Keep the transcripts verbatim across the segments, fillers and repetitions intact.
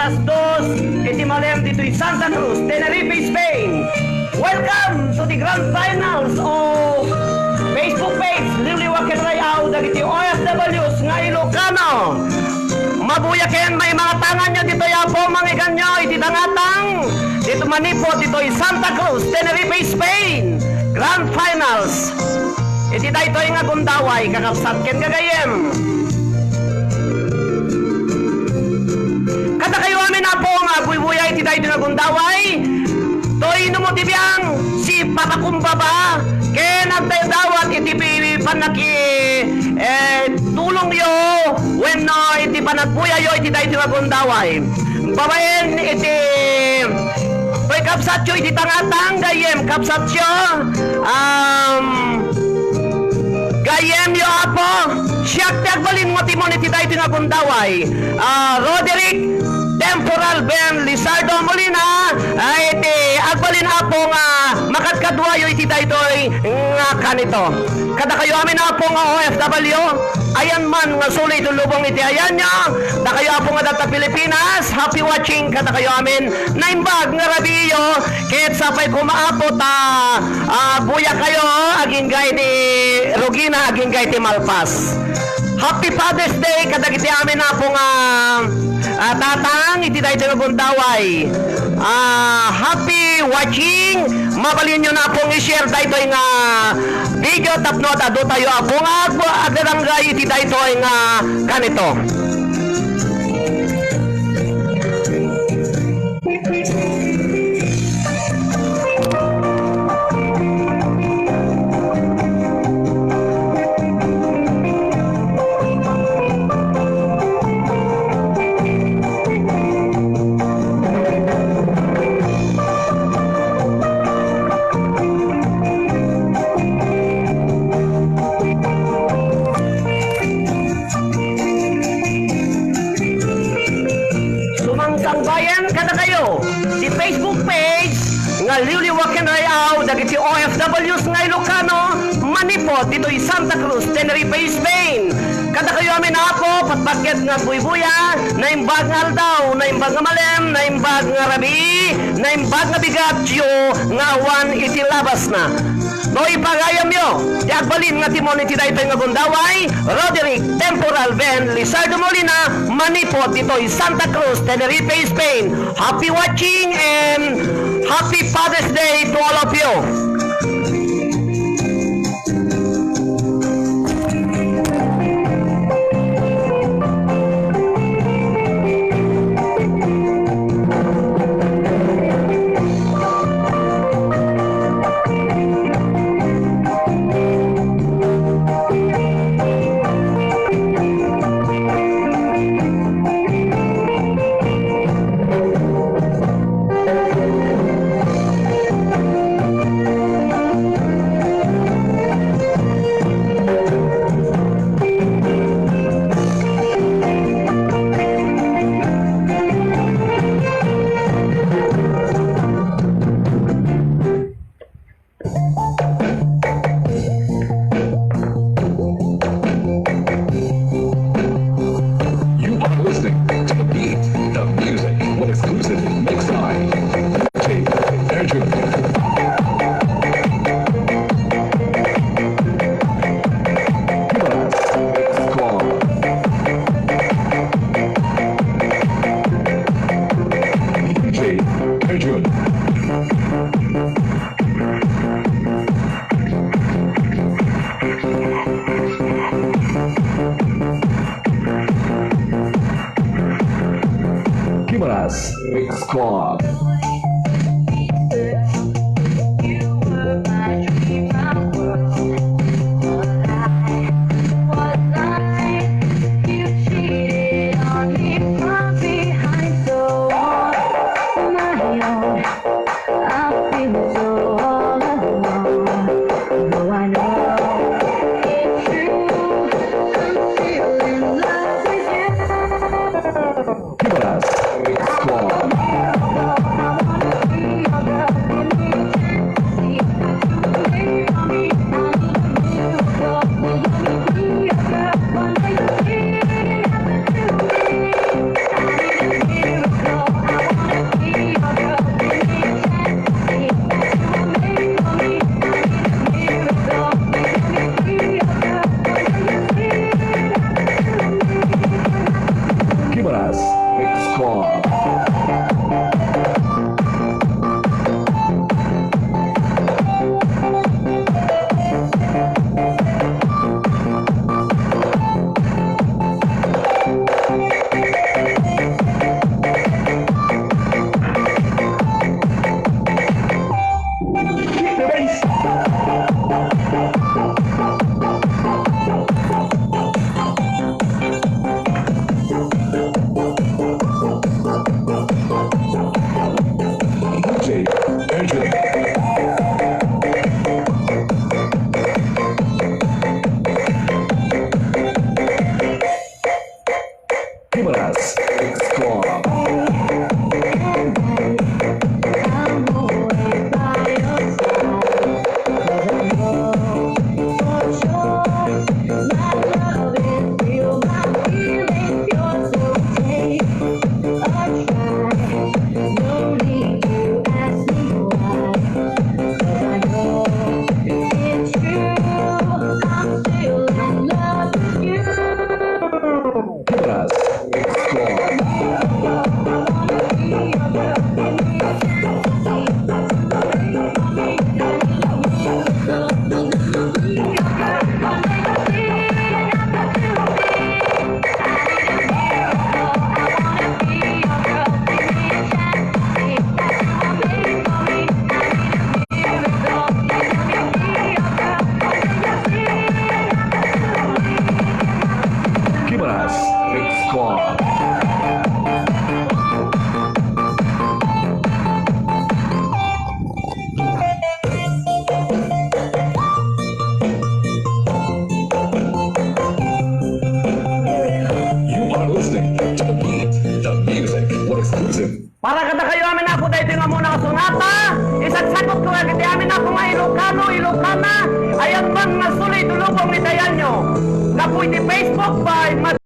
Dos iti malem ditoy Santa Cruz, Tenerife, Spain. Welcome to the grand finals of Facebook page, Liwliwa ken Ray-aw dagiti O F Ws nga Ilocano. Mabuya ken maimangatanganyo ditoy Apo, mangiganyo iti tangatang dito manipod ditoy Santa Cruz, Tenerife, Spain. Grand finals. Iti daytoy nga gundaway, kakabsat ken gagayyem. Kadakayo amin, Apo, nga agbuybuya iti daytoy nga gundaway, toy no mo ti biang, sipatakumbaba, ken agdaydawat iti pi-, pannaki-, eh, tulongyo wenno iti panagbuyayo iti daytoy nga gundaway. Babaen iti, toy kabsatyo iti tangatang, gayyem, kabsatyo, um, gayyemyo, Apo, siak ti agbalin nga timon iti daytoy nga gundaway. Ah, Roderick Temporal Ben Lizardo Molina, ah, iti agbalin, Apo, nga makadkaduayo iti daytoy nga kanito. Kadakayo amin, Apo, nga O F W, ayan man nga suli iti lubong iti ayanyo, dakayo, Apo, nga data Pilipinas, happy watching kadakayo amin. Naimbag nga rabiiyo, ket sapay koma, Apo, ta, ah, buyakayo, agingga iti Rugina, agingga iti Malpas. Happy Father's Day kadagiti amin, Apo, nga, ah, tatang iti daytoy nga gundaway. Ah, happy watching. Mabalinyo, Apo, nga i-share daytoy nga video tapno adu tayo, Apo, nga ag-, agaranggay iti daytoy nga kanito. Sumangsangbayan kadakayo ti Facebook page nga Liwliwa ken Ray-aw dagiti O F Ws nga Ilocano manipod ditoy Santa Cruz, Tenerife, Spain. Kadakayo amin, Apo, patpatget nga agbuybuya, naimbag nga aldaw, naimbag nga malem, naimbag nga rabii, naimbag nga bigatyo nga awan iti labasna. No ipagayamyo ti agbalin nga timon iti daytoy nga gundaway, Roderick Temporal Ben Lizardo Molina, manipod ditoy Santa Cruz, Tenerife, Spain. Happy watching and happy Father's Day to all of you. You are listening to The Beat, the music, one exclusive mix by D J Arjun. Give us squad. D J Arjun. Kimaras Mix Club. I feel so all alone. Though I know it's true, I'm still in love with you. Kimaras Mix Club. Squad. D J Edwin. Pimaras Squad. Pimaras Squad. Pimaras Squad. You are listening to the beat, the music, what exclusive. Para kadakayo amin, Apo, daytoy nga umuna nga sonata, isagsagutko kadagiti amin, Apo, nga Ilocano, Ilocana, ayan man nga suli, dulubong ni Dayanio. Gapu iti Facebook by Mad-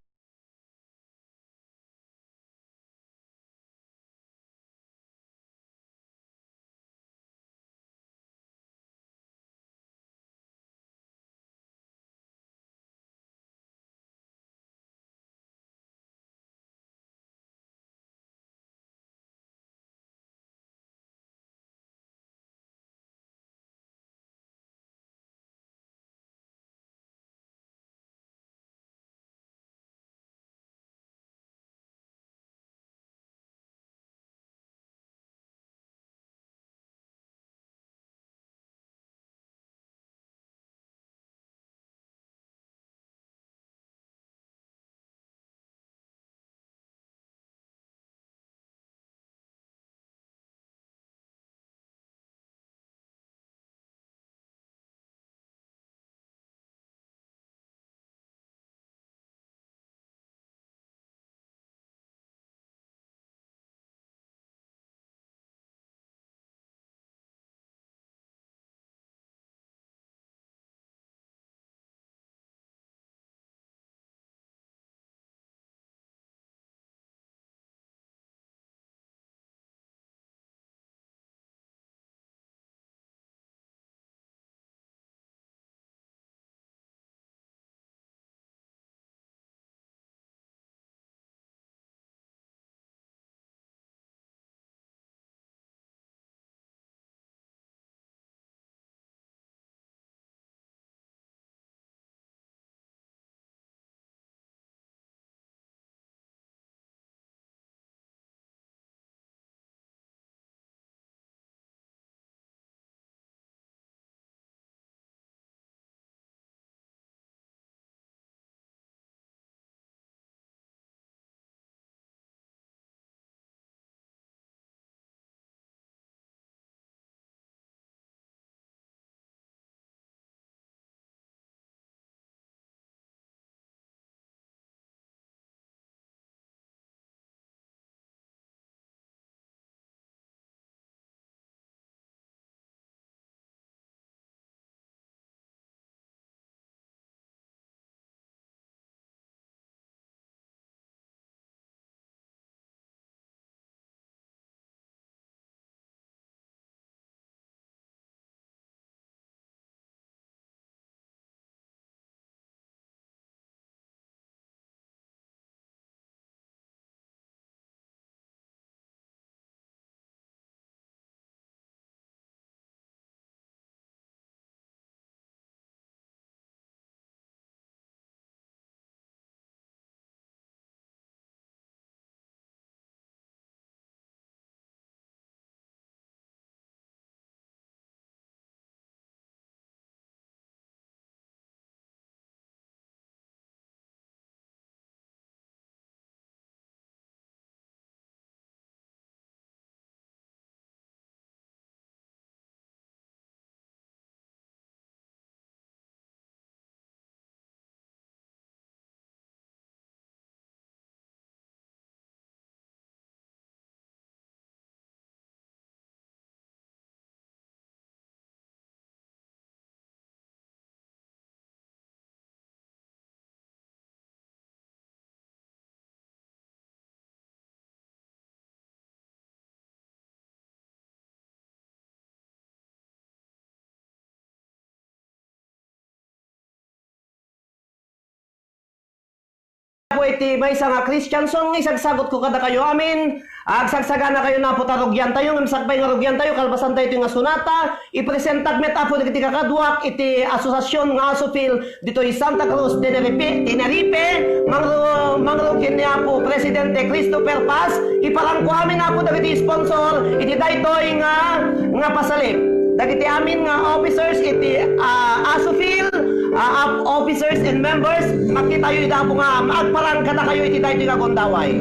iti maysa nga Christian song nga isagsagutko kadakayo amin. Agsagsaganakayo, Apo, ta rugiantayo, ngem sakbay nga rugiantayo, kalpasantayo iti nga sonata, ipresentak met, Apo, dagiti kakaduak iti asosiasion nga Asofil ditoy Santa Cruz, Tenerife, Tenerife, mangru-, mangrugi ni Apo Presidente Christopher Paz, iparangko amin, Apo, dagiti sponsor iti daytoy nga, nga pasalip. Dagiti amin nga officers iti, ah, Asofil, ah, op-, officers and members, makitayo ida, Apo, nga agparang kadakayo iti daytoy nga gundaway.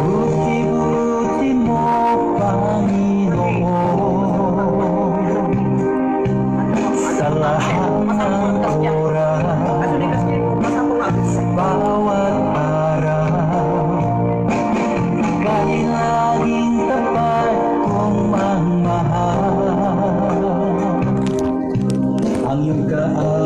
Ibuti-buti mo, Panginoon, sa lahat ng oras, sa bawat araw, ikaw laging tapat kong magmahal.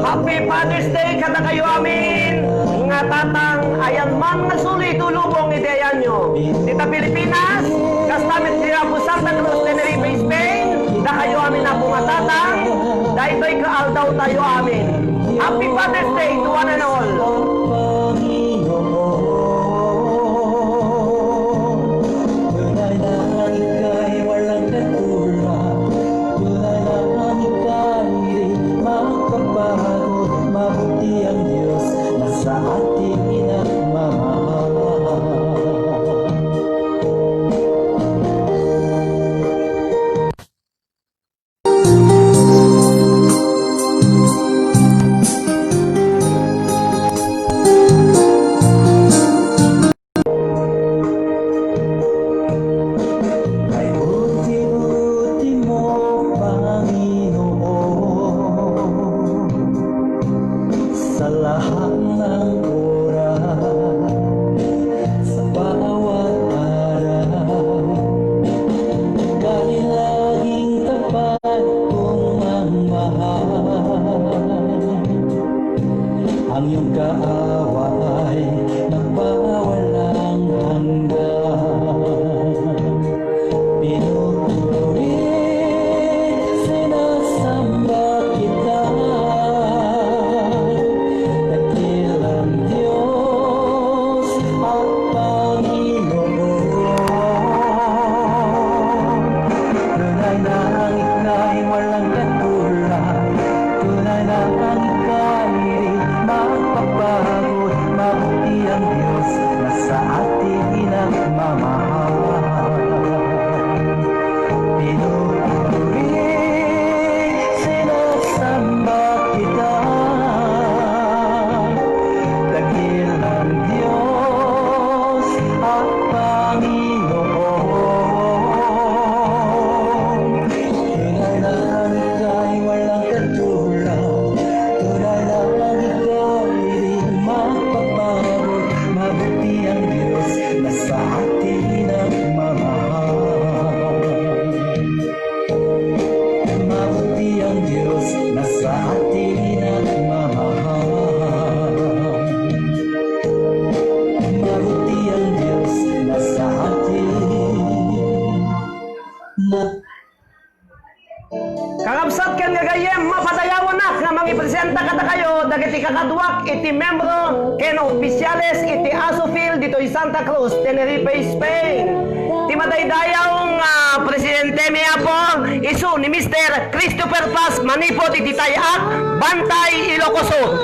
Happy Father's Day kadakayo amin nga tatang, ayan man nga suli tulubong iti ayanyo. Dita Pilipinas, kasta met dita Santa Cruz, Tenerife, Spain, dakayo amin, Apo, nga tatang, daytoy kaaldawtayo amin. Happy Father's Day to one and all. Tunay na ika'y walang katulad. Tunay na ika'y di magbabago. Mabuti ang Diyos na sa atin nagmamahal. Ay, buti-buti mo, Panginoon, sa lahat ng oras, sa bawat araw, dahil laging tapat kong magmahal. Ang iyong kaawa ay nagpawalang hanggan. Pinupuri, sinasamba kita, dakilang Diyos at Panginoon. Tunay na ika'y walang katulad. Tunay na ika'y di magbabago. Mabuti ang Diyos na sa atin nagmamahal. Pinupuri, sinasamba kita, dakilang Diyos at Panginoon. Tunay na ika'y walang katulad. Tunay na ika'y di magbabago. Mabuti ang Diyos na sa atin nagmamahal. Mabuti ang Diyos na sa atin nagmamahal. Mabuti ang Diyos na sa atin na Kakabsat ken gagayyem, mapadayawanak nga mangipresenta kadakayo dagiti kakaduak iti membro ken ofisiales iti Asofil ditoy Santa Cruz, Tenerife, Spain. Ti madaydayaw nga presidentemi, Apo, isu ni Mister Christopher Paz manipud iti Tay-ak, Bantay, Ilocos Sur.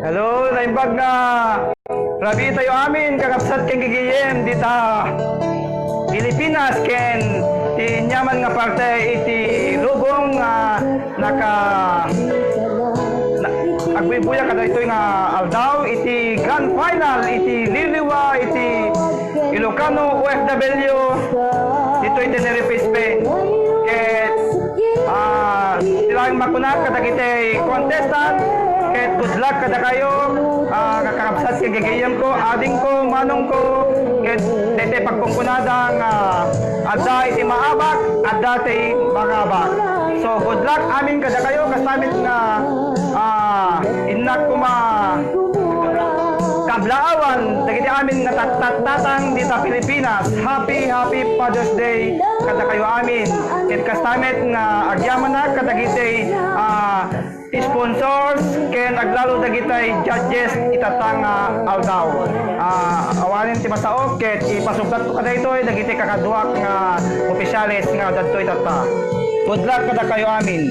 Hello, naimbag nga rabii tayo amin, kakabsat ken gagayyem, dita Pilipinas, ken ti aniaman nga parte iti lubong nga naka-, na-, agbuybuya kadaytoy nga aldaw iti grand final iti Liliwa iti Ilocano O F W ditoy Tenerife, Spain. Ket, ah, ti laeng makuna kadagiti contestant, Ket good luck kadakayo, ah, kakabsat ken gagayyemko, adingko, manongko, ket daytoy pagkunkunada nga adda iti maabak, adda ti mangabak. So, good luck amin kadakayo, kasta met nga, ah, innak koma kablaawan dagiti amin nga tat-, tattatang dita Pilipinas. Happy, happy Father's Day kadakayo amin. Ket kasta met nga agyamanak kadagiti, ah, sponsors ken aglalo dagiti judges ita nga aldaw. Ah, awanen ti masaok ket ipasublatko kadaytoy dagiti kakaduak nga opisyales nga adtoy tatta. Good luck kadakayo amin.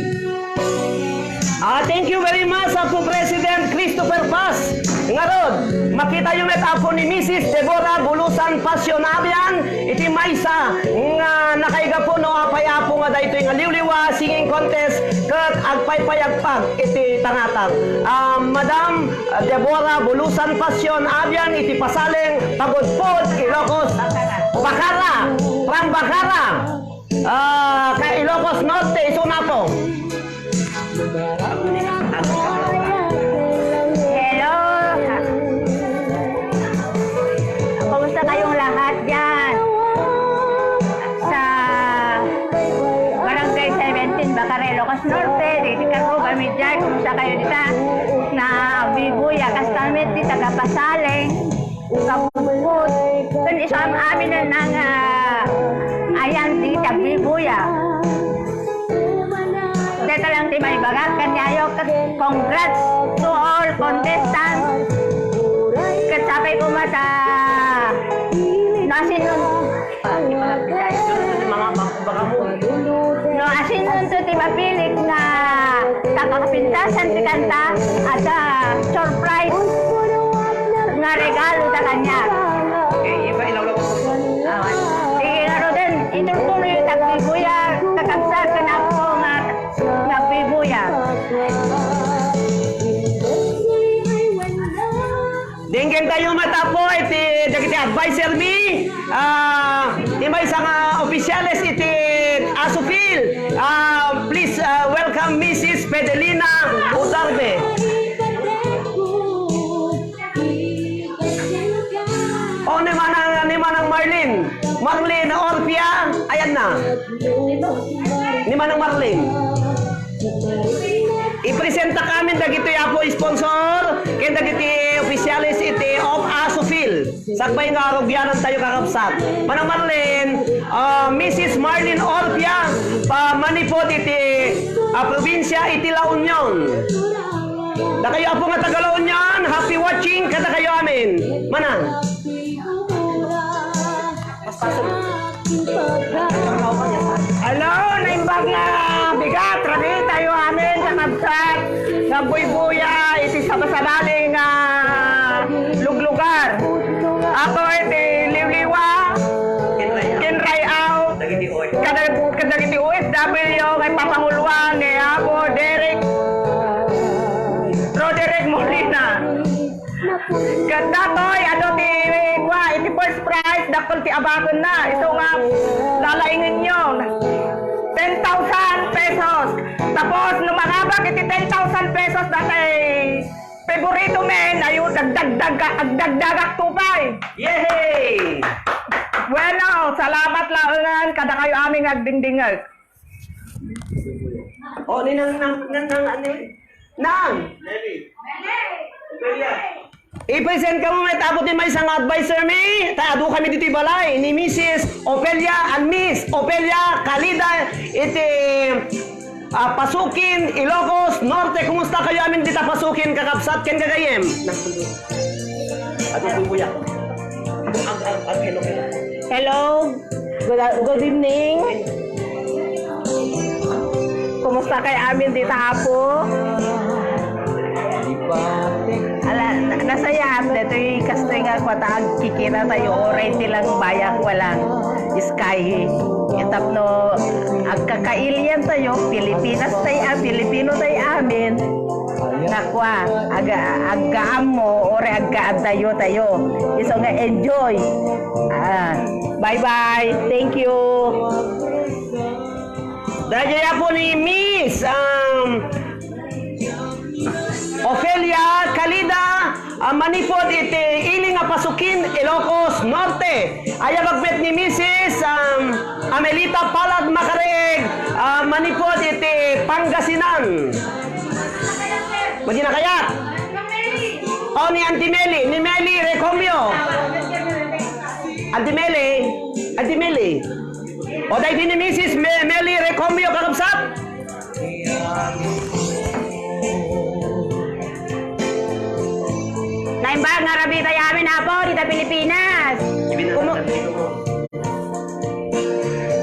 Ah, thank you very much, Apo President Christopher Paz. Ngarud, makitayo met, Apo, ni Missus Deborah Bulusan Passion Abian, iti maysa nga nakaigapu no apay, Apo, nga daytoy nga liwliwa singing contest ket agpaypayagpag iti tangatang. Ah, Madam Deborah Bulusan Passion Abian iti pasaling Pagudpud, Ilocos, Bacara, from Bacara. Ah, ka Ilocos Norte, isuna ko. Hello. Kumusta kayong lahat dyan? Sa Barangay seventeen, Bacara, Ilocos Norte, dito ka po, Bamidjay, kumusta kayo dita? Na Bibuya, Kastamit, di taga Pasaling. Kapupot. Kun isam amin na nang, ah, ayan di tagbibuya. Deta lang ti maibagak kaniayo, ket congrats to all contestants. Ket sapay koma ta nasin Mga baka mo. No, asin nunto ti mapilit nga kakapintasan ti kanta, adda surprise nga regalo ta kaniak. Okay, iba ilaw lang. Awan. Sige, ngaruden, ituloy-tuloy, tagbibuya, kakabsat, kanapo nga, tagbibuya. Denggen tayo matapo iti dagiti adviser mi. Ah, ti maysa nga opisyales iti ASUFIL. Ah, please, ah, welcome Missus Fedelina Utarbe. O, ni Manang, ni Manang Marlene. Marlene Orpia, ayan na. Ni Manang Marlene. Ipresenta kami dagitoy, Apo, sponsor, ken dagiti opisyales iti of ASUFIL. Sakbay nga arugianan tayo, kakabsat. Manang Marlene, ah, Missus Marlene Orpia, pa manipod iti, ah, probinsia iti La Union. Dakayo, Apo, nga taga La Union, happy watching kadakayo amin. Manang. Hello, naimbag nga bigat, rabii tayo amin, kakabsat, nga buybuya, iti sabasabali nga luglugar. Ako iti liwliwa, kinrayaw, kada, kadagiti O F W, nga ipapanguluan ni Apo Derek, Roderick Molina. Ket datoy, adu ti, kua, iti first prize, dakkel ti abakenna. Isu nga lalaingenyo, ten thousand pesos. Tapos, no mangabak iti ten thousand pesos, datoy, favorito men, ayo, dagdagdag-, agdagdagakto pay. Yehey! Bueno, salamat laengen kadakayo amin nga agdingdingeg. O, ni nang, nang, nang, nang, ano yun? Nang! Nelly! Ofelia! I-present kamo met, Apo, ti maysa nga adviser mi, ta adu kami ditoy balay ni Missus Ofelia and Miss Ofelia Calida iti, ah, Pasukin, Ilocos Norte. Kumusta kayo amin dita Pasukin, kakabsat ken gagayyem? Adu, kuya. Ag-, ag-, ag-, hello, hello. Hello. Good, good evening. Kumusta kay amin dita, Apo? Ala, na-, nasayaat daytoy kastoy nga kua ta agkikita tayo, uray ti langbayak, walang sky. Tapno agkakailian tayo, Pilipinas tayo, ah, Pilipino tayo amin. Nga kua, aga-, aggaammo, uray agkaaddayo tayo. Isu nga enjoy. Ah, bye-bye. Thank you. Daydiay, Apo, ni Miss, um, Ofelia. Manipud iti ili nga Pasukin, Ilocos Norte. Aya agpet ni Misis, um, Amelita Palad Makareg, ah, manipud iti Pangasinan. Madi na kayat? O, ni Auntie Meli, ni Meli Recomio. Auntie Meli, Auntie Meli. O, daydi ni Misis Me-, Meli Recomio, kakabsat. Naimbag nga rabii tayo amin, Apo, dita Pilipinas. Kumu-,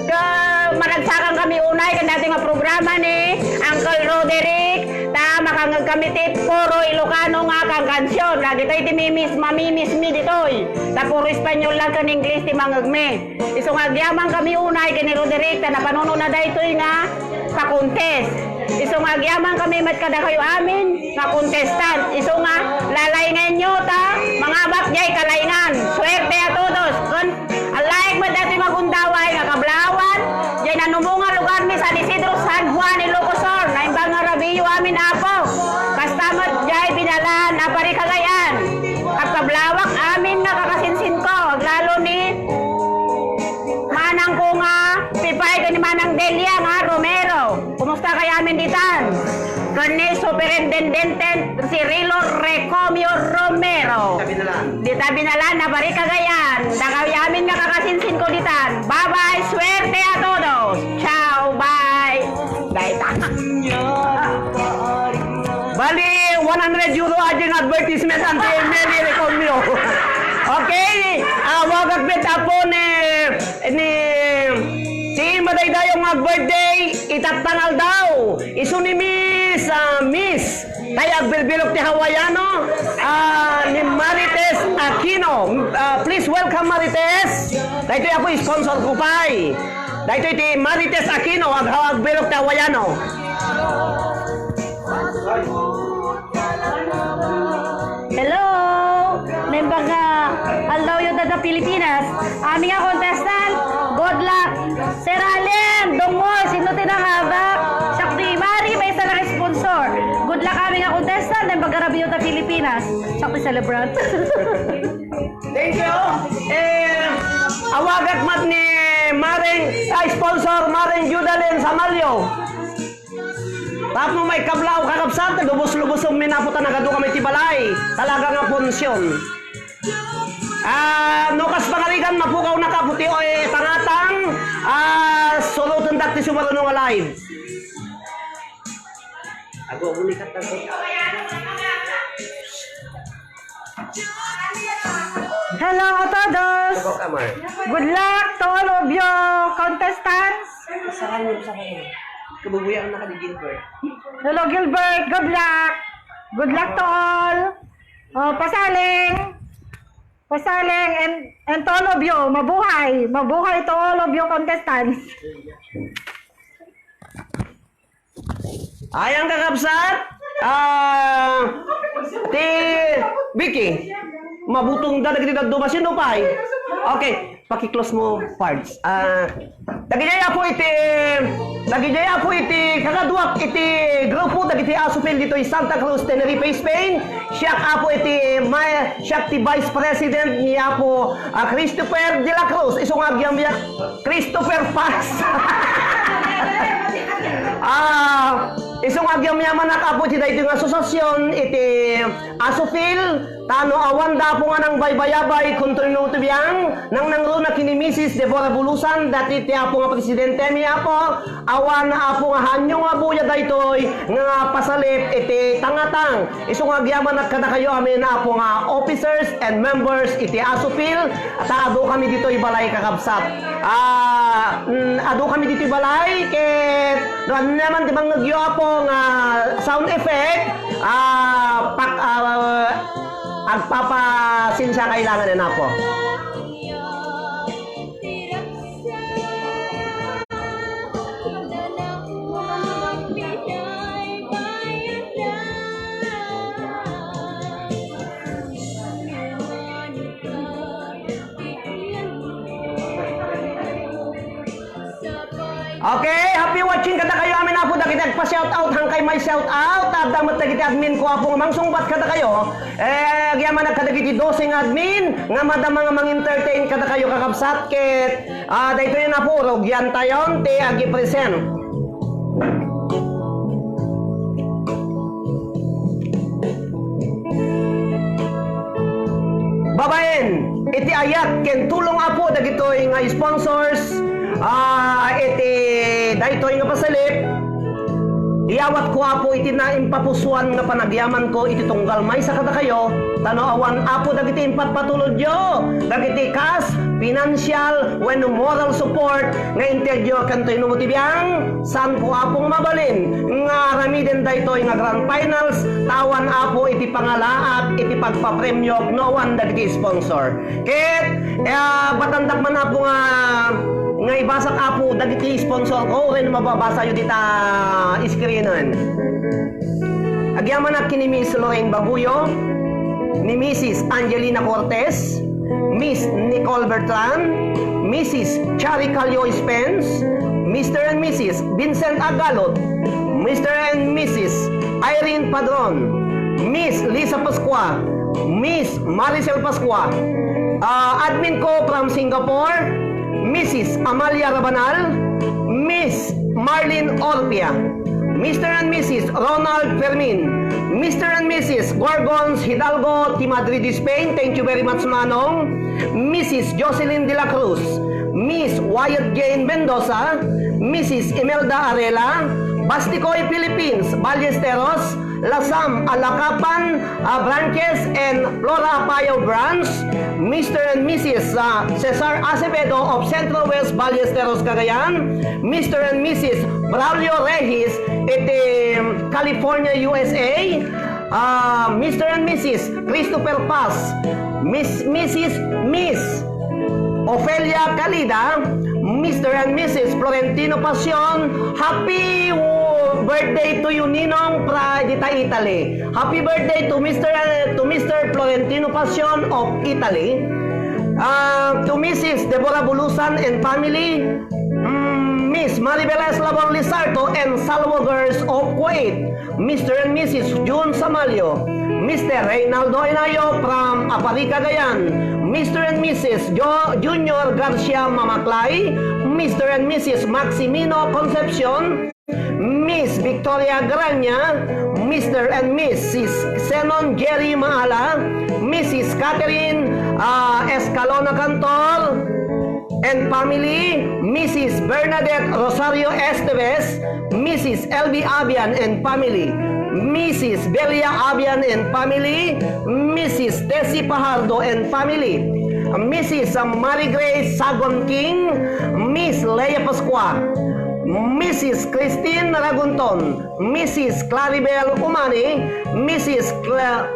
Ka-, maragsakan kami unay ken daytoy nga programa ni Uncle Roderick, ta makangeg kami ti puro Ilocano nga kankansion. Dagitoy ti mimis-, mamimis mi ditoy. Ta puro Espanyol lang ken English ti mangeg mi. Isu nga agyaman kami unay ken ni Roderick, ta napanunona daytoy nga pa-contest. Isu nga agyaman kami met kadakayo amin nga contestant. Isu nga lalaingenyo ta mangabak jay kalaingan. Suerte a todos. Ken alaek met daytoy nga gundaway nga kablaawan jay nanumo nga lugar mi, San Isidro, San Juan, Ilocos Sur. Naimbag nga rabiiyo amin, Apo. Kasta met jay binalaan a Parikagayan. Agkablawak amin nga kakasinsinko, aglalo ni manangko nga Pipay ken ni Manang Delia nga Romero. Kumusta kayo amin ditan? Ken ni Superintendente Cirilo Recomio Romero. Dita binalaan. Dita binalaan a Parikagayan. Dakayo amin nga kakasinsinko ditan. Bye-bye. Suerte a todos. Ciao. Bye. Dayta. Bali, one hundred euro a diay nga advertisement, Auntie Meli Recomio. Okay, ah, awagak met, Apo, ni, ni, ti madaydayaw nga birthday, itatta nga aldaw. Isu ni Miss, ah, Miss. Tayo agbilbilog ti Hawaiano, ah, ni Marites Aquino. Ah, please welcome, Marites. Daytoy, Apo, sponsor ko pay. Daytoy ti Marites Aquino, aghaw-, agbilog ti Hawaiano. Hello! Naimbag nga aldawyo dita Pilipinas. Amin nga contestant, good luck! Sir Allen, Dongol, sino ti nangabak? Siak ti Mari, maysa nga sponsor. Good luck amin nga contestant, naimbag nga rabiyo ta Pilipinas. Siak ti celebrant. Thank you. Eh, awagak met ni Mareng, ay, sponsor, Mareng Judalyn Samalio. Tapno maikablaw, kakabsat, lubos-lubos mi napo ta nagadu kami ti balay. Talaga nga punsion. Ah, no kas pangarigan, mapukaw na kapo ti, eh, tangatang, ah, sulutendak ti sumaruno nga live. Ago, uli ka, tago. Hello a todos! Ako ka, Mar. Good luck to all of you contestants! Sarayo, sarayo. Kababuyan na ka ni Gilbert. Hello, Gilbert. Good luck. Good luck to all. Oh, pasaling. Pasaling and, and to all of you. Mabuhay. Mabuhay to all of you contestants. Ayan, kakabsat. Ah, ti Vicky. Mabutong da dagiti dadduma. Sino pay? Okay. Paki-close mo, Pards. Ah, dagiti apo iti, dagiti apo iti kakaduak iti grupo dagiti Asupil ditoy Santa Cruz, Tenerife, Spain. Siak apo iti may, siak ti Vice President ni Apo, ah, Christopher de la Cruz. Isu nga agyamya Christopher Paz. Ah, isu nga agyamyaman apo iti daytoy nga asosiasion iti Asupil. Ta no awan da apo nga nangbaybayabay, kontinuo ti biang, nangnangruna ken ni Misis Deborah Bulusan, daytoy ti apo nga presidente mi, apo, awan apo nga hanyo nga buya daytoy nga pasalip iti tangatang. Isu nga agyamanak kadakayo amin, apo, nga officers and members iti Asupil, ta adu kami ditoy balay, kakabsat. Ah, mm, adu kami ditoy balay, ket no ania man ti mangngegyo, apo, nga sound effect, ah, pak-, ah, agpapasensia kailangan, apo. Okay, happy watching kadakayo amin, Apo, dagiti agpa-shout out, hangkay may shout out, adda met dagiti admin ko, Apo, nga mangsungbat kadakayo. Eh, agyamanak kadagiti dose nga admin nga madama nga mang-entertain kadakayo, kakabsat, ket, ah, daytoy, Apo, rugian tayon ti agi-present. Babaen iti ayat ken tulong, Apo, dagitoy nga sponsors, ah, iti daytoy nga pasalip, iyawatko, Apo, iti naimpapusoan nga panagyamanko iti tunggal maysa kadakayo, ta no awan, Apo, dagiti impatpatulodyo, dagiti kas, financial, wenno moral support nga intedyo ken toy no ti biang, saanko, Apo, nga mabalin nga aramiden daytoy nga grand finals, ta awan, Apo, iti pangalaak iti pagpapremiok no awan dagiti sponsor. Ket, eh, batandak man, Apo, nga, nga ibasak, Apo, dagiti sponsor ko, ken mababasayo dita screenen. Agyamanak ken ni Miss Lorraine Baguio, ni Missus Angelina Cortez, Miss Nicole Bertrand, Missus Chari Calio Spence, Mister and Missus Vincent Agalot, Mister and Missus Irene Padron, Miss Lisa Pascua, Miss Maricel Pascua, ah, admin ko from Singapore, Missus Amalia Rabanal, Miss Marlene Orpia, Mister and Missus Ronald Fermin, Mister and Missus Gorgons Hidalgo ti Madrid, Spain. Thank you very much, Manong. Missus Jocelyn de la Cruz, Miss Wyatt Jane Mendoza, Missus Imelda Arela, Basticoy, Philippines, Ballesteros, Lasam, Alacapan, ah, branches, and Flora Apayo branch, Mister and Missus, ah, Cesar Acevedo of Central West Ballesteros, Cagayan, Mister and Missus Braulio Regis iti California, U S A, ah, Mister and Missus Christopher Paz, Miss, Missus Miss Ofelia Calida, Mister and Missus Florentino Pasion, happy w-, birthday to you, Ninong, fra dita Italy. Happy birthday to Mister, uh, to Mister Florentino Pasion of Italy. Uh, to Missus Deborah Bulusan and family, mm, Miss Maribel Eslabon Lizardo and Salwagers of Kuwait. Mister and Missus June Samalio, Mister Reynaldo Inayo from Aparri, Cagayan, Mister and Missus Jo-, Junior Garcia Mamaklay, Mister and Missus Maximino Concepcion, Miss Victoria Grania, Mister and Missus Senon Jerry Maala, Missus Catherine, ah, Escalona Cantor, and family, Missus Bernadette Rosario Esteves, Missus L B Abian and family, Missus Belia Abian and family, Missus Tessie Pajardo and family, Missus Marie Grace Sagon King, Miss Leia Pascua, Missus Christine Ragunton, Missus Claribel Umani, Missus Cla-,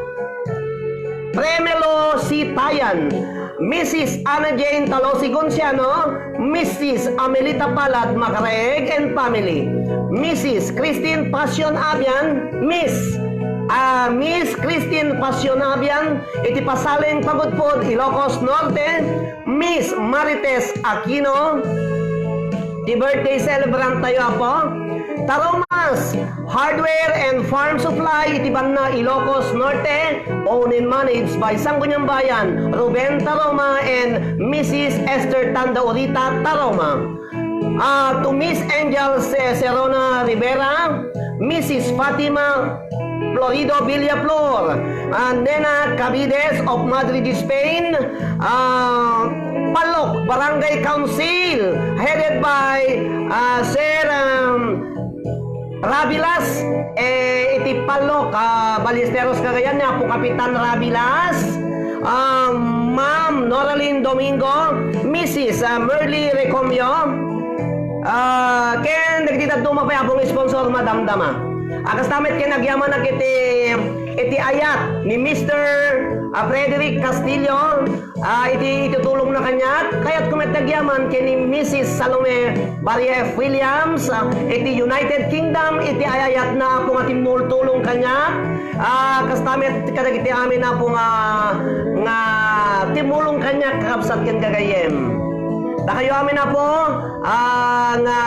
Tremelo C. Tayan, Missus Ana Jane Talosi Gonciano, Missus Amelita Palad Macaraeg and family, Missus Christine Pasion Abian, Miss, ah, Miss Christine Pasion Abian, iti Pasaleng, Pagudpud, Ilocos Norte, Miss Marites Aquino, ti birthday celebrant tayo, Apo. Taromas Hardware and Farm Supply iti banna Ilocos Norte, owned and managed by Sangguniang Bayan Ruben Taroma and Missus Esther Tanda Orita Taroma. Ah, to Miss Angel Ce-, Cerona Rivera, Missus Fatima Florido Villaflor, ah, Nena Cabides of Madrid, Spain, ah, Palok Barangay Council, headed by, ah, Sir, um, Rabilas, eh, iti Palok, ah, Ballesteros, Cagayan, ni Apo Kapitan Rabilas, ah, Ma'am Noraline Domingo, Missus, ah, Merly Recomio, ah, ken dagiti dadduma pay, Apo, nga sponsor, madamdama. Ah, kasta met ken agyamanak iti, iti ayat ni Mister, ah, Frederick Castillo, ah, iti itutulongna kaniak. Kayatko met agyaman ken ni Missus Salome Baria F. Williams, ah, iti United Kingdom, iti ayayatna, Apo, nga timmultulong kaniak. Ah, kasta met kadagiti amin, Apo, nga, nga timmulong kaniak, kakabsat ken gagayyem. Dakayo amin, Apo, ah, nga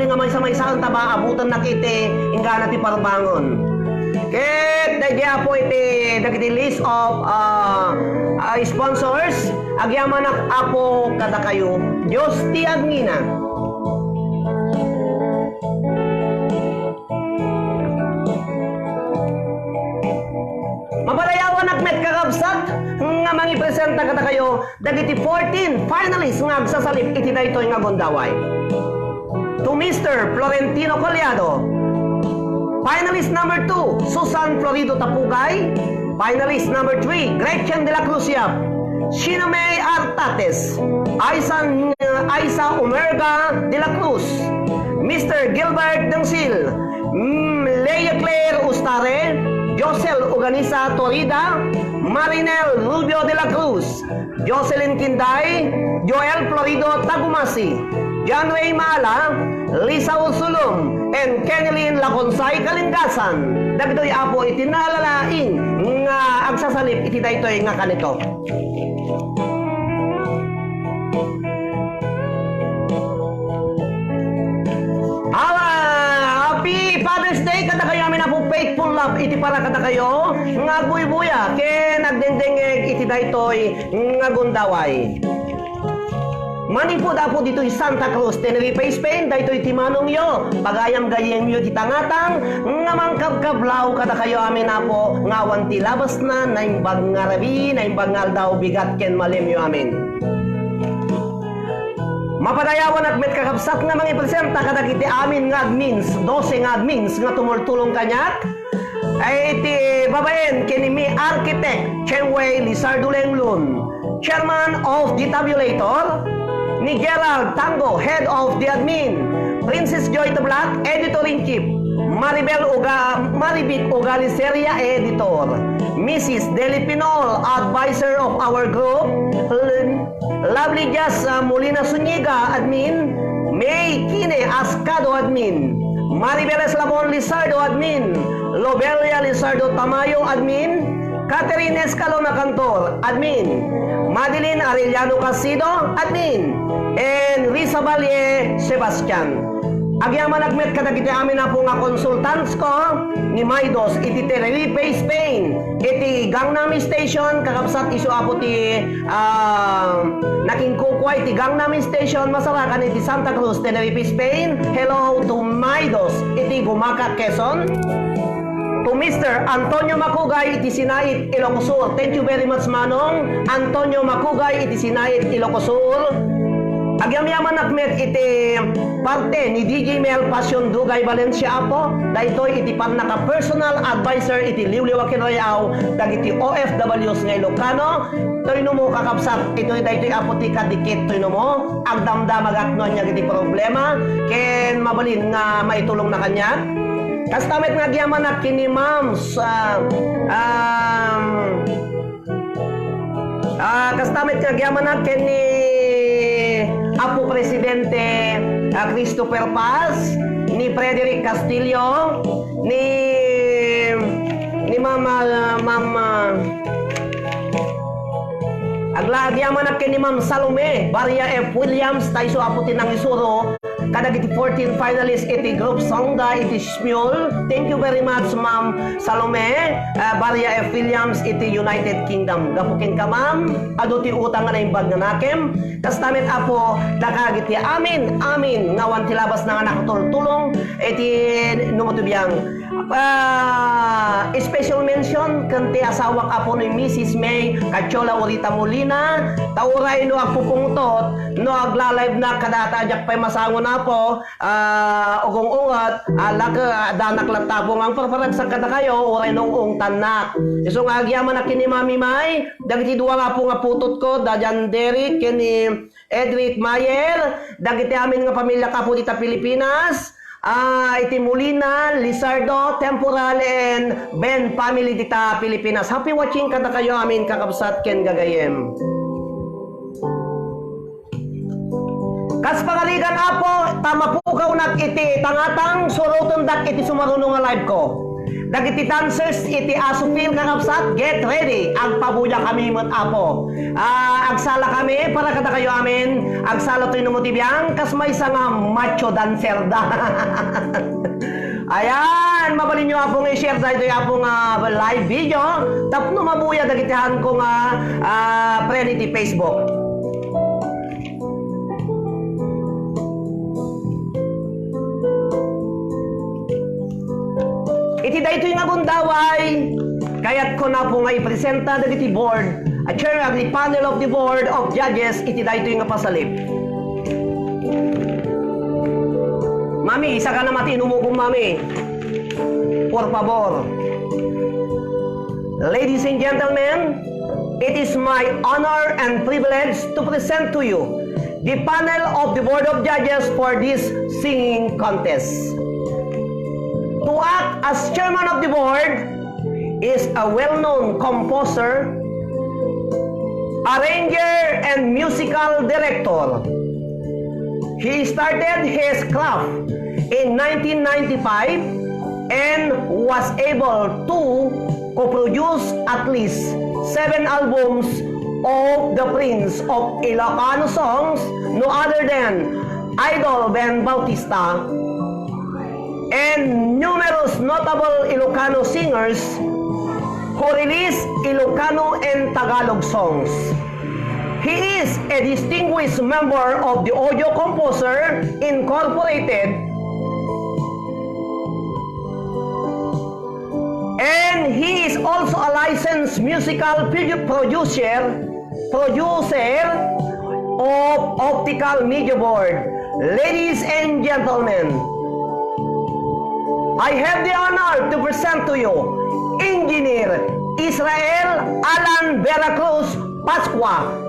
nga maysa-maysaen ta maabutennak iti inggana ti parbangon. Ket daydi Apo iti dagiti list of, ah, ah, sponsors, agyamanak Apo kadakayo, Dios ti agngina. Mapadayawanak met, kakabsat, nga mangipresenta kadakayo dagiti fourteen finalists nga agsasalip iti daytoy nga gundaway. To Mister Florentino Collado, finalist number two, Susan Florido Tapugay, finalist number three, Gretchen de la Cruz Yap, Sheena May Artates, Aisan, Aisa Omerga de la Cruz, Mister Gilbert Dengsil, mm, Leia Claire Ustare, Josel Uganisa Torida, Marinel Rubio de la Cruz, Jocelyn Kinday, Joel Florido Tagumasi, John Ray Maala, Lisa Ursulum, and Kenilyn Laconsay Kalingasan. Dagitoy Apo iti nalalaing nga agsasalip iti daytoy nga kanito. Awa, happy Father's Day kadakayo amin, Apo, faithful love iti para kadakayo nga agbuybuya ken agdengdengngeg iti daytoy nga gundaway. Manipud, Apo, ditoy Santa Cruz, Tenerife, Spain, daytoy ti manongyo. Pagayam-gayyemyo ti tangatang nga mangkabkablaw kadakayo amin, Apo, nga awan ti labasna, naimbag nga rabii, naimbag nga aldaw, bigat ken malemyo amin. Mapadayawanak met, kakabsat, nga mangipresenta kadagiti amin nga admins, dose nga admins nga tumultulong kaniak. Ay iti babaen ken ni Architect Chengwei Lizardo Lenglun, Chairman of the Tabulator, ni Gerald Tango, Head of the Admin, Princess Joy Tablat, Editor-in-Chief, Maribel Uga-, Maribik Ugali Seria, Editor, Missus Deli Pinol, Advisor of our group, L-, Lovely Jazz, uh, Molina Zuniga, admin. May Kine Ascado, admin. Maribel Eslabon Lizardo, admin. Lobelia Lizardo Tamayo, admin. Catherine Escalona Cantor, admin. Madeline Arellano Casido, admin. And Risa Valle Sebastian. Agyamanak met kadagiti amin, Apo, nga consultants ko ni Maidos iti Tenerife, Spain, iti Gangnam Station, kakabsat, isu, Apo, ti, ah, nakinkukua iti Gangnam Station, masarakan iti Santa Cruz, Tenerife, Spain. Hello to Maidos iti Gumaca, Quezon. To Mister Antonio Makugay iti Sinait, Ilocos Sur. Thank you very much, Manong Antonio Makugay iti Sinait, Ilocos Sur. Agyamyamanak met iti parte ni D J Mel Passion Dugay Valencia, Apo. Daytoy iti pannaka-personal advisor iti liwliwa ken ray-aw dagiti O F Ws nga Ilocano. Toy no mo, kakabsat, itoy daytoy, Apo, ti kadikit, toy no mo, agdamdamagak no ania iti problema, ken mabalin nga maitulongna kaniak. Kasta met nga agyamanak ken ni Ma'am, ah, um, ah, kasta met nga agyamanak ken ni Apo Presidente, ah, Christopher Paz, ni Frederick Castillo, ni, ni Ma'am, ah, Ma'am, ah, agla-, agyamanak ken ni Ma'am Salome Baria F. Williams, ta isu, Apo, ti nangisuro kadagiti fourteen finalists iti Group Songda iti Shmuel. Thank you very much, Ma'am Salome, ah, Baria F. Williams iti United Kingdom. Gapu kenka, Ma'am, adu ti utang nga naimbag nga nakem. Kasta met, Apo, dakagiti amin, amin nga awan ti labasna nga nakatultulong iti numo ti biang. Ah, special mention ken ti asawak, Apo, ni Missus May Cachola Urita Molina, ta uray no agpupungtot, no agla-live-nak kadata, diak pay masangon, Apo, ah, ugung-unget, ah, lake, ah, danak latta, Apo, nga parparagsak kadakayo, uray no ung-ungtannak. Isu nga agyamanak ken ni Mami May, dagiti dua nga, Apo, nga putotko, da John Derek ken ni Edric Mayer, dagiti amin nga pamiliak, Apo, dita Pilipinas, ah, iti Molina, Lizardo, Temporal, and Ben family dita Pilipinas. Happy watching kadakayo amin, kakabsat ken gagayem. Kas pangarigan, Apo, ta mapukawnak iti tangatang, surotendak iti sumaruno nga live ko. Dagiti dancers iti Asopil, kakabsat, get ready. Agpabuya kami met, Apo. Ah, agsala kami para kadakayo amin. Agsala toy no mo ti biang, kas maysa nga macho dancer da. Ayan, mabalinyo, Apo, nga i-share daytoy, Apo, nga live video. Tapno mabuya dagiti hanko nga, ah, friend iti Facebook. Iti daytoy nga gundaway, kayatko, Apo, nga ipresenta dagiti board, a chair, a panel of the board of judges iti daytoy nga pasalip. Mami, isaka na mati inumokom, Mami. Por favor. Ladies and gentlemen, it is my honor and privilege to present to you the panel of the Board of Judges for this singing contest. To act as chairman of the board is a well-known composer, arranger, and musical director. He started his craft in nineteen ninety-five and was able to co-produce at least seven albums of the Prince of Ilocano Songs, no other than Idol Ben Bautista, and numerous notable Ilocano singers who release Ilocano and Tagalog songs. He is a distinguished member of the Audio Composer Incorporated, and he is also a licensed musical produ-, producer, producer of Optical Media Board. Ladies and gentlemen, I have the honor to present to you Engineer Israel Alan Veracruz Pascua.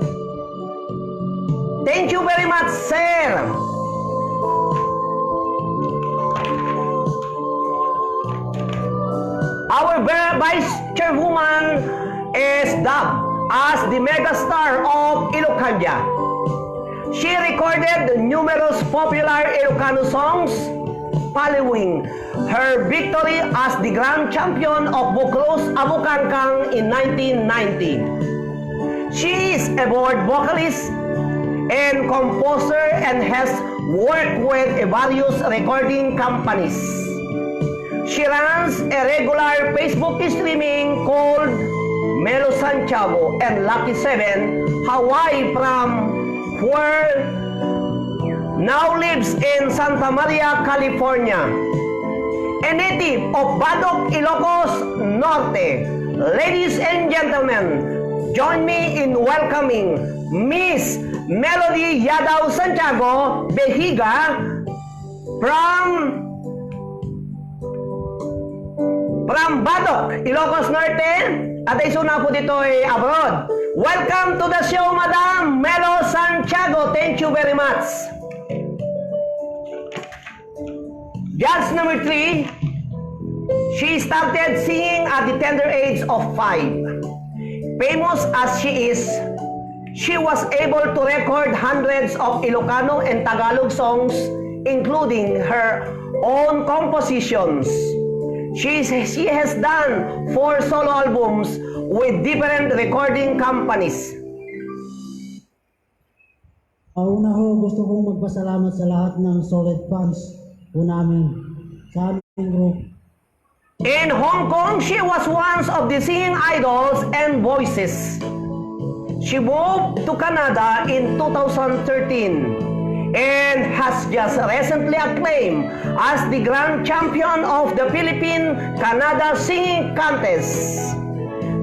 Thank you very much, sir. Our vi-, vice chairwoman is dubbed as the megastar of Ilocandia. She recorded numerous popular Ilocano songs following her victory as the grand champion of Buklos Abukangkang in nineteen ninety. She is a board vocalist and composer and has worked with various recording companies. She runs a regular Facebook streaming called Melo Santiago and Lucky Seven Hawaii from where now lives in Santa Maria, California. A native of Badoc, Ilocos Norte. Ladies and gentlemen, join me in welcoming Miss Melody Yadaw Santiago Behiga from, from Badoc, Ilocos Norte, at isu na po ditoy abroad. Welcome to the show, Madam Melo Santiago. Thank you very much. Judge number three, she started singing at the tender age of five. Famous as she is, she was able to record hundreds of Ilocano and Tagalog songs, including her own compositions. She, she has done four solo albums with different recording companies. Una ho, gusto kong magpasalamat sa lahat ng solid fans po namin sa aming group. In Hong Kong, she was one of the singing idols and voices. She moved to Canada in two thousand thirteen and has just recently acclaimed as the grand champion of the Philippine Canada Singing Contest.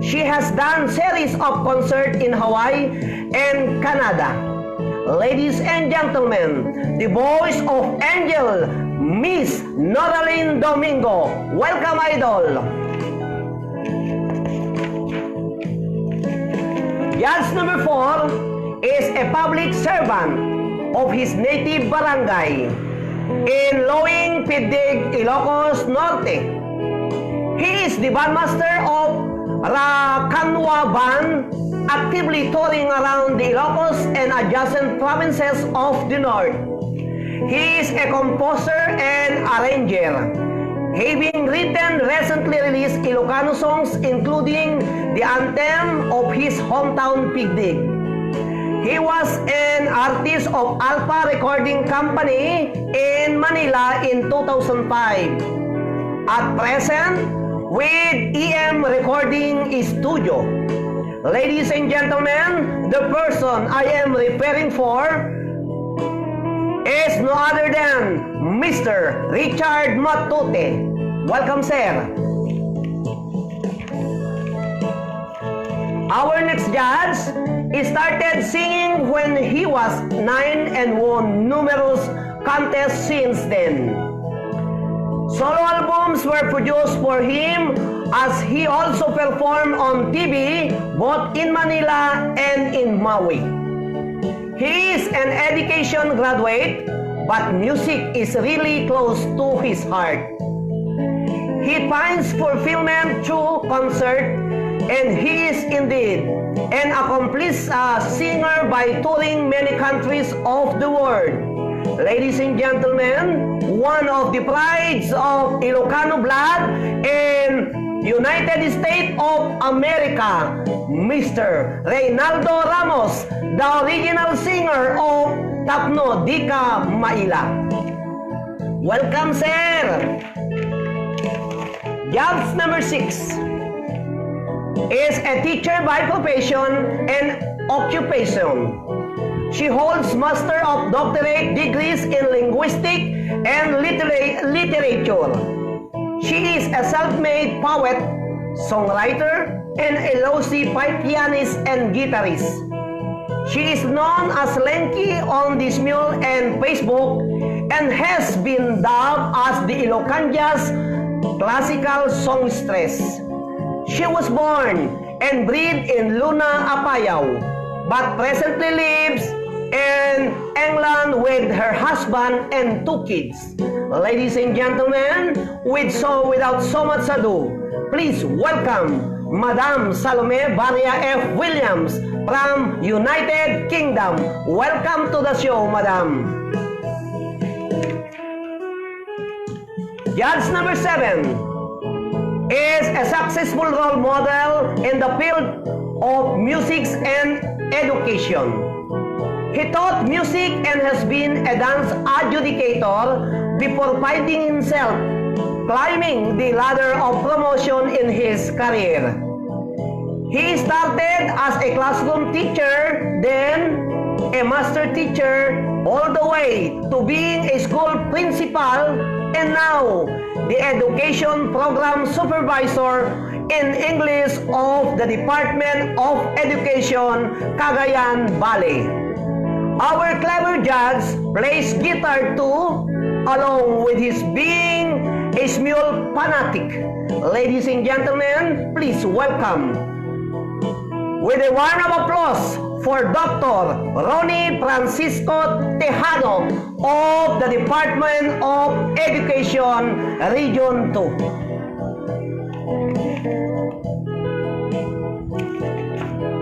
She has done series of concerts in Hawaii and Canada. Ladies and gentlemen, the voice of Angel, Miss Noralyn Domingo. Welcome, Idol. Judge number four is a public servant of his native barangay in Loing, Piddig, Ilocos Norte. He is the bandmaster of Rakanwa Band, actively touring around the Ilocos and adjacent provinces of the North. He is a composer and arranger. having written recently released Ilocano songs, including the anthem of his hometown, Pigdig. He was an artist of Alpha Recording Company in Manila in two thousand five. At present, with E M Recording Studio. Ladies and gentlemen, the person I am referring for is no other than Mister Richard Matute. Welcome, sir. Our next judge started singing when he was nine and won numerous contests since then. Solo albums were produced for him as he also performed on T V both in Manila and in Maui. He is an education graduate, but music is really close to his heart. He finds fulfillment through concert, and he is indeed an accomplished, uh, singer by touring many countries of the world. Ladies and gentlemen, one of the prides of Ilocano blood in United States of America, Mister Reynaldo Ramos, the original singer of Tapno Dika Maila. Welcome, sir! Judge number six is a teacher by profession and occupation. She holds Master of Doctorate degrees in linguistic and litera- literature. She is a self-made poet, songwriter, and a losi pipe pianist and guitarist. She is known as Lenky on Dismule and Facebook and has been dubbed as the Ilocandia's classical songstress. She was born and bred in Luna, Apayao, but presently lives in England with her husband and two kids. Ladies and gentlemen, with so without so much ado, please welcome Madam Salome Barria F. Williams from United Kingdom. Welcome to the show, Madam. Judge number seven is a successful role model in the field of music and education. He taught music and has been a dance adjudicator before finding himself climbing the ladder of promotion in his career. He started as a classroom teacher, then a master teacher, all the way to being a school principal, and now the education program supervisor in English of the Department of Education, Cagayan Valley. Our clever judge plays guitar too, along with his being a Smule fanatic. Ladies and gentlemen, please welcome with a round of applause for Doctor Ronnie Francisco Tejano of the Department of Education, Region two.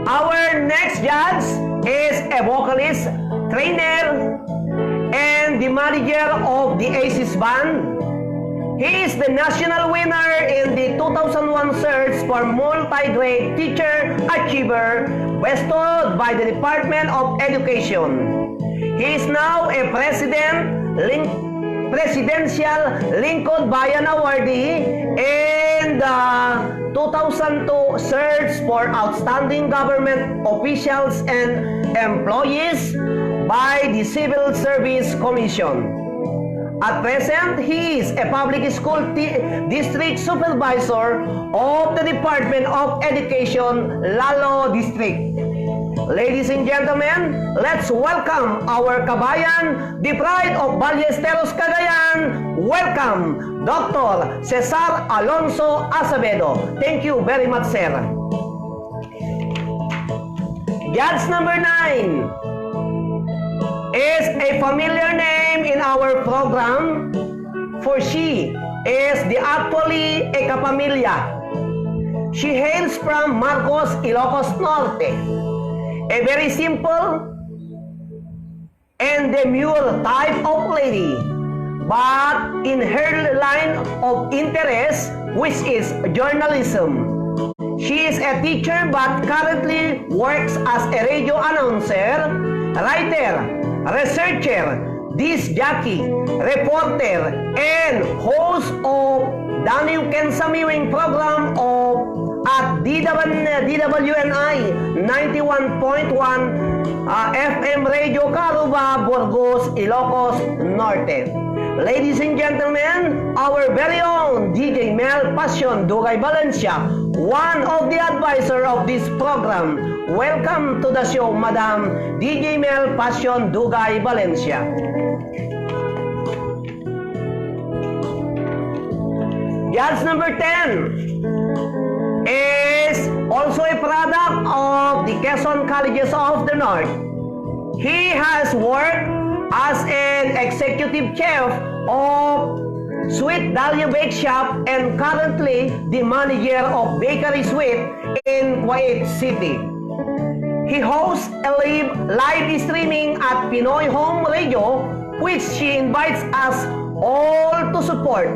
Our next judge is a vocalist, trainer, and the manager of the Aces Band. He is the national winner in the two thousand one search for multi-grade teacher achiever bestowed by the Department of Education. He is now a president, lin- presidential Lingkod Bayan awardee, and the two thousand two search for outstanding government officials and employees by the Civil Service Commission. At present, he is a public school ti- district supervisor of the Department of Education, Lalo District. Ladies and gentlemen, let's welcome our kabayan, the pride of Ballesteros, Cagayan. Welcome, Doctor Cesar Alonso Acevedo. Thank you very much, sir. Judge number nine is a familiar name in our program, for she is the actually a kapamilya. She hails from Marcos, Ilocos Norte. A very simple and demure type of lady, but in her line of interest, which is journalism. She is a teacher but currently works as a radio announcer, writer, researcher, disc jockey, reporter, and host of the New Ken Samiwing program of at D W N I ninety-one point one, uh, F M Radio Caruba, Burgos, Ilocos Norte. Ladies and gentlemen, our very own D J Mel Passion Dugay Valencia, one of the advisor of this program. Welcome to the show, Madam D J Mel Passion Dugay Valencia. Judge number ten is also a product of the Quezon Colleges of the North. He has worked as an executive chef of Sweet Dahlia Bake Shop and currently the manager of Bakery Sweet in Kuwait City. He hosts a live, live streaming at Pinoy Home Radio, which he invites us all to support.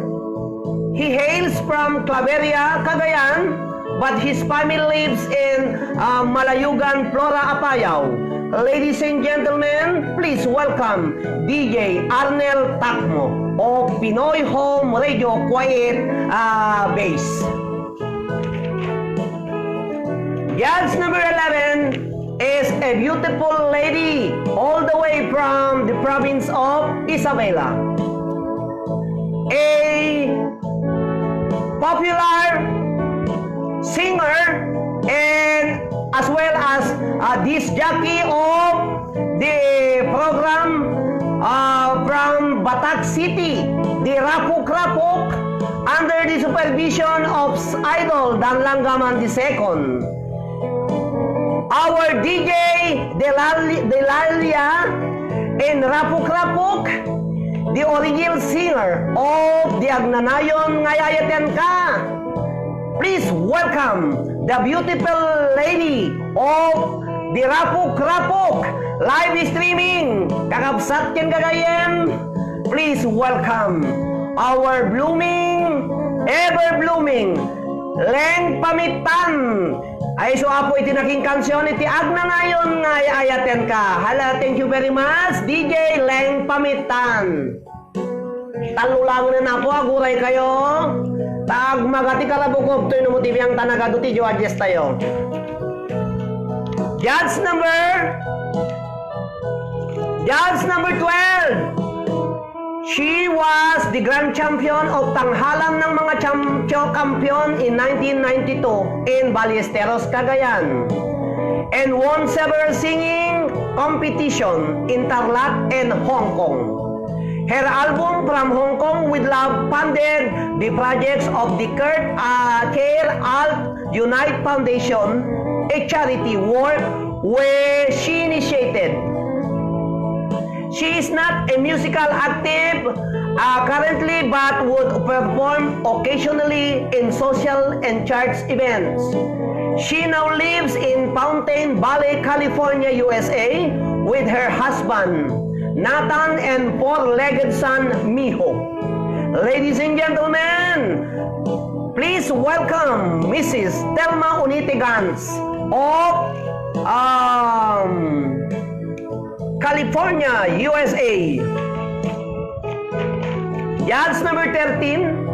He hails from Claveria, Cagayan, but his family lives in, uh, Malayugan, Flora, Apayao. Ladies and gentlemen, please welcome D J Arnel Takmo of Pinoy Home Radio Kuwait, uh, base. Judge number eleven is a beautiful lady all the way from the province of Isabela. A popular singer and as well as a disc jockey of the program, uh, from Batac City, the Rapuk Rapuk, under the supervision of Idol Dan Langgaman the second. Our D J Delali-, Delalia in Rapuk Rapuk, the original singer of the Agnanayon nga Ay-ayatenka. Please welcome the beautiful lady of the Rapuk Rapuk live streaming. Kakabsat ken gagayyem, please welcome our blooming, ever blooming, Leng Pamittan. Ay, isu, Apo, iti nakinkansion iti agnanayon nga ay-ayatenka. Hala, thank you very much, D J Leng Pamittan. Tallo laengen, Apo, aguray kayo. Ta agmaga ti kalabukobtoy no mo ti biang ta nagadu ti judges tayo. Judge number, judge number twelve. She was the grand champion of Tanghalan ng mga Champion Kampiyon in nineteen ninety-two in Ballesteros, Cagayan, and won several singing competition in Tarlac and Hong Kong. Her album From Hong Kong with Love funded the projects of the Care, uh, Care Alt Unite Foundation, a charity work where she initiated. She is not a musical active, uh, currently, but would perform occasionally in social and church events. She now lives in Fountain Valley, California, U S A, with her husband, Nathan, and four-legged son, Miho. Ladies and gentlemen, please welcome Missus Telma Unite Gans of, um, California, U S A. Judge number thirteen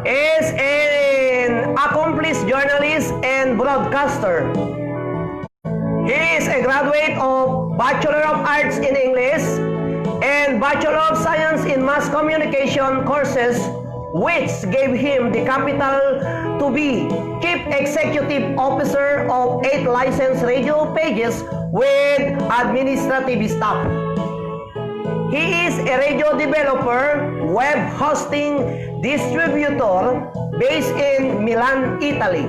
is an accomplished journalist and broadcaster. He is a graduate of Bachelor of Arts in English and Bachelor of Science in Mass Communication courses, which gave him the capital to be Chief Executive Officer of eight licensed radio pages with administrative staff. He is a radio developer, web hosting distributor based in Milan, Italy.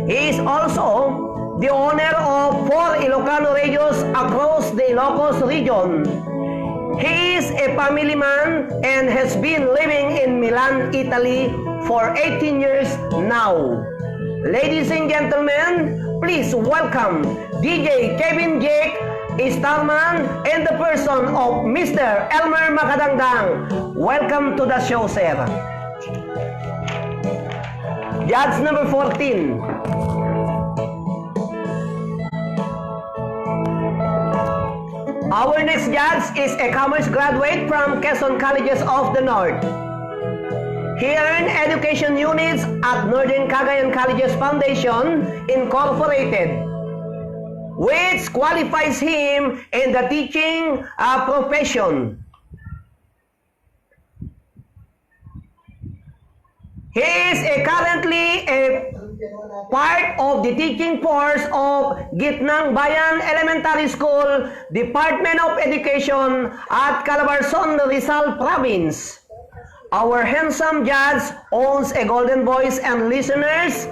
He is also the owner of four Ilocano radios across the Ilocos region. He is a family man and has been living in Milan, Italy for eighteen years now. Ladies and gentlemen, please welcome D J Kevin Jake Starman, in the person of Mister Elmer Makadangdang. Welcome to the show, sir. Judge number fourteen. Our next judge is a commerce graduate from Quezon Colleges of the North. He earned education units at Northern Cagayan Colleges Foundation Incorporated, which qualifies him in the teaching, uh, profession. He is a currently a part of the teaching force of Gitnang Bayan Elementary School, Department of Education at Calabarzon, Rizal Province. Our handsome judge owns a golden voice and listeners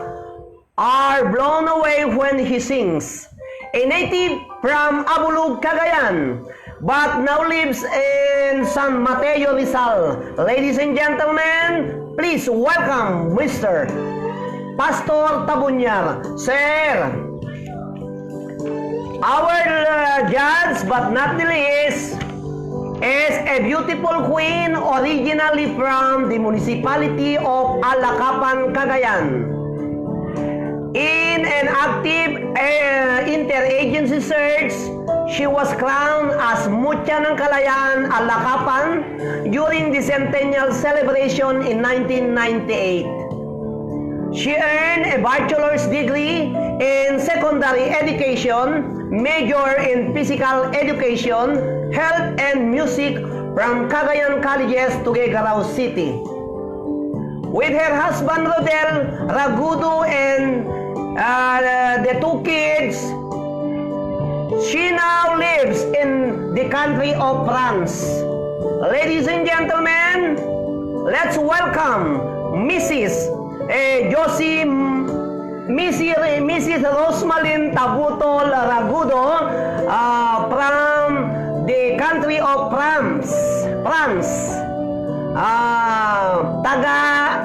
are blown away when he sings. A native from Abulug, Cagayan, but now lives in San Mateo, Rizal. Ladies and gentlemen, please welcome Mister Pastor Tabunyar. Sir, our, uh, judge, but not the least, is a beautiful queen originally from the municipality of Alacapan, Cagayan. In an active, uh, interagency search, she was crowned as Mucha ng Kalayaan, Alacapan during the centennial celebration in nineteen ninety-eight. She earned a bachelor's degree in secondary education, major in physical education, health, and music from Cagayan Colleges, Tuguegarao City. With her husband Rodel Ragudo and, uh, the two kids, she now lives in the country of France. Ladies and gentlemen, let's welcome Missus eh, Josie, Missus Re-, Missus Rosmalin Tabutol Ragudo, ah, from the country of France. France. Ah, taga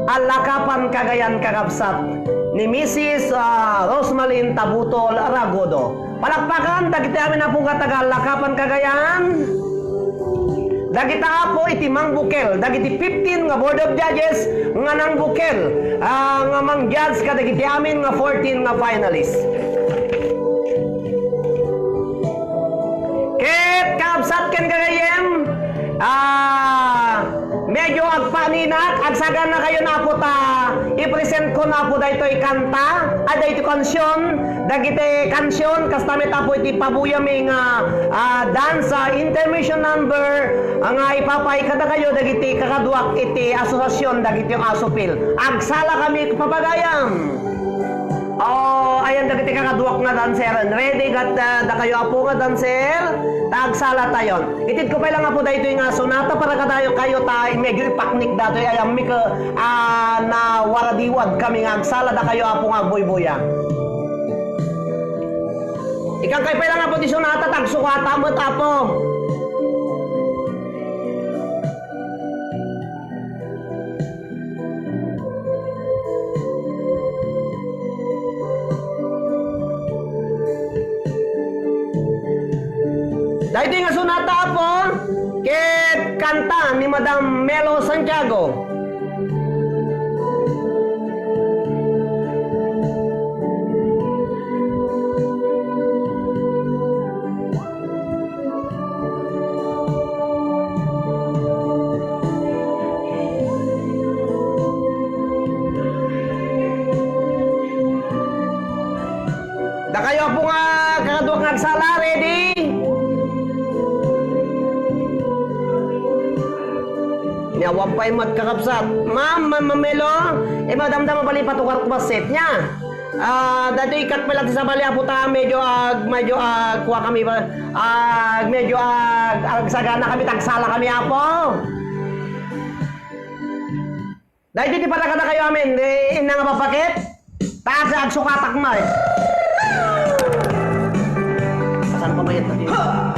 Alacapan, Cagayan, kakabsat ni Missus, ah, Rosmalin Tabutol Ragudo. Palakpakan dagiti amin a pungga taga Alacapan, Cagayan. Dagita apo iti mangbukel, dagiti fifteen nga Board of Judges nga nangbukel, ah, nga mang-judge kadagiti amin nga fourteen nga finalists. Ket kakabsat ken gagayyem, ah, medyo agpaninak, agsaganakayon, Apo, ta i-present ko na, Apo, daytoy kanta, a daytoy kansion, dagiti kansion, kasta met, Apo, iti pabuyami nga, ah, dance, ah, intermission number, ah, nga ipapay kadakayo dagiti kakaduak iti asosiasion dagiti asupil. Agsala kami, papagayam. Oh, ayan dagiti kakaduak nga dancer. Ready kat, ah, dakayo, Apo, nga dancer? Ta agsalatayon. Itedko pay lang, Apo, daytoy nga sonata para kadakayo ta medyo ipaknik datoy ay ammik, ah, nawaradiwad kami nga agsala dakayo, Apo, nga agbuybuya. Ikkan kay pay lang, Apo, ti sonata ta agsukata met, Apo. Daytoy nga sonata, Apo, ket kanta ni Madam Melo Santiago. Dakayo, Apo, nga kakaduak nga agsala, ready? Nia, awan pay met, kakabsat. Ma'am, Ma'am Mamelo, eh, madamdama bali patugar ko bassit nia. Ah, daytoy ikkat pay lang ti sabali, Apo, ta medyo ag-, medyo agkua kami ba, ag-, medyo ag-, agsagana kami, ta agsala kami, Apo. Daytoy ti para kadakayo amin, di inna nga papakit. Ta ag-, agsukatak met. Saan pa mayat na dito? Ah!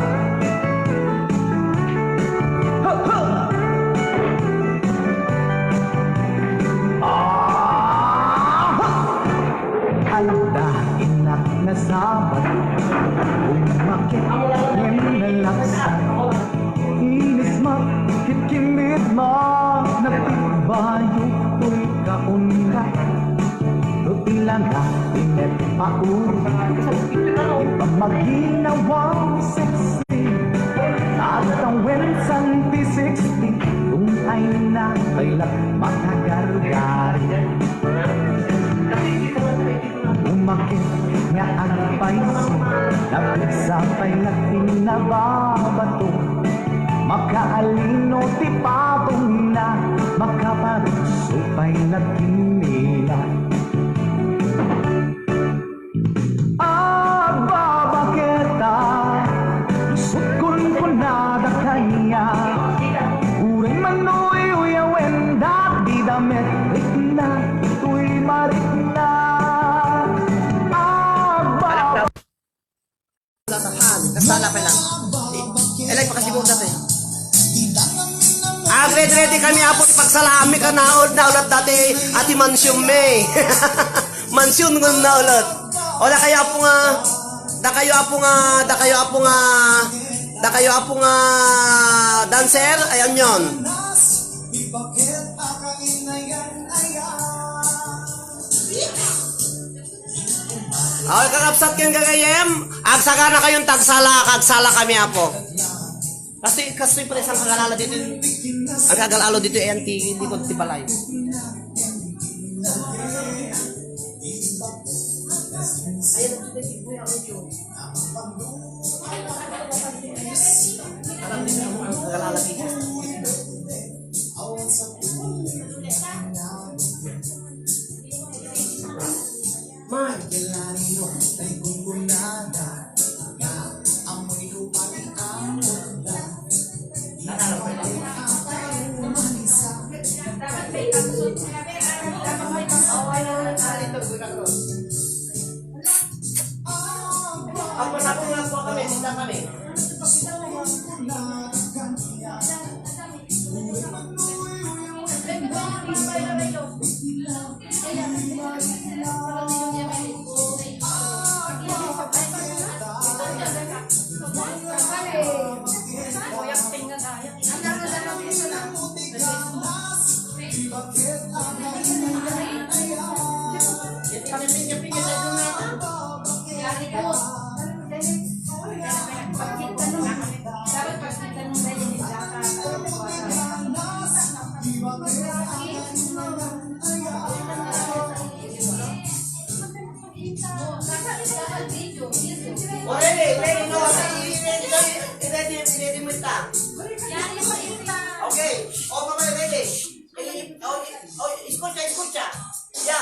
Handa, innak, nasabat. Umak- Ngem nalaksak, inismak, kitkimit ma, nagtikbayo, toy kaunka. Rutilana, inet pauri, ipamaginawa, sexy. Agtawen, santi, sexy, tungay na, kaylak, makagargari. Umakit nga agpayso, napigsa pay nagtinnababato. Makaalino ti patongna, makaparugso pay nagkinnila. Agbabaketa, isut kunkunada kaniak. Uray manuyuyawen, dagiti damet rikna, toy marikna. Agbaba- Kasala pa lang. Elay, pakasibaw dati. Agready-ready kami, Apo, ti pagsalaanmi, kanaul-, naulat dati, ati mansion mi. Mansion nga naulat. O, dakayo, Apo, nga, dakayo, Apo, nga, dakayo, Apo, nga, dakayo, Apo, nga dancer, ayan yon. Okay, kakabsat ken gagayyem, agsagana kayon ti agsala, agsala kami, Apo. Kastoy, kastoy pala isang kagalala dito, ang kagalalo dito, ayan, ti, likod ti balay. Ayan, dito, dito, dito, dito. Alam niyo ang kagalala dito. Ang masabong nga po kami, sila kami. Oh, ready, ready, no, ready, ready, ready, ready, ready mo ita. Okay, oh, mamay, ready. Eh, oh, oh, escucha, escucha. Ya.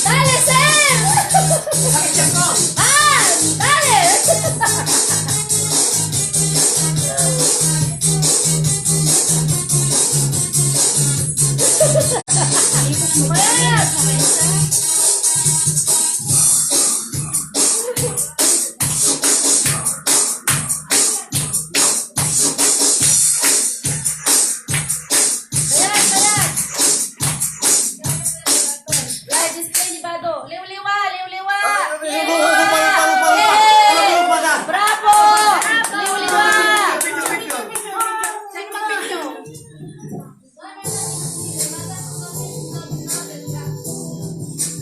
Dale, sir! Ah, dale! Mayat! Mayat, mayat! Live display ni Bado. Liwliwa, liwliwa! Ah, liwliwa! Liwliwa! Liwliwa! Liwliwa! Bravo! Liwliwa!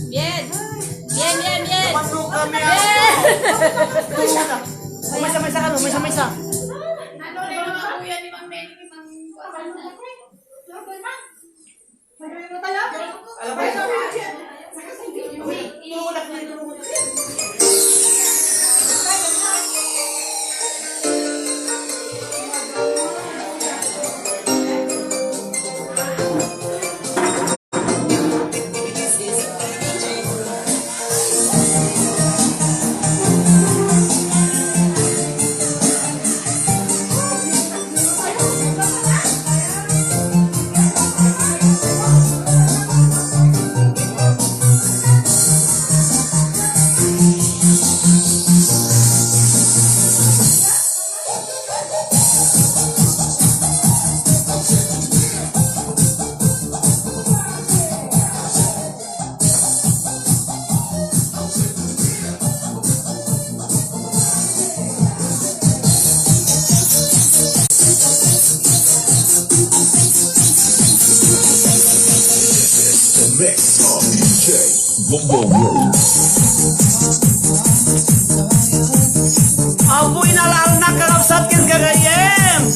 Bien! Bien, bien, bien! Napasok kami, ah. Bien! Maysa, maysa ka, no? Maysa, maysa. The mix of D J Bombo Rose. Apo, inalal na kakabsat ken gagayyem.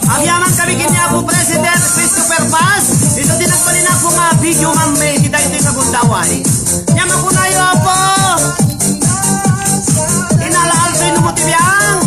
Agyaman kami ken ni Apo President Christopher Paz, isu ti nagbalin Apo nga video man may iti daytoy nga gundaway. Nia makunayo, Apo! Inalal toy no mo ti biang!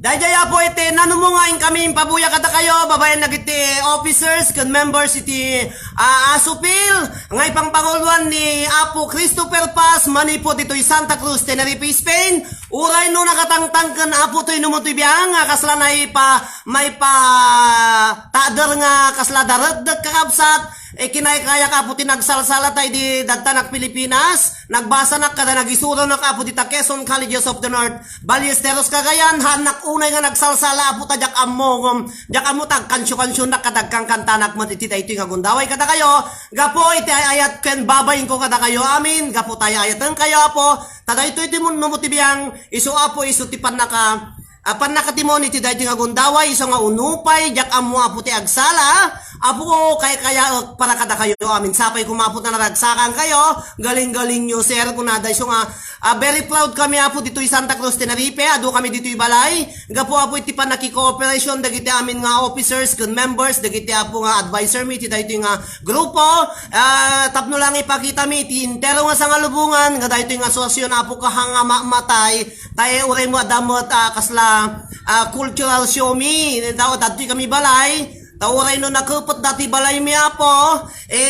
Daydiay, Apo, iti nanumo nga inkami impabuya kadakayo, babaen dagiti officers ken members iti, ah, ASUPIL, nga ipangpanguloan ni Apo Christopher Paz manipud ditoy Santa Cruz, Tenerife, Spain. Uray no nakatangtang ken Apo toy no mo toy biang, nga kasla naipa-, maipatader nga kasla daretdek, kakabsat, eh, kinaykayak, Apo, ti nagsalsala tay di dadtanak Pilipinas. Nagbasanak kada nagisuranak, Apo, dita Quezon Colleges of the North, Ballesteros, Cagayan. Haannak unay nga nagsalsala, Apo, ta diak ammo, ngem diak ammo ta agkansio-kansionak kada agkankantanak met iti daytoy nga gundaway kadakayo. Gapu iti ay-ayat ken babainko kadakayo amin, gapu ta ay-ayatenkayo, Apo, ta daytoy ti munno mo ti biang, isu, Apo, isu ti pannaka-, a, pannakatimon iti daytoy nga gundaway, isu nga unupay, diak ammo, Apo, ti agsala, Apo, kaykayaek para kadakayo amin. Sapay koma, Apo, ta naragsakankayo, galing-galingyo, sir, kunada, isu nga, a, very proud kami, Apo, ditoy Santa Cruz, Tenerife, adu kami ditoy balay, gapu, Apo, iti pannakikooperasyon dagiti amin nga officers ken members, dagiti, Apo, nga adviser mi iti daytoy nga grupo, a, tapno lang ipakita mi iti entero nga sangalubongan nga daytoy nga asosiasyon, Apo, kaha nga mamatay, ta, e, uray mo adda met, a, kasla, a, cultural show mi, ta, dadtoy kami balay, ta uray no nakepet dati balay mi, Apo, e,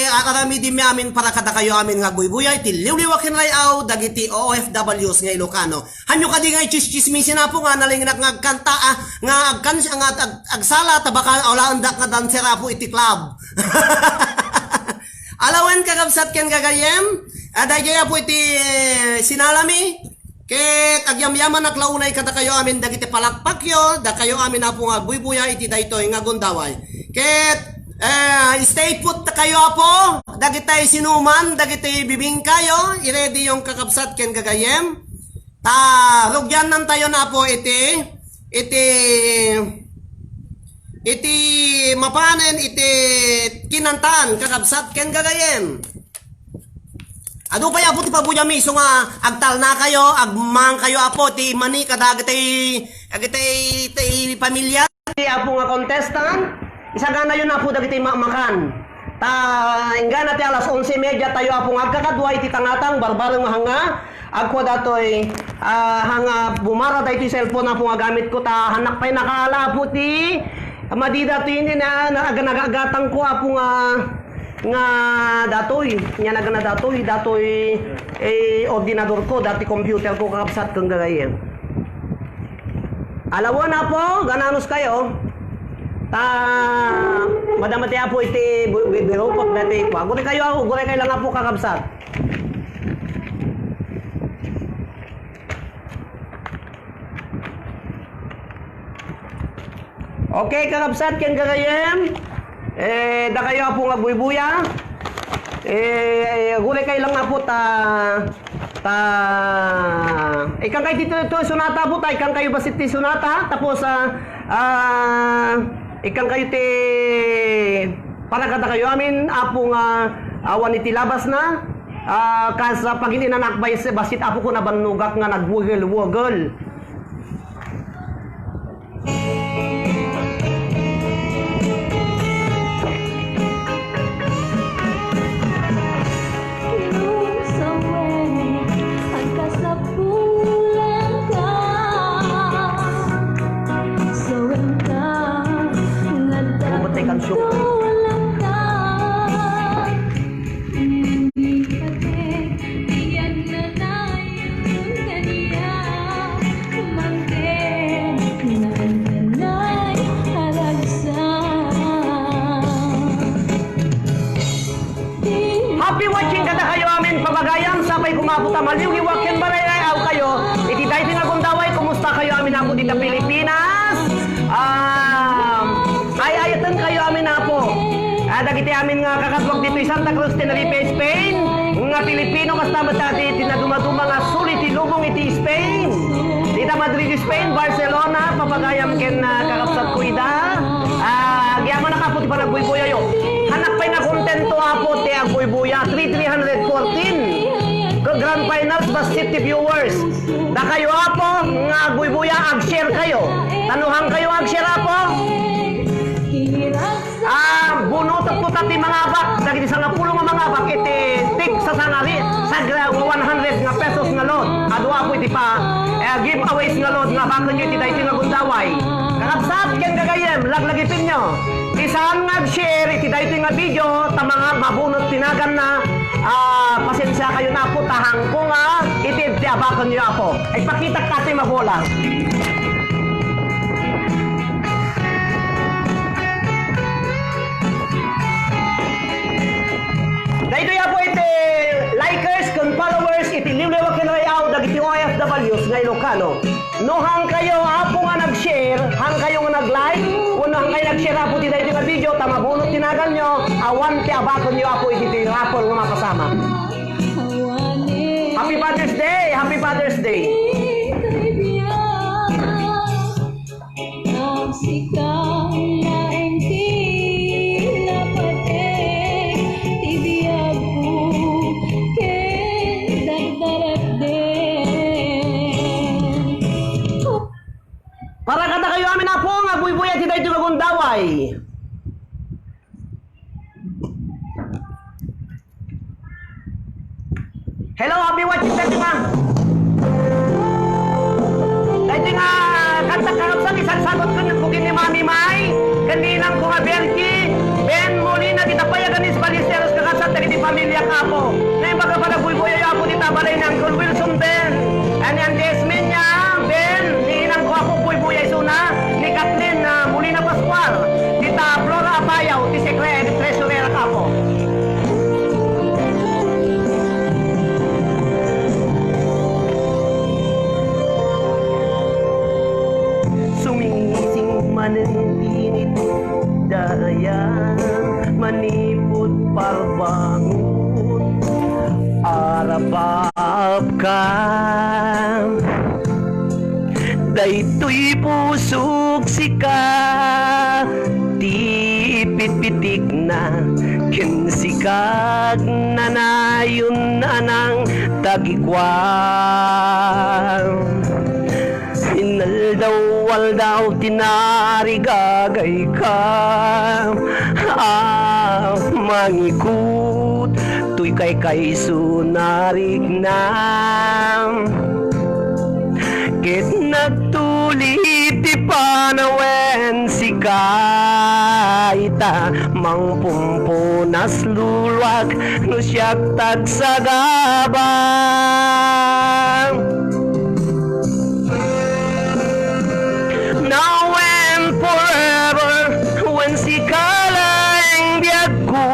akaramidin mi amin para kadakayo amin nga agbuybuya iti liwliwa ken ray-aw dagiti O F Ws nga Ilocano. Hanyo kadi nga ichischismisin, Apo, nga nalingnak nga agkanta, a, nga agkan-, nga ag-, agsala, ta baka alaendak nga dancer, Apo, iti club. Alawen, kakabsat ken gagayyem, a, daydiay, Apo, iti, e, sinalami, ket agyamyamanak la unay kadakayo amin dagiti palakpakyo, dakayo amin, Apo, nga agbuybuya iti daytoy nga gundaway. Ket Eh, stay put kayo, Apo. Dagitay sinuman, dagitay bibingkayo, i-ready yung kakabsat ken gagayem. Ta, rugiannan tayo na, Apo, iti, iti, iti mapanen, iti kinantan, kakabsat ken gagayem. Adu pay, Apo, ti pabuyam isu nga agtalna kayo, agmang kayo, Apo, ti mani kadagitay, dagitay, ti pamilya. Ti Apo nga contestant, isaganayon, Apo, dagiti makmakan. Ta, inggana ti alas onse y media tayo, Apo, nga agkakadua iti tangatang, barbareng nga hanga, agkua datoy, ah, hanga bumara daytoy cellphone, Apo, nga gamitko, ta, hannak pay nakaala, Apo, ti, madi datoy ni na, na, aga-, nagagatangko, Apo, nga, nga datoy, nga nagana datoy, datoy, eh, ordinador ko, dati computer ko, kakabsat, kung gagayem. Alawan, Apo, gananos kayo. Ta, madama ti Apo iti bu-, bu-, birupot dati. Aguray kayo, aguray kayo lang, Apo, kakabsat. Okay, kakabsat, ken gagayem. Eh, dakayo, Apo, nga agbuybuya. Eh, aguray kayo lang, Apo, ta, ta, ikkan kayo dito, ito, sonata, Apo, ta, ikkan kayo basit ti sonata, tapos, ah, ah, ikkan kayo ti, para kada kayo amin, Apo, nga awan iti labas na, ah, kas, ah, pagin-inanak, bas-, basit, Apo, ko nabannogak nga nagwegel-wegel. Happy watching kada kayo amin, pabagayam, sapay kumapo ta maliwliwak ken barayrayaw kayo. Iti daytoy nga gundaway, kumusta kayo amin, Apo, dita Pilipinas? Ah, ay-ayaten kayo amin, Apo. Ah, dagiti amin nga kakaduak ditoy Santa Cruz, Tenerife, Spain, nga Pilipino, kasta met dati ti nadumaduma nga suli ti lubong iti Spain. Dita Madrid, Spain, Barcelona, pabagayam ken, ah, kakabsat ko ida. Ah, agyamanak, Apo, ti panagbuybuyayo. Hannak pay nga kontento, Apo, ti agbuybuya. Three, three hundred fourteen. Ga-, grand finals, bassit ti viewers. Dakayo, Apo, nga agbuybuya, ag-share kayo. Ta no han kayo ag-share, Apo? Ah, bunotek to ta ti mangabak, dagiti sangapulo nga mangabak iti tig sasangari, sagra one hundred nga pesos nga load. Adu, Apo, iti pa, eh, giveaways nga load nga abakenyo iti daytoy nga gundaway. Kakabsat ken gagayem, laglagipenyo. Ti saan nga ag-share iti daytoy nga video, ta manga-, mabunot ti naganna, ah, pasensia kayo na, Apo, ta hanko nga itib ti abakenyo, Apo. Ipakitak ta ti mabola. Daytoy, Apo, iti likers ken followers iti liwliwak ken rayaw dagiti O F Ws nga Ilocano. No han kayo, Apo, nga nag-share, han kayo nga nag-like, wenno han kayo nag-share, Apo, ti daytoy nga video, ta mabunot ti naganyo, awan ti abakenyo, Apo, iti ti raffle nga mapasama. Happy Father's Day! Happy Father's Day! Sika laeng ti napateg ti biagko ken dagdaratdeng. Para kada kayo amin, Apo, nga agbuybuya ti daytoy nga gundaway. Hello, happy watching, Fatima. Daytoy nga kanta, kakabsat, isagsagot ko ni Mami May, ken ni inang ko nga Bergie, Ben Molina, dita Payagan, Ballesteros, kakabsat, dagiti pamilyak, Apo. Naimbag a panagbuybuyayo, Apo, dita balay ni Uncle Wilson, Ben, and ni Auntie Esmeña, Ben, ni inang ko, Apo, buybuya isuna, ni Kathleen, ah, Molina Pascual, dita Flora Apayaw, ti sekre-, treasurer, Apo. Sumising manen init daya. manipud parbangon, arababka. Daytoy pusok sika ti pitpitikna, ken sika agnanayon a nangtagikuam. Inaldaw-aldaw tinarigagayka a mangikut toy kaykayso nariknam. Ket nagtuli ti panawen sika ita, mangpumpunas luluak no siak tagsagabang. Now and forever, wen sika laeng biagko,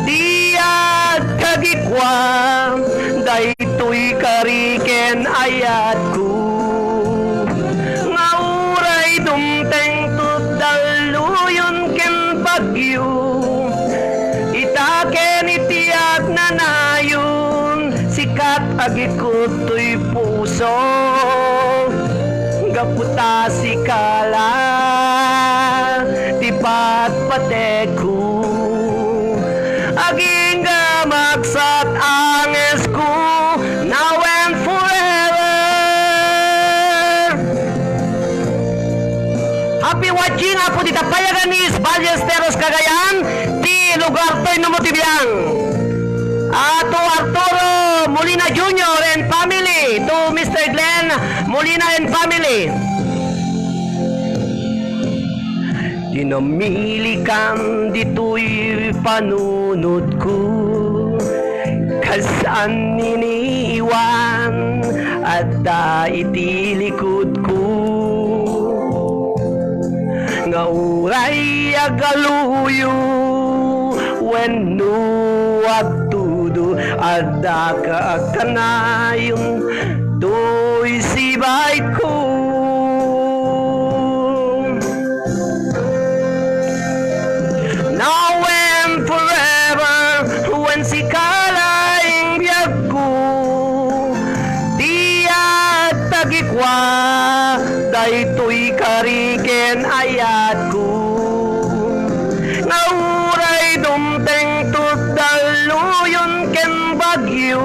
ti agtagikuam, daytoy kari ken ayatko. Nga uray dumteng ti dalluyon ken bagyo, ita ken iti agnanayon, sika agikut toy puso. Gapu ta sika la ti patpatekko. Agingga maksat angesko, now and forever. Happy watching, Apo dita Payaganis, Ballesteros, Cagayan, ti lugar toy no mo ti biang. Ato Arturo Molina Junior and family, to Mister Glenn Molina and family. Dinamilikan ditoy panunotko, kas-an iniwan adda iti likudko. Nga uray agaluyo wenno agtudo, adda ka agkanayon toy sibayko. Now and forever, wen sika laeng biagko, ti agtagikua, daytoy kari ken ayatko. Nga uray dumteng ti dalluyon ken bagyo,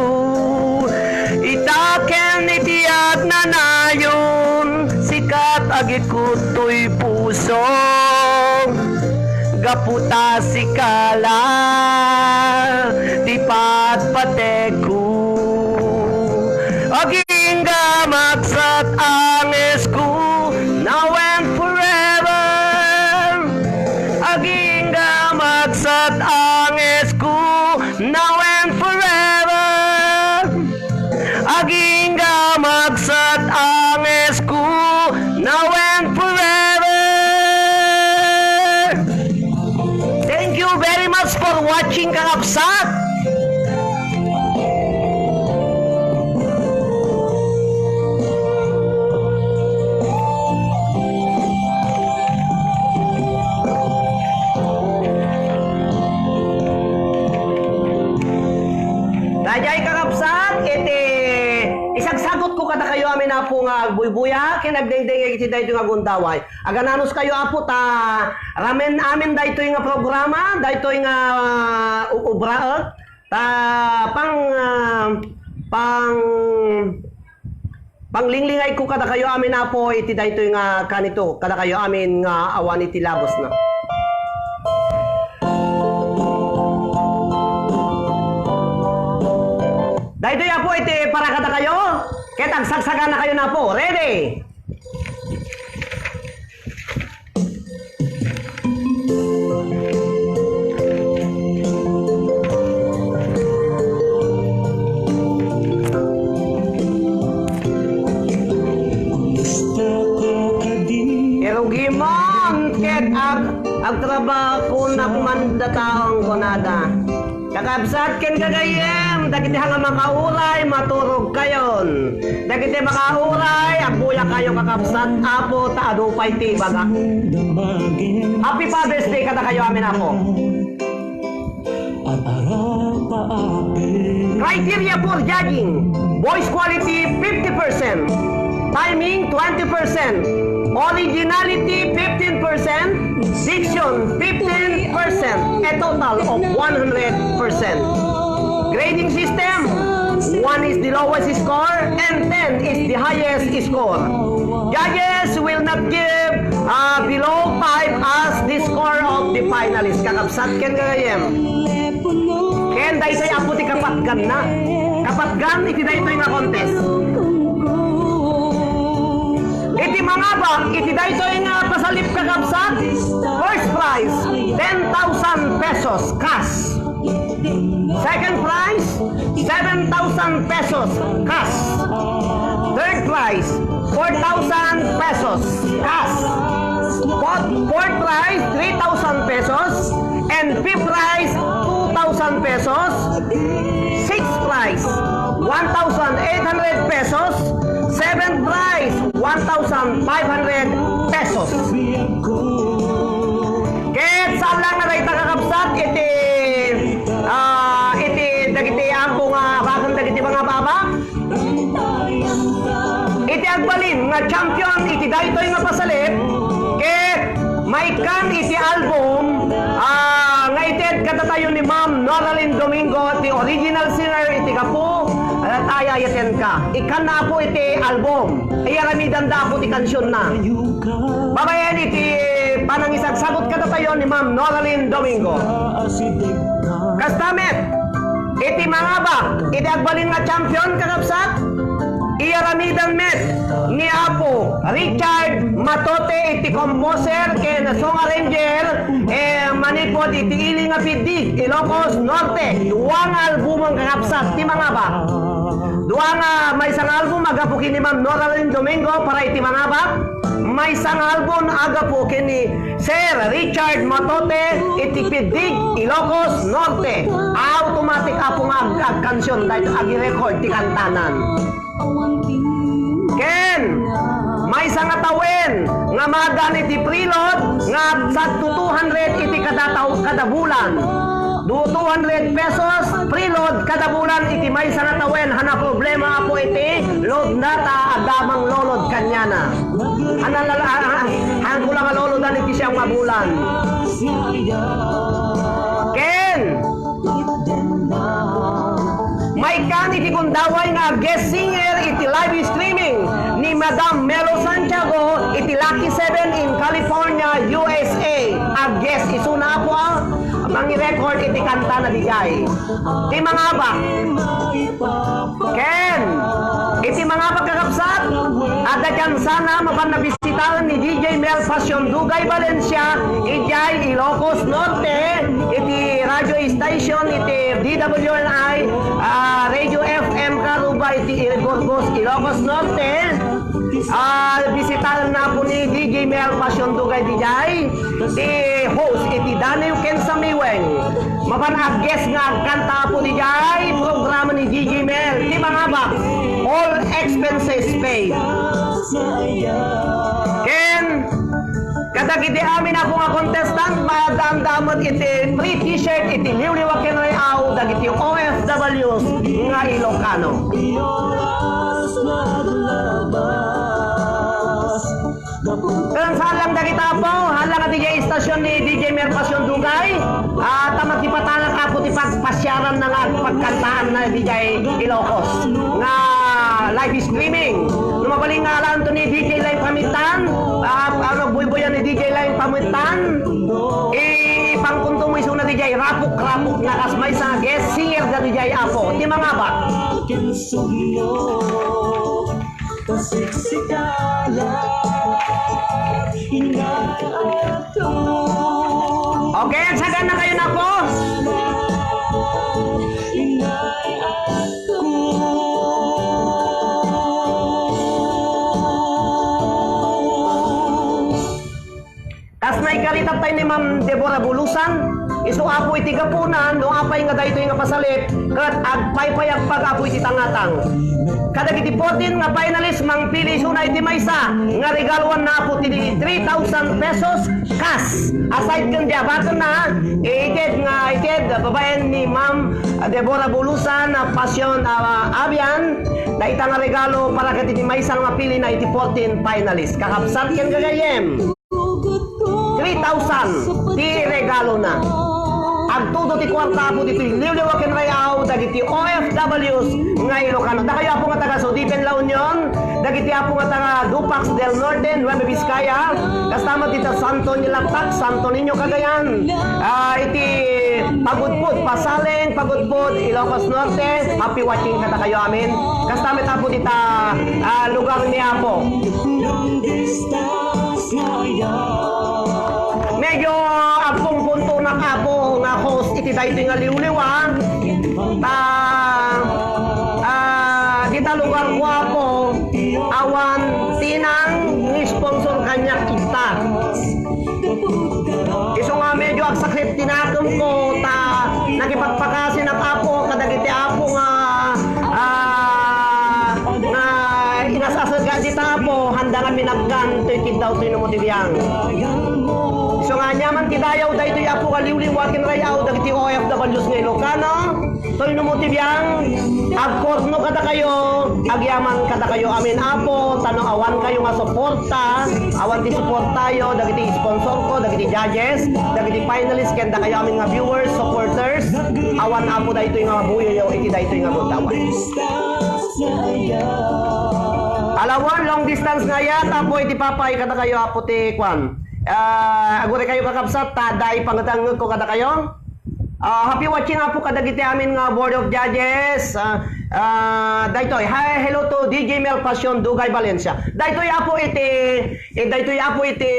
ita ken iti agnanayon, sika agikut toy puso. Gapu ta sika la ti patpatekko. Agingga maksat angesko, now and forever. Agingga maksat angesko, now and forever. Agingga maksat angesko, now and forever. Thank you very much for watching, kakabsat. Daydiay, kakabsat, iti isagsagutko kadakayo amin, Apo, nga agbuybuya ken agdengdengngeg iti daytoy nga gundaway. Agananuskayo, Apo, ta ramen amin daytoy nga programa, daytoy nga, ah, uobraek, ta pang, ah, pang Panglinglingayko kadakayo amin, Apo, iti daytoy nga kanito kadakayo amin nga awan iti labosna. Daytoy, Apo, iti para kadakayo, ket agsagsaganakayon, Apo. Ready? Irugimon ket ag-, agtrabaho kun agmanda taong kunada. Kakabsat ken gagayyem, dagiti nga makauray, maturogkayon. Dagiti makauray, agbuyakayo, kakabsat, Apo, ta adu pay ti ibaga. Happy Father's Day kadakayo amin, Apo. Criteria for judging: voice quality, fifty percent. Timing, twenty percent. Originality, fifteen percent. Diction, fifteen percent. A total of one hundred percent. Grading system: one is the lowest score and ten is the highest score. Judges will not give, uh, below five as the score of the finalist. Kakabsat ken gagayyem. Ken daytoy, Apo, ti kapatganna. Kapatgan iti daytoy nga contest. Iti mangabak iti daytoy nga pasalip, kakabsat, first prize, ten thousand pesos cash. Second prize, seven thousand pesos cash. Third prize, four thousand pesos cash. Fourth, fourth prize, three thousand pesos. And fifth prize, two thousand pesos. Sixth prize, one thousand eight hundred pesos. Seventh prize, one thousand five hundred pesos. Ket saan lang nga dayta, kakabsat, iti, ah, iti dagiti ampo nga abaken dagiti mangabak. Iti agbalin nga champion iti daytoy nga pasalip, ket maikkan iti album, ah, nga ited kadatayo ni Ma'am Noralyn Domingo, ti original singer iti gapu, ah, ta ay-ayatenka. Ikkanna, Apo, iti album. Iyaramidanda, Apo, ti kansionna. Babaen iti panangisagsagut kadatayo ni Ma'am Noralyn Domingo. Kasta met, iti mangabak iti agbalin nga champion, kakabsat, iyaramidan met ni Apo Richard Matote iti composer ken song arranger, eh, manipud iti ili nga Piddig, Ilocos Norte. Dua nga album, kakabsat, ti mangabak. Dua nga, maysa nga album a gapu ken ni Ma'am Noralyn Domingo para iti mangabak. Maysa nga album a gapu ken ni Sir Richard Matote iti Piddig, Ilocos Norte. Automatic, Apo, nga ag-, agkansion daytoy, agi-record ti kantanan. Ken maysa nga tawen nga maaddaan iti preload nga agsadto two hundred iti kada taw-, kada bulan. Do two hundred pesos preload kada bulan iti maysa nga tawen. Haan a problema, Apo, iti loadna ta adda manglolod kaniana. Haan a lala-, ah, ah, haanko la nga lolodan iti siam nga bulan. Ken maikkan iti gundaway nga guest singer iti live streaming ni Madam Melo Santiago iti Lucky Seven in California, U S A. Ag-guest isuna, Apo, a mangi-record iti kantana diay. Ti mangabak. Ken iti mangabak, kakabsat, adda tiansana mapan nabisitaen ni D J Mel Passion Dugay Valencia idiay Ilocos Norte iti radio station iti D W N I, ah, Radio F M Karuba iti Burgos, Ilocos Norte. Ah, bisitaenna, Apo, ni D J Mel Passion Dugay diay ti host iti Daniw ken Samiweng. Mapan ag-guest nga agkanta, Apo, diay programa ni D J Mel, ti mangabak, all expenses paid. Ken kadagiti amin, Apo, nga contestant, maaddaanda met iti free t-shirt iti Liwliwa ken Ray-aw dagiti O F Ws nga Ilocano. Ken saan lang dagita, Apo, haan lang nga diay istasyon ni D J Mel Passion Dugay, ah, ta makipatanak, Apo, ti pagpasiaranna nga agpagkantaanna diay Ilocos nga live streaming. No mabalin nga alaanto ni D J Laing Pamittan, ah, ano, buybuyan ni D J Laing Pamittan, ipangkunto mo isuna diay rapuk-rapuk nga kas maysa nga guest singer da diay, Apo, ti mangabak. Okay, agsaganna kayo na po. Naikaritat tayo ni Ma'am Deborah Bulusan, isu Apo iti gapuna, no apay nga daytoy nga pasalip, ket agpaypayagpag Apo iti tangatang. Kadagiti fourteen nga finalist, mangpili isuna iti maysa nga regaloanna Apo ti three thousand pesos cash. Aside ken di abatenna, ited nga, ited, babaen ni Ma'am Deborah Bulusan, a Passion, a, Abian, dayta nga regalo para ket iti maysa nga mapilina iti fourteen finalist. Kakabsat ken gagayyem. Three thousand ti regalona. Agtudo ti kuarta Apo ditoy liwliwa ken ray-aw dagiti O F Ws nga Ilocano. Dakayo Apo nga taga Sudipen, La Union, dagiti Apo nga taga Dupax del Norte, Nueva Vizcaya, kasta met dita Santo Niño Laptac, Santo Niño Cagayan, ah, iti Pagudpud, Pasaleng, Pagudpud, Ilocos Norte, happy watching kadakayo amin. Kasta met Apo dita, ah, lugar ni Apo. Medyo agpungpunto na Apo nga host iti daytoy nga liwliwa. Ta, ah, dita lugar ko Apo, awan tinang ni sponsor kaniak ita. Isu nga medyo agsakit ti nakemko ta nakipagpakasinak Apo kadagiti Apo nga, ah, nga inasasagad dita Apo, handa nga pinagkan toy kiddaw toy no mo ti biang. Isu nga aniaman ti dayaw daytoy Apo nga liwliwa ken ray-aw dagiti O F Ws nga Ilocano. Toy no mo ti biang, agkorno kadakayo, agyaman kadakayo amin Apo, ta no awan kayo nga suporta, awan ti suportayo, dagiti sponsor ko, dagiti judges, dagiti finalists, ken dakayo amin nga viewers, supporters, awan Apo daytoy nga mabuyoyo iti daytoy nga gundaway. Alawan, long distance nga ya, Apo iti papay kadakayo Apo ti kuan. Ah, agure kayo kakabsat, ta dayta pangetangngeg ko kadakayo. Ah, happy watching Apo kadagiti amin nga board of judges. Ah, ah, daytoy, hi, hello to D J Mel Passion Dugay Valencia. Daytoy Apo iti, eh, daytoy Apo iti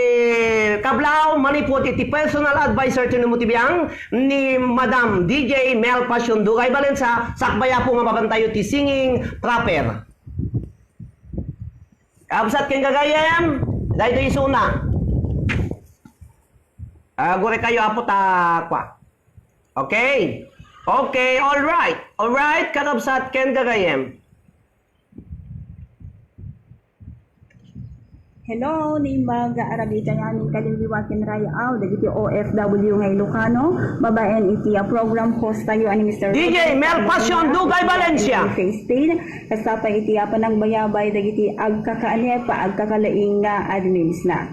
kablaw, manipud iti personal advisor ti numuti biang ni Madam D J Mel Passion Dugay Valencia, sakbay Apo nga mabantayo ti singing proper. Kabsat ken gagayyem, daytoy isuna. Agure kayo Apo ta kua. Okay. Okay, all right. All right, kakabsat ken gagayyem. Hello, naimbag a ragita nga amin kaliwliwa ken ray-aw dagiti O F W nga Ilocano, babaen iti, ah, program host tayo ani Mister D J Roderick Mel Passion Dugay Valencia. Face ten, kasta pay iti, ah, panagbayabay dagiti agkakaanep, agkakalaing nga admins na.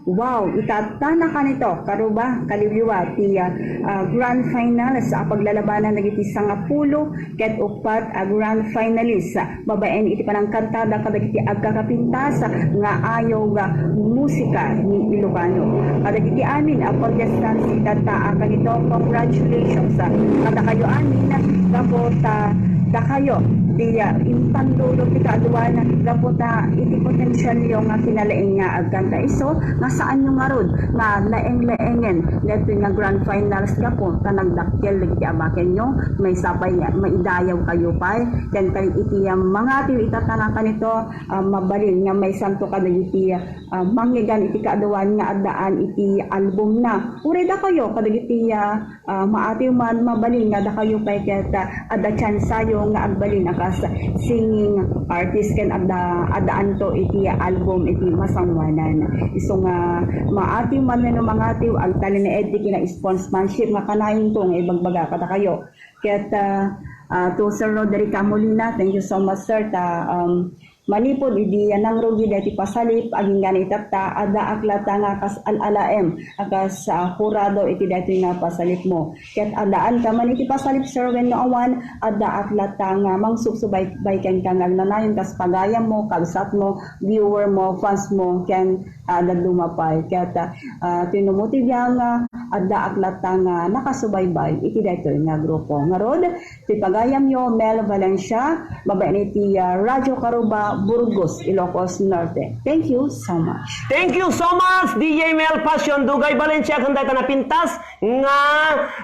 Wow, itatta na kanito, karuba, kaliwliwa ti, ah, ah, grand finals a paglalabanan dagiti sangapulo ket uppat a grand finalists, ah, babaen iti panangkantada kadagiti agkakapintas, ah, nga ayog, ah, musika ni Ilocano. Kadagiti amin a contestants, itatta a kanito, congratulations, ah, kadakayo amin, gapu ta dakayo ti, ah, impangdulot ti kaaduan gapu ta iti potensialyo nga kinalaing nga agkanta isu nga saanyo ngarud nga laeng-laengen daytoy nga grand finals gapu ta nagdakkel dagiti abakenyo, maysa pay maidayaw kayo pay ken kay iti, ah, mangatiw itatta nga kanito, ah, mabalin nga maysanto kadagiti, ah, mangngeggan iti kaaduan nga addaan iti album na. Uray dakayo kadagiti, ah, ah, maatiw man, mabalin nga dakayo pay ket, ah, adda tsansayo nga agbalin a kas singing artist ken adda, addaanto iti album iti masangoanan. Isu nga maatiw man wenno mangatiw, agtalinaed ti kina-sponsorship nga kanayon ko nga ibagbaga kadakayo. Ket, ah, ah, to Sir Roderick Camolina, thank you so much, sir, ta, um, manipud idi nangrugi daytoy pasalip, agingga itatta, addaak latta nga kas al-alaem a kas, ah, hurado iti daytoy nga pasalipmo. Ket addaanka man iti pasalip, sir, wenno awan, addaak latta nga mangsubsubaybay kenka nga agnanayon kas pagayammo, kabsatmo, viewermo, fansmo, ken, ah, dadduma pay. Ket, ah, ti numuti biang, ah, addaak latta nga nakasubaybay iti daytoy nga grupo. Ngarud, ti pagayamyo, Mel Valencia, babaen iti, ah, Radyo Karuba, Burgos, Ilocos Norte. Thank you so much. Thank you so much, D J Mel Passion Dugay Valencia, ken dayta napintas nga,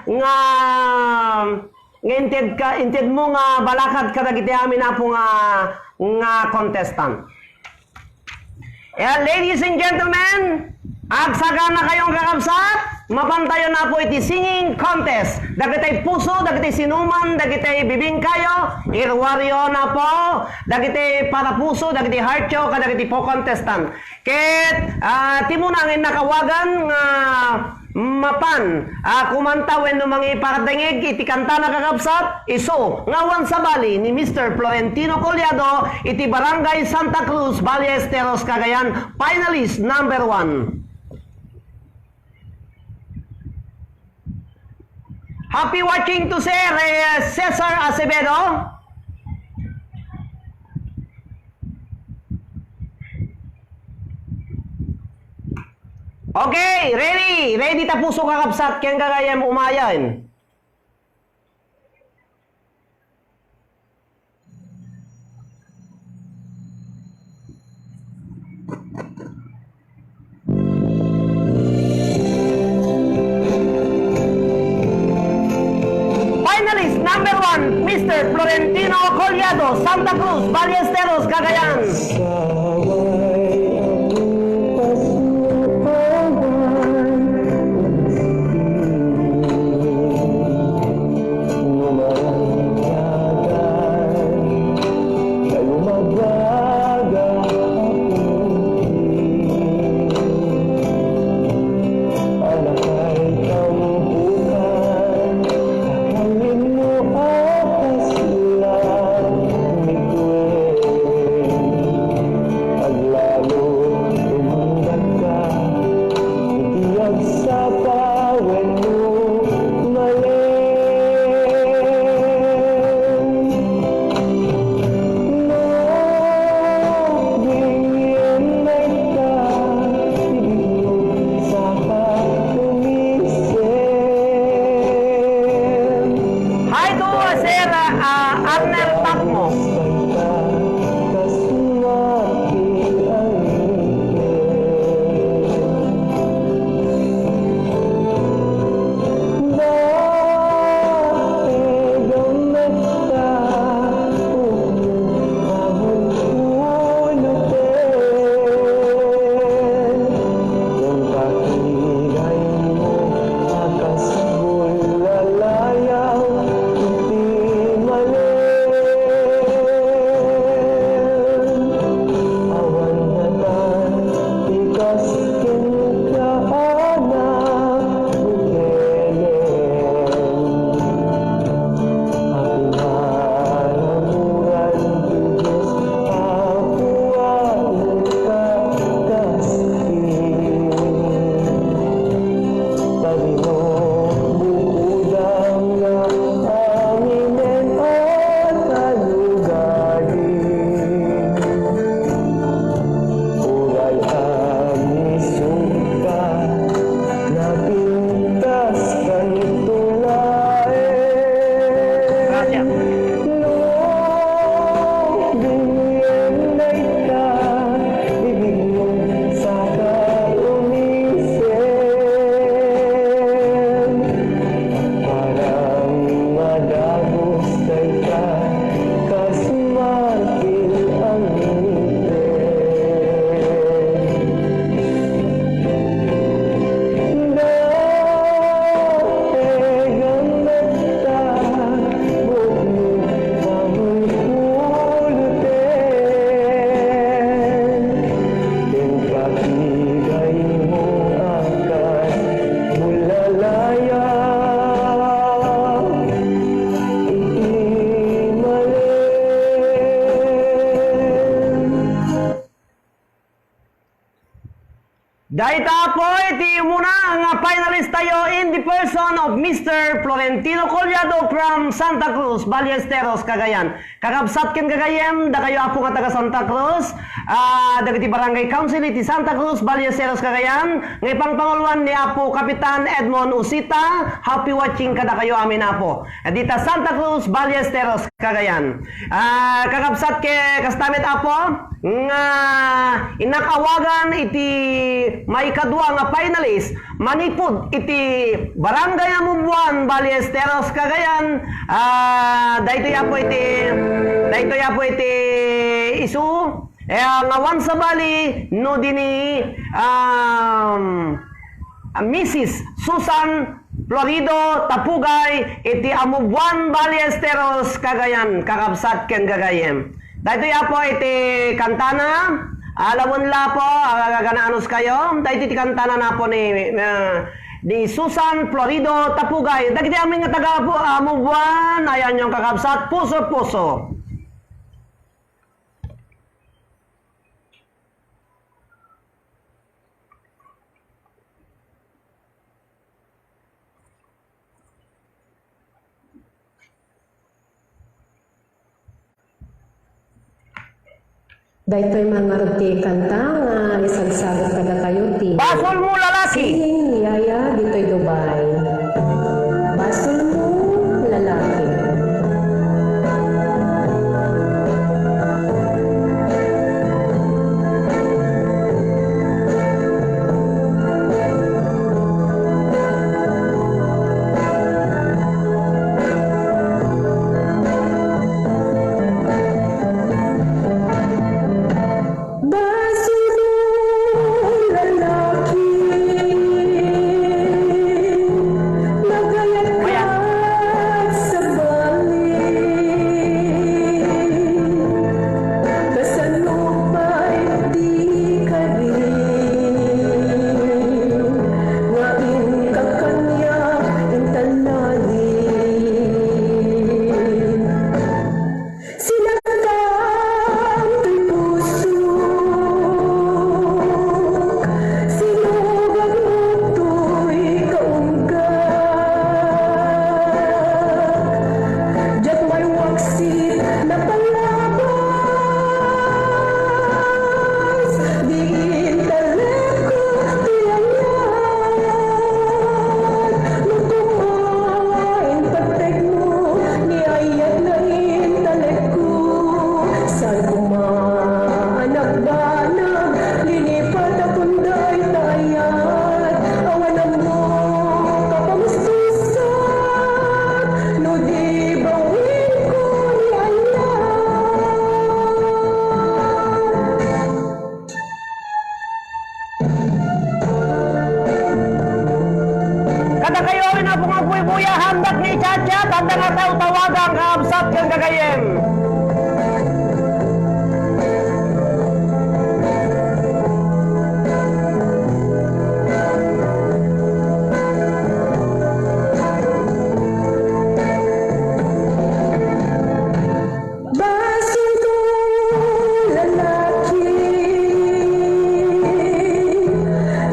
nga, nga inted ka, inted mo nga balakat kadagiti amin Apo nga, nga contestant. Yeah, ladies and gentlemen, Agsaganakayon, kakabsat, mapantayon, Apo, iti singing contest. Dagiti puso, dagiti sinuman, dagiti bibingkayo, iruaryo, Apo, dagiti parapuso, dagiti heartyo, kadagiti po contestant. Ket, ah, ti muna nga innak awagan nga mapan, ah, kumanta wenno mangipakadengeg iti kantana, kakabsat, isu nga Awan Sabali ni Mister Florentino Collado iti Barangay Santa Cruz, Ballesteros, Cagayan, finalist number one. Happy watching to Sir, eh, Cesar Acevedo. Okay, ready. Ready ta puso, kakabsat, ken gagayem umayen. Finalist number one, Mister Florentino Collado, Santa Cruz, Ballesteros, Cagayan. Aglalo, tumanggatka, iti agsapa wenno malen. No, di ngem naikka, ibigmo saka tumisen. Hi to, Sir, ah, Arnel Tacmo. Awan natan ti kas kenka, anak, bukelen. Apinaramuran ti Dios, Apo, a inkakasti. Padinok bukodam nga aminen a talugadi. Uray agisok ka, napintas kanto laeng. Gracias. No, binien dayta, ibigmo saka umisen. Parang madagus dayta, kas martil a ngipin. Dapigam dayta, buot mo pamulpuluten. Ken pakigaymo a kas bulalaya iti malen. Dayta, Apo, iti umuna nga finalist tayo in the person of Mister Florentino Collado from Santa Cruz, Ballesteros, Cagayan. Kakabsat ken gagayem, dakayo, Apo, nga taga Santa Cruz, ah, dagiti Barangay Council iti Santa Cruz, Ballesteros, Cagayan, nga ipangpanguloan ni Apo Kapitan Edmond Usita. Happy watching kadakayo amin, Apo. Dita Santa Cruz, Ballesteros, Cagayan. Ah, kakabsat ket kasta met, Apo, nga innak awagan iti maikadua nga finalist manipud iti Barangay Amumbuan, Ballesteros, Cagayan. Ah, daytoy, Apo, iti, daytoy, Apo, iti isu Eh, nga awan sabali, no di ni, um, Missus Susan Florido Tapugay iti Amubuan Valle Esteros, Cagayan, kakabsat ken gagayyem. Daytoy, Apo, iti kantana, alawen la, Apo, agagananos kayo. Daytoy iti kantana, Apo, ni, ah, ni Susan Florido Tapugay. Dagiti amin nga taga Apo, Amubuan, ayanyo, kakabsat, puso-puso. Daytoy mangngeg ti kanta nga isagsagut kadakayo ti Basol mo, lalaki. Singing ni Yaya ditoy Dubai. Basol mo, lalaki. Basol mo, lalaki, nagayat ka sa bali. Kasano pay di ka rin, nga inka kaniak intalnali. Sinaktam toy pusok, sinugat mo toy kaunggat. Diak maywaksit napalabas, di intalekko ti anian. No koma inpagtegmo ni ayat nga intalekko, saan koma a nagbanag, linipatakon dayta ayat. Awan ammo kapamustusan, no di bawinko ni ayat. Kadakayo, Apo nga buybuyahan, dak ni Chacha, tanda nga tawtawagan, kakabsat ken gagayyem. Basol ko, lalaki,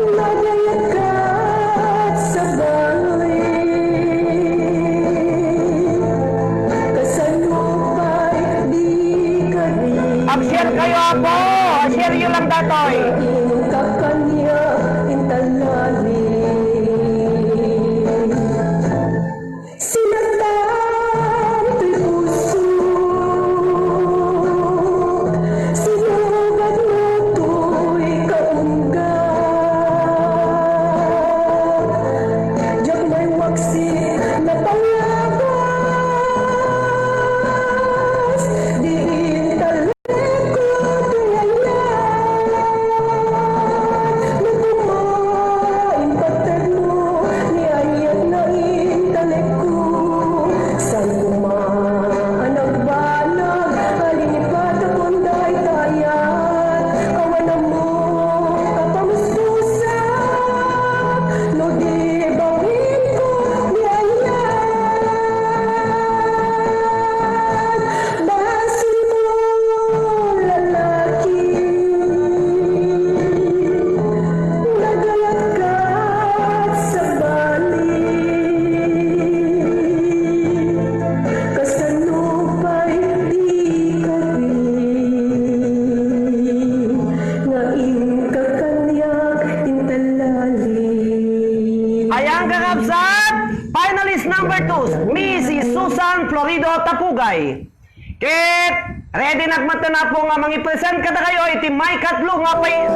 nagayat ka sa bali. Kasano pay di ka rin. Ag-share kayo, Apo. Share nyo lang, Datoy. Inka kaniak intalnali. Sinaktam toy pusok, sinugat mo toy kaunggat. Diak maywaksit napalabas, di intalek Basol ko, lalaki, nagayat ka sa bali. Kasano pay di ka rin, nga inka kaniak intalnali. Ayan, kakabsat, finalist number two, Missus Susan Florido Tapugay. Ket ready nak met, Apo, nga mangipresent kadakayo iti maikatlo nga pay-,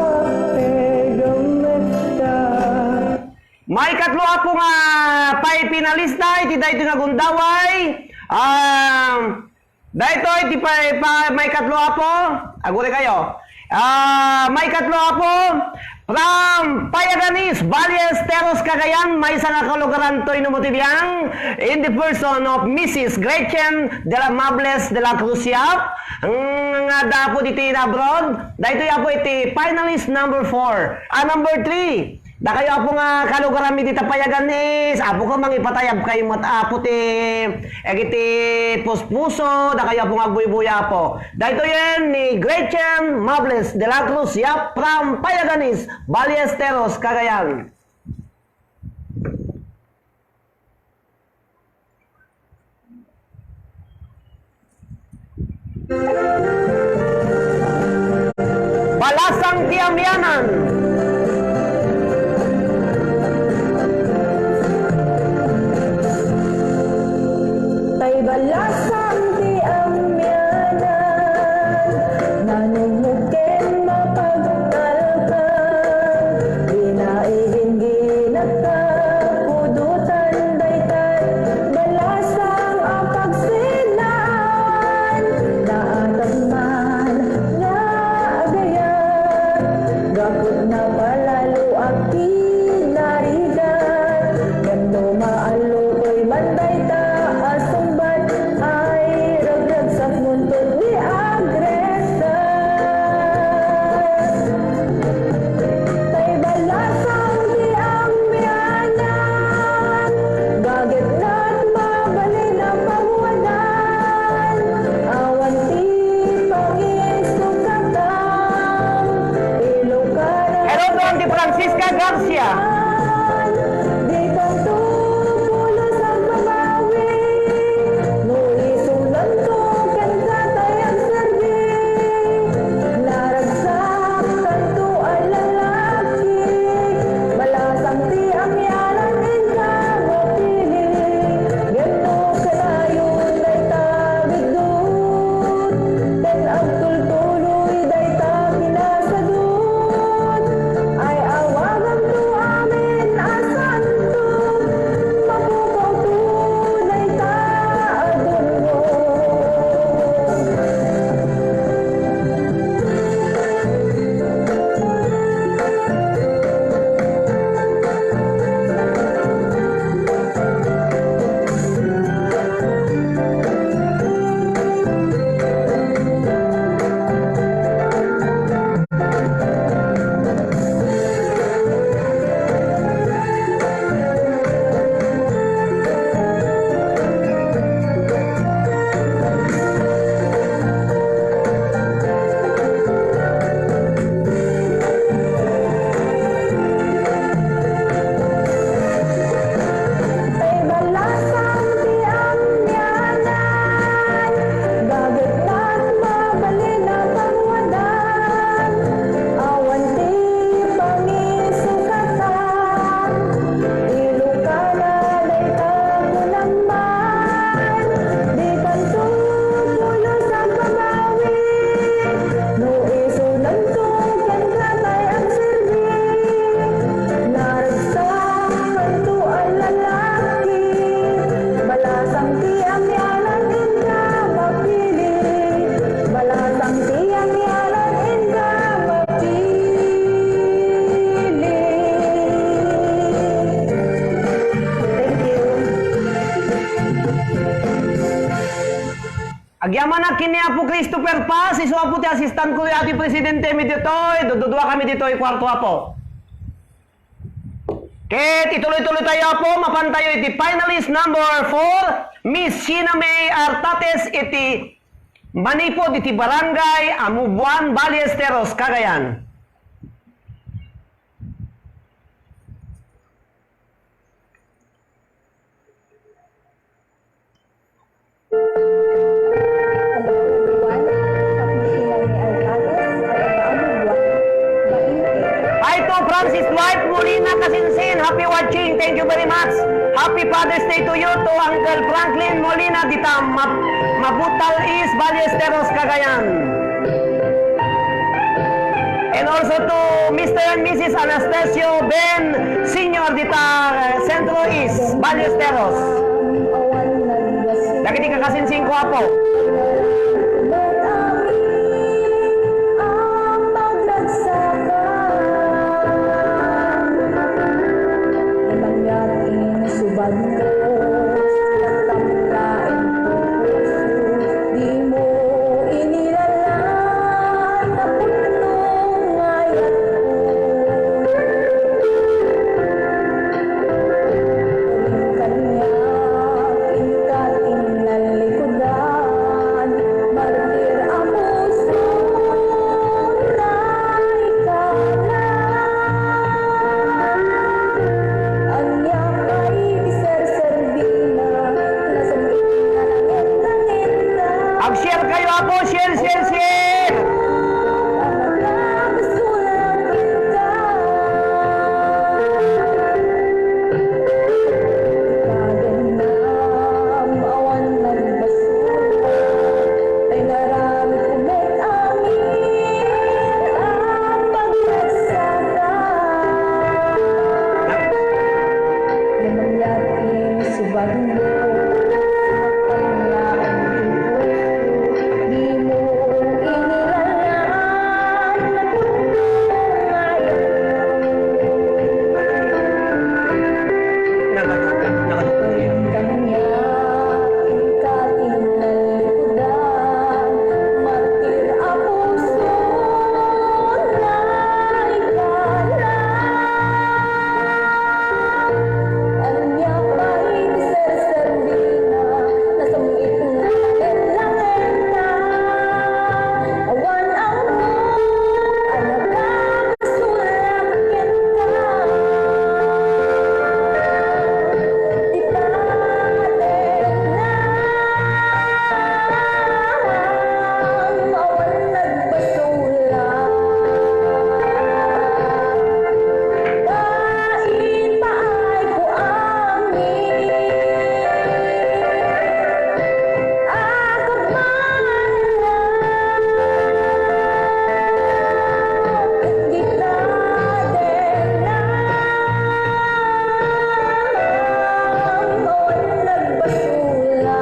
maikatlo, Apo, nga pay-finalista iti daytoy nga gundaway. Um, daytoy ti pay-, pa-, maikatlo, Apo. Aguri kayo. Ah, maikatlo, Apo, from Payaganis, Valles Teros, Cagayan, maysa nga kalugaran toy no mo ti biang, in the person of Missus Gretchen de la Mables de la Cruz Yap, nga adda, Apo, ditoy abroad. Daytoy, Apo, iti finalist number four. Ah, number three. Dakayo, Apo, nga kalugaranmi dita Payaganis, Apo, ko mangipatayab kayo met, Apo, ti, dagiti puspuso, dakayo, Apo, nga agbuybuya, Apo. Daytoyen ni Gretchen Mables de la Cruz Yap from Payaganis, Valles Teros, Cagayan. Balasang ti Amianan. Tay balasang ti amianan, nanungngot ken mapagtalkan, dina igingginat ta pudotan daytay balasang a pagsidnaan. Naatag man nga agayat, gapu ta napalaloak ti narigat. Ngem no maallokoy man dayta a sungbat, ay ragragsak muntot ti agresat. Tay balasang ti amianan, gagetna ti mabalin a pamuanan. Awan ti pangisukatan, Ilocana. Hello to Auntie Francisca Garcia. Dikanto pulos agmamawi, no isunanto kenka tay agserbi. Naragsak tanto a lalaki, balasang ti amianan inka mapili. Ngem no kanayon dayta biddut, ken agtultuloy dayta pinasadut, ay awaganto amin a santo, mapukawto dayta a dungngo. Tay balasang ti amianan, gagetna ti mabalin a pamuadan. Awan ti pangisukatan, Ilocana dayta kunam man. Dikanto pulos agmamawi, no isunanto kenka tay agserbi. Naragsak tanto a lalaki, balasang ti amianan inka mapili, balasang ti amianan inka mapili. Thank you. Agyamanak ken ni Apo Christopher Paz, isu, Apo, ti assistant ko, iti presidente mi ditoy, dududuakami ditoy kuarto, Apo. Ket ituloy-tuloy tayo, Apo, mapan tayo iti finalist number four, Miss Sheena May Artates iti Manipod iti Barangay Amubuan, Valles Teros, Cagayan. Hello, everyone. Ako si Mami Alcaraz, taga Amubuan, Bainte. Hi to Francis Dwight Molina Kasinsin. Happy watching. Thank you very much. Happy Father's Day to you, to Uncle Franklin Molina, dita Mab-, Mabutal East, Valles Teros, Cagayan. And also to Mister and Missus Anastasio Ben Senior dita, eh, Centro East, Valles Teros. Dagiti kakasinsin ko, Apo. Dimo inilalan a pudno nga ayatko. Kaniak inka ti nalikudan, martir a puso, naikana. Ania pay ti serserbina, nasem-itna langennangenna. Ag-share kayo, apo! Share, share, share! Anak a basula, kenka. Ikaw gayam, awan nagbasol, ay nararamidko met amin a pagragsakan. Ngem ania ti subago, sinaktan laeng ti puso, dimo inilalan a pudno nga ayatko. Kaniak inka ti nalikudan, martir a puso, naikana. Ania pay ti serserbina, nasem-itna langennangenna. Awan ammo a nagabasol kenka. Ti padengna, awan nagbasola. Bain paay ko amin a kabaelan. Di padengna, awan nagbasula.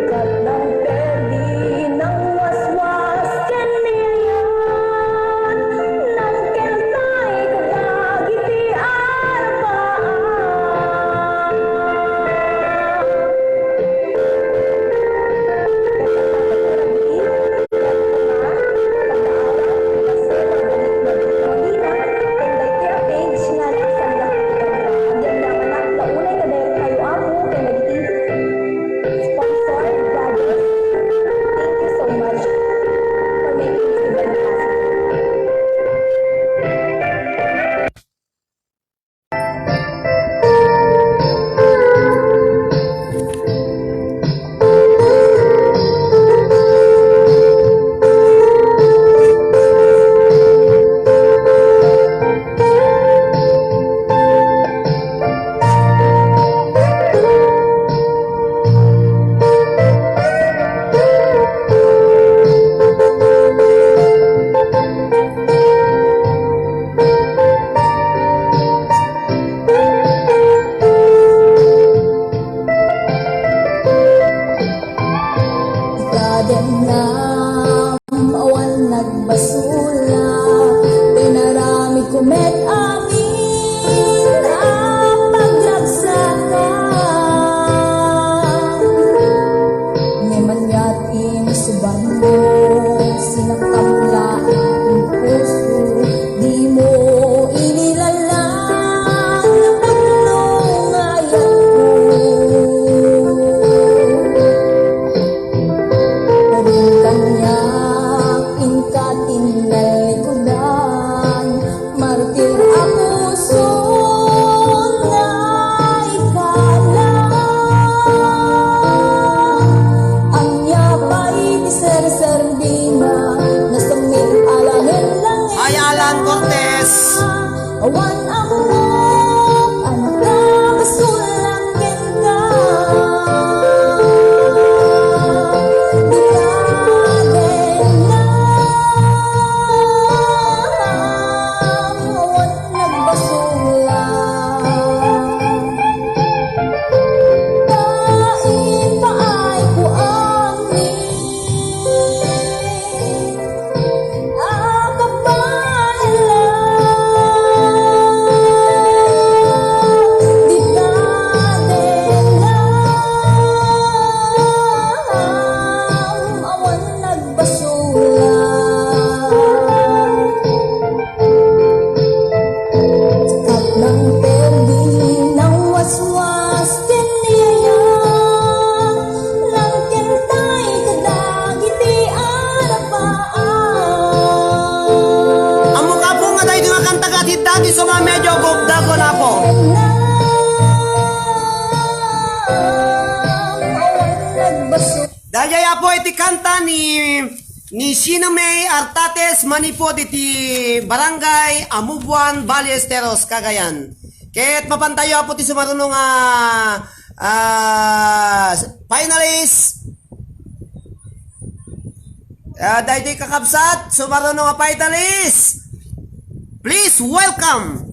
Ket nang perdi, nang waswas ken ni ayan, nang kentay kadagiti arpaam. Thank you so much for making this event possible. Kadengam, awan nagbasula, pinaramidko met amin a pagragsakan. Ngem ania ti nasubago, sinaktam laeng ti puso, dimo inilalang a pudno nga ayatko. Ken kaniak inka ti nalikudan, martir a puso, naikana. Ania pay ti serserbina, nasemmit a langennangen. Ay, Alan Cortez. Awan ammok a nakabasol kenka. Di kadengam, awan nagbasola. Bain paay ko amin a kabaelan. Daydiay, Apo, iti kanta ni, ni Sino May Artates manipud iti Barangay Amubuan, Ballesteros, Cagayan. Ket mapantayo, Apo, ti sumaruno nga, ah, finalist. Ah, daytoy, kakabsat, sumaruno nga finalist. Please welcome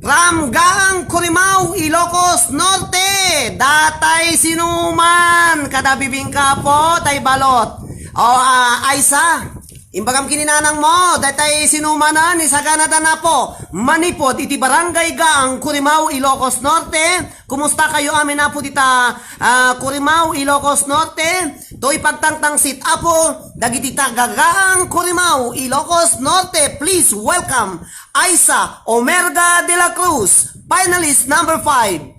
from Gaang, Corimao, Ilocos Norte, datay sinuman kada bibingka, Apo, tay balot. O, ah, Aisa, imbagam ken ni nanang mo, datay sinuman a ni sagana da na, Apo, manipud iti Barangay Gaang, Corimao, Ilocos Norte. Kumusta kayo amin, Apo, dita, ah, Corimao, Ilocos Norte? Toy pagtangtangsit, Apo, dagiti taga Gaang, Corimao, Ilocos Norte. Please welcome Aisa Omerga de la Cruz, finalist number five.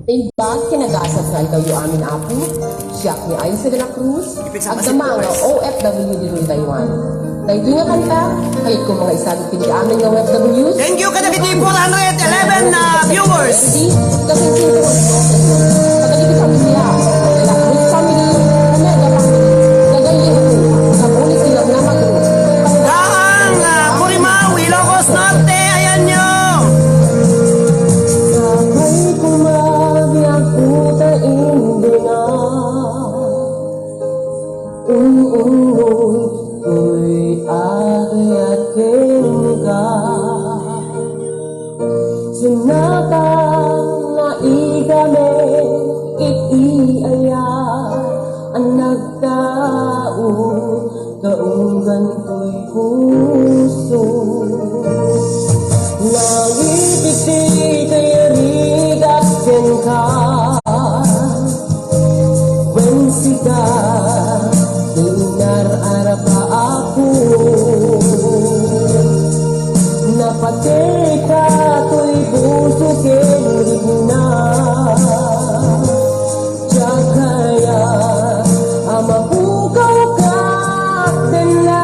Imbag kinagasat nga aldaw yo amin, Apo, siak ni Aisa de la Cruz, agdama nga O F W di Taiwan. Daytoy nga kanta, kayatko nga isagid iti amin nga O F Ws. Thank you kadagiti four hundred eleven na viewers. Kasensian ko nga kadagiti pamilya, la Cruz family, Omega family, Gagayeho, Kapulis, Ilog na Magro. Gaang, ah, Corimao, Ilocos Norte, ayanyo. Sakay kumabiag ta indi nga un-unnoy toy agayat kenka. Sinaka nga igami iti aya a nagtao, kaunggan toy puso. Nangipit ti kayaridak kenka. Wen sika, inar-arap a Apo. Napateka toy puso ken rikna. Diak kaya a mapukawka ken la.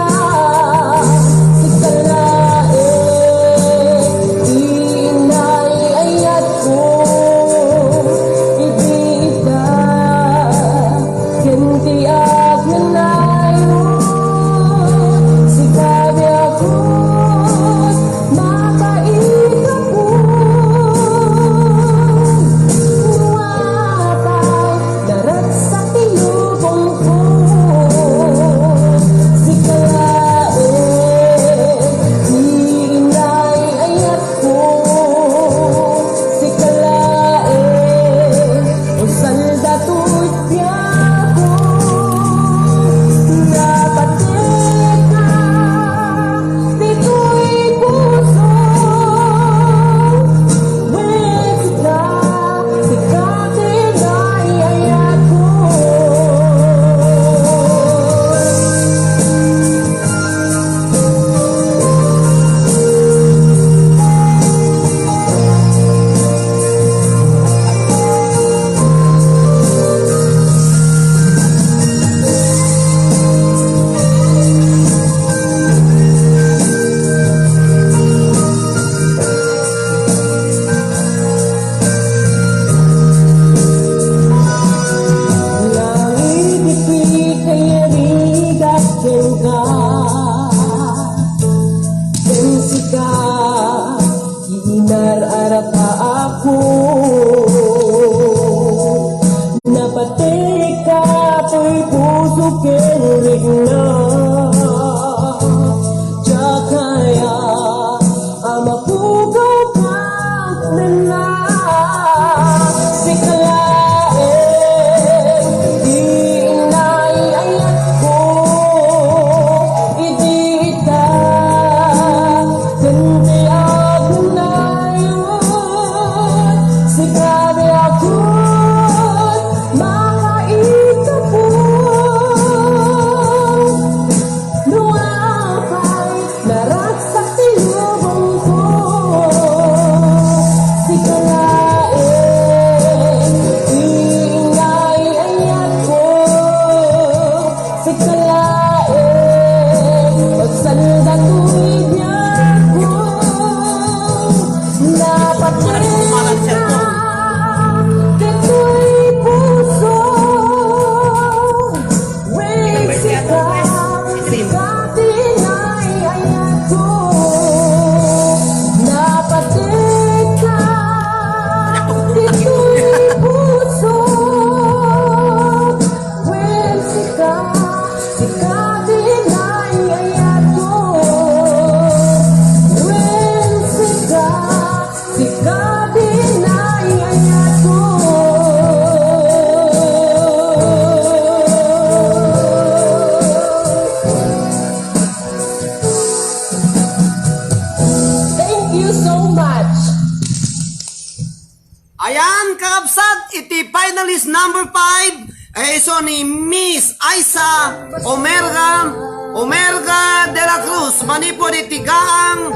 finalist number five, eh, isu ni Miss Aisa Omerga, Omerga de la Cruz, manipud iti Gaang,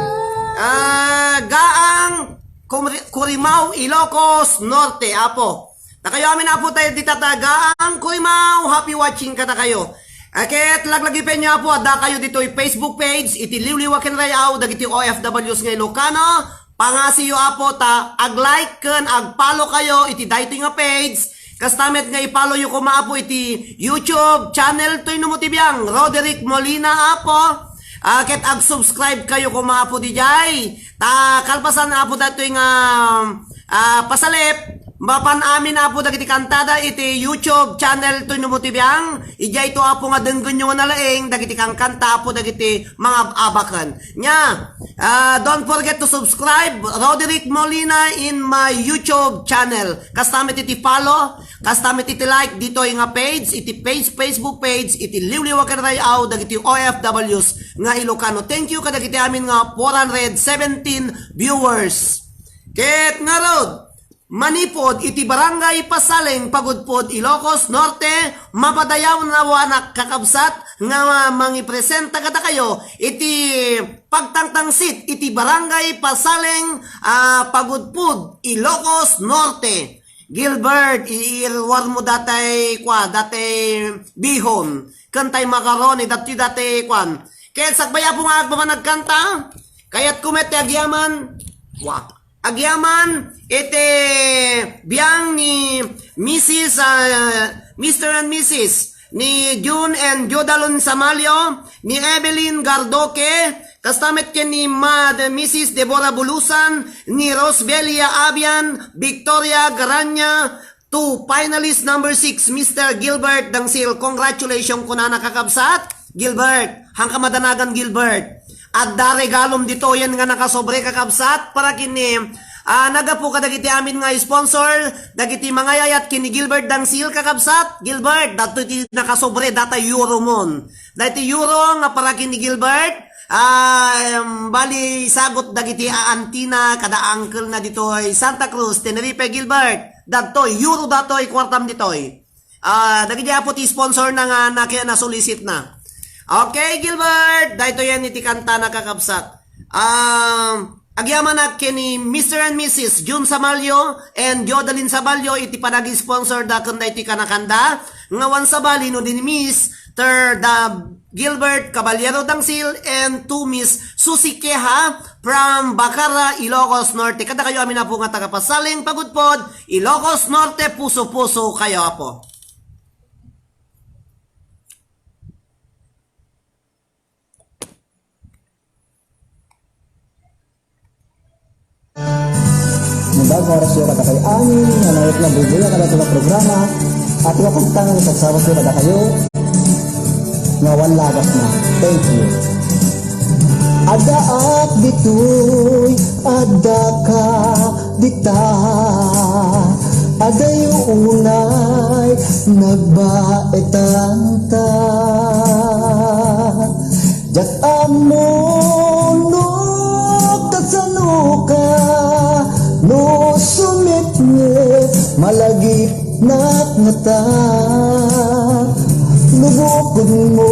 ah, Gaang, Curi-, Curimao, Ilocos Norte, Apo. Dakayo amin, Apo, tayo dita ta Gaang, Curimao, happy watching kadakayo. Ket laglagipenyo, Apo, adda kayo ditoy Facebook page, iti Liwliwa ken Ray-aw dagiti O F Ws nga Ilocano. Pangasiyo, Apo, ta ag-like ken ag-follow kayo iti daytoy nga page. Kasta met nga i-follow yo koma, Apo, iti YouTube channel toy no mo ti biang, Roderick Molina, Apo. Ah, ket ag-subscribe kayo koma, Apo, dijay. Ta kalpasan, Apo, daytoy nga, ah, pasalip, mapan amin, Apo, dagiti kantada iti YouTube channel toy no mo ti biang. Idiay to, Apo, nga denggenyo nga nalaing dagiti kankanta, Apo, dagiti mangab-abaken. Nya, ah, don't forget to subscribe, Roderick Molina, in my YouTube channel. Kasta met iti follow, kasta met iti like ditoy nga page, iti page, Facebook page, iti Liwliwa ken Ray-aw dagiti O F Ws nga Ilocano. Thank you kadagiti amin nga four hundred seventeen viewers. Ket ngarud, manipud iti Barangay Pasaleng, Pagudpud, Ilocos Norte, mapadayawnawanak, kakabsat, nga mangipresenta kadakayo iti pagtangtangsit iti Barangay Pasaleng, ah, Pagudpud, Ilocos Norte. Gilbert, iirwar mo datay, kua, datay bihon. Kantay macaroni, dati, datay, kuan. Ket sakbay, Apo, nga agpapan agkanta, kayatko met ti agyaman. Wa. Agyaman iti biang ni Missus, ah, Mister and Missus ni June and Jodalyn Samalio, ni Evelyn Gardoque, kasta met ken ni Mad-, Missus Deborah Bulusan, ni Rosbelia Abian, Victoria Garanya, to finalist number six, Mister Gilbert Dangsil. Congratulations kunana, kakabsat. Gilbert, haanka madanagan, Gilbert. Adda regalom ditoyen nga nakasobre, kakabsat, para ken ni, ah, naggapu kadagiti amin nga sponsor, dagiti mangayayat ken ni Gilbert Dangsil, kakabsat. Gilbert, datoy ti nakasobre, data euro mon. Daytoy euro nga para ken ni Gilbert, ah, em, bali, sagut dagiti aantina kada uncle na ditoy Santa Cruz, Tenerife, Gilbert. Datoy, euro datoy, kuartam ditoy. Ah, dagiti apo ti sponsor na nga naki-, nasulisit na. Okay, Gilbert, daytoyen iti kanta na, kakabsat. Um, agyamanak ken ni Mister and Missus June Samalio and Jodalyn Samalio iti panag-sponsor da ken daytoy kanakanda. Nga wan sabali no di ni Mister da Gilbert Caballero Dangsil and to Miss Susie Queja from Bacara, Ilocos Norte. Kadakayo amin, apo, nga taga Pasaleng, Pagudpod, Ilocos Norte, puso-puso kayo, apo. Nga bag-o nga orasyo kadakay amin nga nayat nga biblia kadagiti programa, apo, nga pagtangan nga sagsabasyo kadakayo nga wan lagasna. Thank you. Addaak ditoy, addaka dita, adayo unay nagbaetanta. Diak ammo no kasanoka, no sumitngit, malagipnak ngata. No bukodmo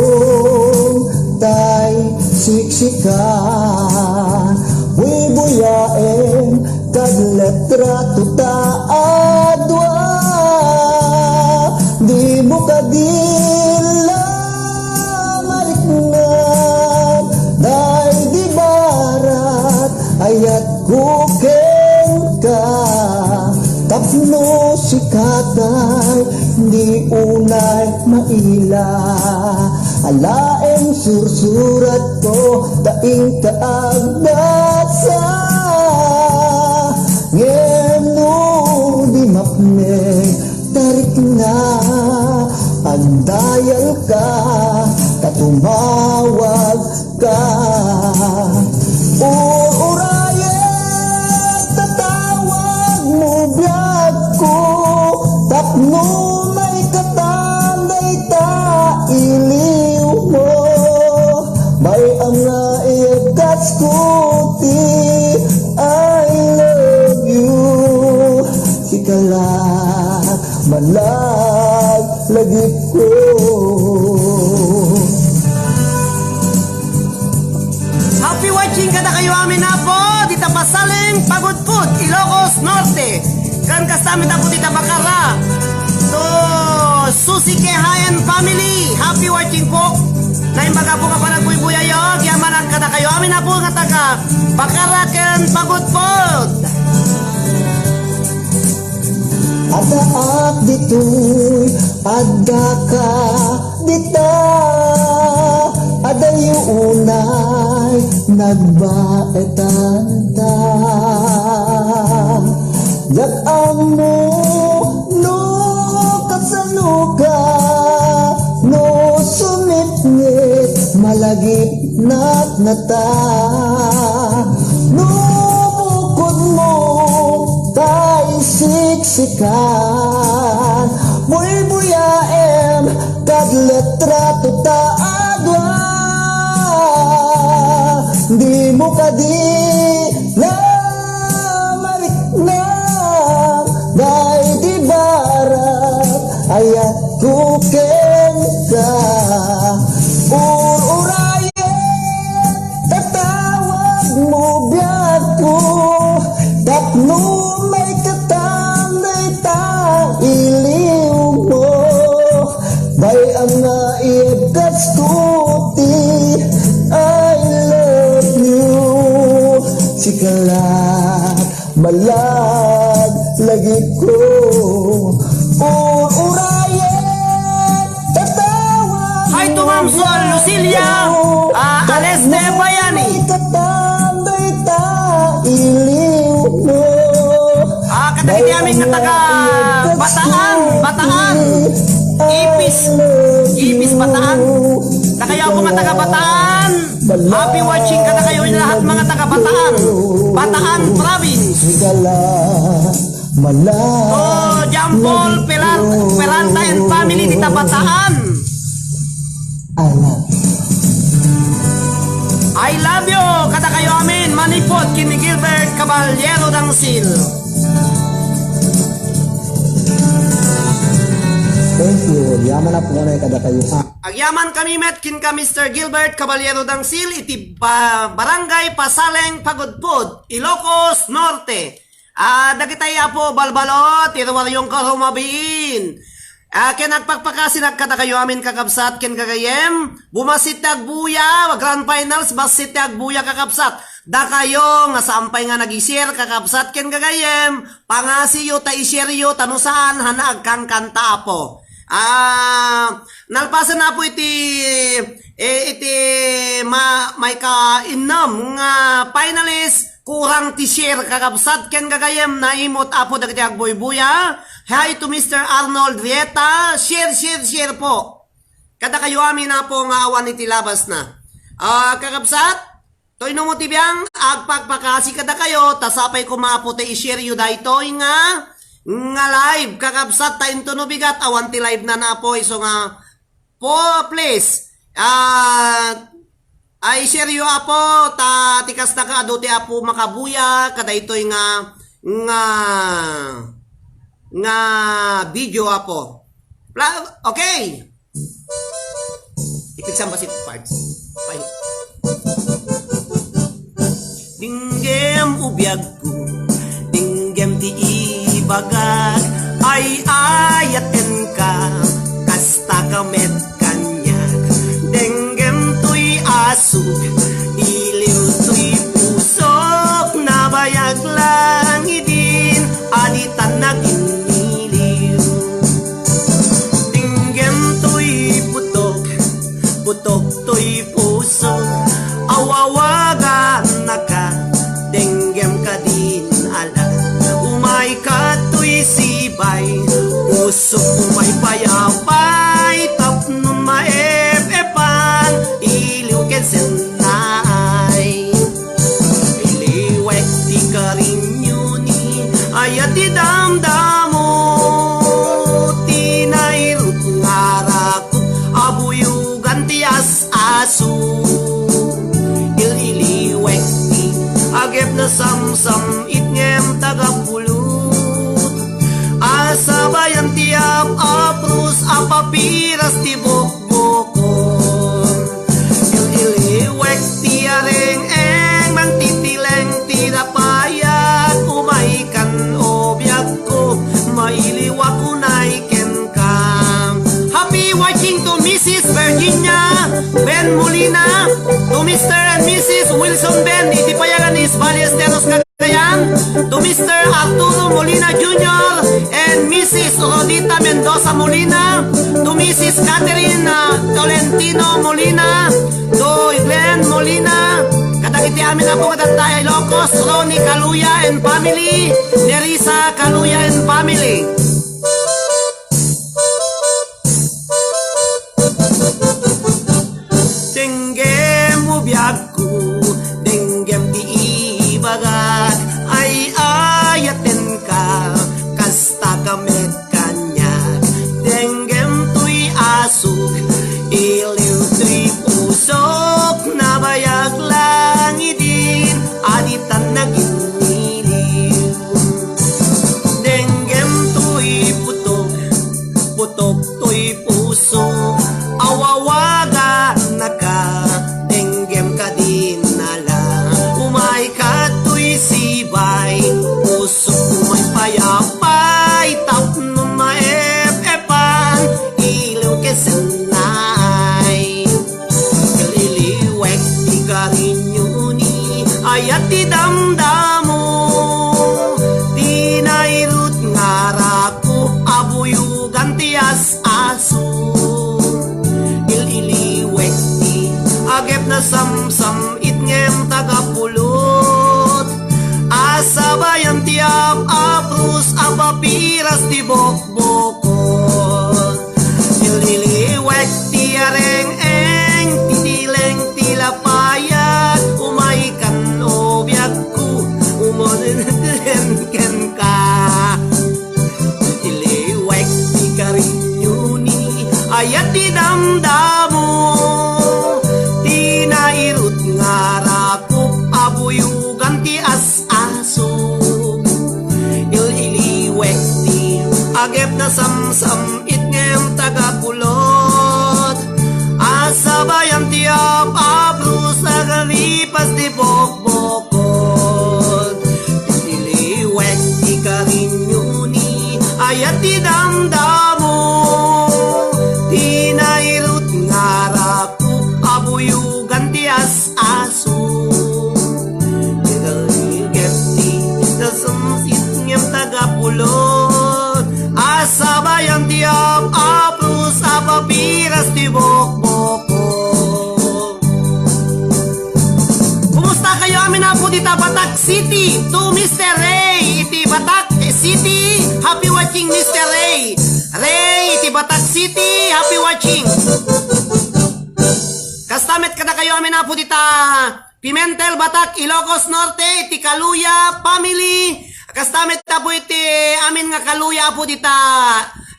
tay siksika, buybuyaem kad letra to ta a dua. Dimo kadi la mariknaan, daydi barat ayatko kenka. Tapno sika tay di unay maila, alaem sursuratko ta inka agbasa. Ngem no di mapnek, tarikna, agdayalka, ta tumawagka. Ururayek, tatawagmo biagko, tapno maikatan dayta iliwmo. Bay-am nga iyakkatko ti I love you. Sika la Malagip ko. Happy watching kadakayo amin, Apo, dita Pasaleng, Pagudpud, Ilocos Norte. Ken kasta met, Apo, dita Bacarra. To Susie Kehayan family, happy watching po. Naimbag, Apo, nga panagbuybuyayo, agyaman kadakayo amin, Apo, nga taga Bacarra ken Pagudpud. Addaak ditoy, addaka dita, adayo unay nagbaetanta. Diak ammo no kasano ka, no sumipngit malagip natnata. No bukodmo tay siksikan, buybuyaem kad litrato ta a dua. Dimo kadi la mariknam daydi barat ayat ko kenka. Ur-urayen tatawag mo biag ko, tapno maikatan dayta iliw mo. Bay-am nga ibkas ko ti I love you. Sika la malagip ko. Ur-urayen tatawag. Hi to Ma'am Sol Lucilia, ah, Aleste Bayani. Iliw mo. Ah, kadagiti amin nga taga Bataan, Bataan. Ipis, Ipis, Bataan. Dakayo, Apo, nga taga Bataan. Happy watching kadakayo lahat, mga taga Bataan. Bataan Province. Mala. Oh, John Paul Peral-, Peralta and family dita Bataan. I love you. I love you. Kadakayo amin, manipod ken ni Gilbert Caballero Dangsil. Thank you. Yaman a punay kadakayo. Agyaman kami met kenka Mister Gilbert Caballero Dangsil iti ba-, Barangay Pasaleng, Pagudpud, Ilocos Norte. Ah, dagitay, Apo, balbalo ti ruaryon ket rumabiin. Ah, ken agpakpakasinak kadakayo amin, kakabsat ken gagayyem. Bumassit ti agbuya, grand finals, bassit ti agbuya, kakabsat. Dakayo nga saan pay nga nag-i-share, kakabsat ken gagayyem, pangasiyo ta i-share yo, ta no saan, hana agkankanta, Apo. Ah, nalpasen, Apo, iti, eh, iti ma-, maikainnem nga finalist, kurang ti share, kakabsat ken gagayyem, naimut, Apo, dagiti agbuybuya. Hi to Mister Arnold Rieta, share, share, share po. Kadakayo amin, Apo, nga awan iti labasna. Ah, kakabsat, toy no mo ti biang, agpakpakasi kadakayo, ta sapay koma, Apo, ta i-share yo daytoy nga, nga live, kakabsat, ta intono bigat, awan ti live na, Apo, isu nga, po, please, ah, ay, i-share yo, Apo, ta ti kasta ka adu ti Apo makabuya, kadaytoy nga, nga, nga video, Apo. Pla-, okay. Ipigsamba si parts. Bye. Dinggem ubiagko, dinggem ti ibagak, ay ayatenka, kasta ka met kaniak. Denggem toy asuk, iliw toy pusok, nabayag lang idin, aditan nagin iliw. Denggem toy putok, putok toy puso, awawagan naka, denggem kadin ala, umay ka toy sibay, puso umay payapay, tapnon maep-epan, iliw ken sennay. Iliwek ti karinyoni, aya ti damdamo, ti nairut nga arak, abuyugan ti as-aso. Ililiwek ti agep na samsam itngem tagapulut. Asabayan ti piras ti bukbukon. Il-iliwek ti areng-eng, mangtitileng ti napayag, umaykan, o biagko, mailiwak unay kenka. Happy watching to Missus Virginia Ben Molina, to Mister and Missus Wilson Ben, iti Payagan East, Ballesteros, Cagayan, to Mister Arturo Molina Junior and Missus Rodita Mendoza Molina, to Missus Catherine, ah, Tolentino Molina, to Glenn Molina, kadagiti amin a pudno kadagita Ilocos, Ronnie Caluya and family, Nerissa Caluya and family. Denggem o biagko, denggem ti ibagak, ay-ayatenka, kasta ka met kaniak. Denggem toy asuk, iliw toy pusok, nabayag lang idin, a ditan naginiliw. Denggem toy putok, putok toy puso, awawaganaka, denggem kadin a la. Umayka toy sibay, puso umay payapay, tapno maep-epan, iliw ket sennay. Iliwek ti karinyoni, ayat ti damdamo, ti nairut nga rakup a buyogan ti as-aso. Il-iliwek ti agep nasamsam-it ngem tagapulot, a sabayan ti ap-aprus a papiras ti bok- bukon. Ililiwek ti areng-eng, titileng ti lapayag, umaykan o biagko, umanen kenka. Ililiwek ti karinyoni, ayat ti damdamo, ti nairut nga rakup a buyogan ti as-aso. Il-iliwek ti agep nasamsam-it ngem tagapulot. A sabayan ti ap-aprus a kalipas ti bokbokon. Il-iliwek ti karinyoni, ayat ti damdamo. Ti nairut nga rakup a buyogan ti as-aso. Ket ti nasamsam-it ngem tagapulot, a sabayan ti ap-aprus a papiras ti bokbokon. Kumusta kayo amin a pudno dita Batak City? To Mister Ray iti Batak City, happy watching Mister Ray. Ray iti Batak City, happy watching. Kasta met kadakayo amin a pudno dita Pimentel, Batak, Ilocos Norte, iti Kaluya family. Kasta met a pudno iti amin nga Kaluya a pudno dita,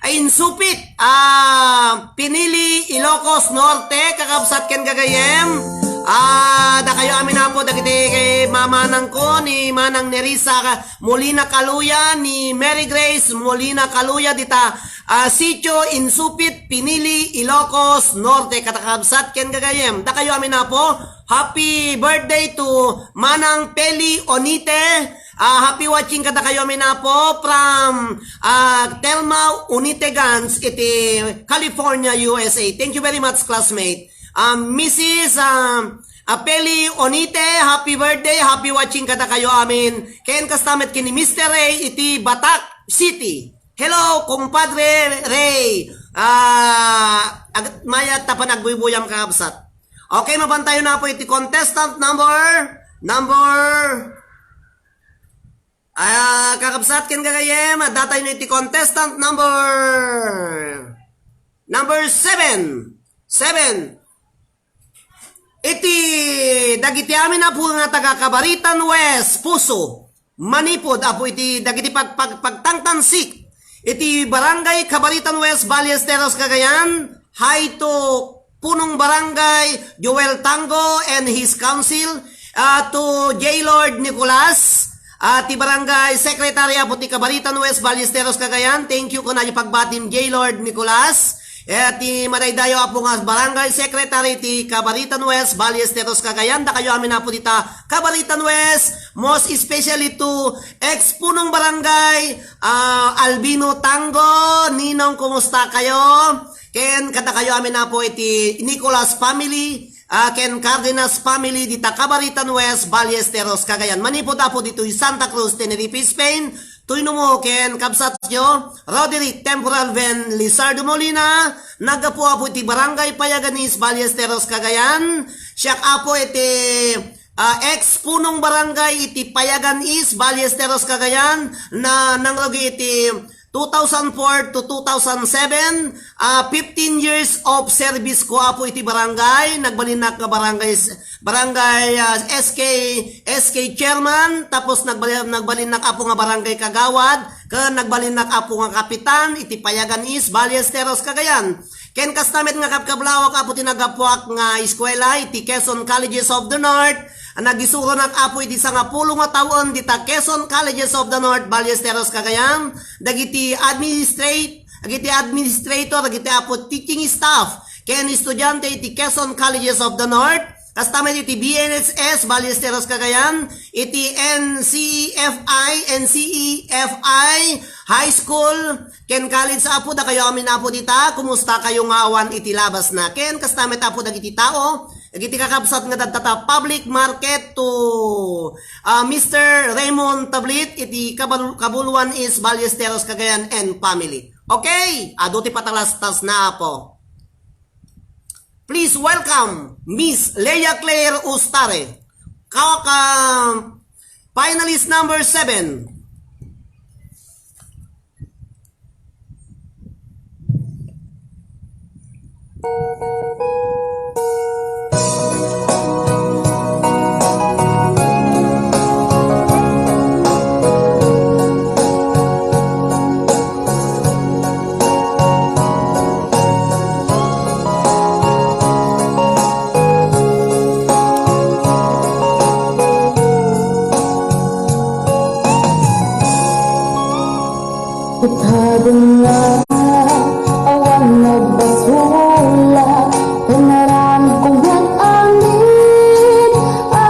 ay, Insupit, ah, Pinili, Ilocos Norte, kakabsat ken gagayem. Ah, dakayo amin a pudno dagiti kay mamanangko ni Manang Nerissa Molina Kaluya, ni Mary Grace Molina Kaluya dita, ah, Sitio Insupit, Pinili, Ilocos Norte, kakabsat ken gagayem. Dakayo amin a pudno, happy birthday to Manang Peli Onite. Ah, happy watching kadakayo amin a pudno from, ah, Telma Onite Gans iti California, U S A. Thank you very much, classmate. Ah, Missus, ah, ah, Peli Onite, happy birthday, happy watching kadakayo amin. Ken kasta met ken ni Mister Ray iti Batak City. Hello, kumpadre Ray. Ah, ag-, mayat ta panagbuybuyam, kakabsat. Okay, mapantayon na po iti contestant number, number, ah, kakabsat ken gagayem, adda tayo iti contestant number, number seven. Seven. Iti dagiti amin a pudno nga taga Cabaritan West, Poso, manipud, apo iti dagiti pag-, pag-, pagtangtansik iti Barangay Cabaritan West, Ballesteros, Cagayan. Hi to Punong Barangay Joel Tango and his council, ah, to Gaylord Nicolas, ah, ti Barangay Secretary, apo ti Cabaritan West, Ballesteros, Cagayan. Thank you, kunayo pagbatim, Gaylord Nicolas. Iti madaydayaw, Apo, nga Barangay Secretary ti Cabaritan West, Ballesteros, Cagayan, dakayo amin, Apo, dita Cabaritan West, most especially to ex-punong barangay, ah, Albino Tango. Ninong, kumusta kayo? Ken kadakayo amin, Apo, iti Nicolas family, ah, ken Cardenas family dita Cabaritan West, Ballesteros, Cagayan. Manipud, Apo, ditoy Santa Cruz, Tenerife, Spain, Toy Numo ken kabsatyo, Roderick Temporal Ven Lizardo Molina, naggapu, Apo, iti Barangay Payagan East, Ballesteros, Cagayan. Siak, Apo, iti, ah, ex-punong barangay iti Payagan East, Ballesteros, Cagayan, na nangrugi iti two thousand four to two thousand seven, ah, fifteen years of service ko, Apo, iti barangay. Nagbalinnak nga barangay s-, barangay, ah, S K, S K chairman, tapos nagbali-, nagbalinnak, Apo, nga barangay kagawad, ken nagbalinnak, Apo, nga kapitan iti Payagan East, Ballesteros, Cagayan. Ken kasta met nga kabkablawak, Apo, ti naggapuak nga eskuela iti Quezon Colleges of the North. Nagisuronak, Apo, iti sangapulo nga tawen dita Quezon Colleges of the North, Ballesteros, Cagayan. Dagiti administrate-, dagiti administrator, dagiti, Apo, teaching staff ken estudiante iti Quezon Colleges of the North. Kasta met iti B N S S, Ballesteros, Cagayan, iti N C E F I, N C E F I High School, ken college, Apo, dakayo amin, Apo, dita, kumusta kayo nga awan iti labasna? Ken kasta met, Apo, dagiti tao, dagiti kakabsat nga dadta ta public market to, ah, Mister Raymond Tablit, iti Kabal-, Kabuluan East, Ballesteros, Cagayan, and family. Okay, adu ti patalastasna, Apo. Please welcome Miss Leah Claire Ustare, ka, ka, finalist number seven. Itabenna, awan nagbasolak, inaramidko met amin a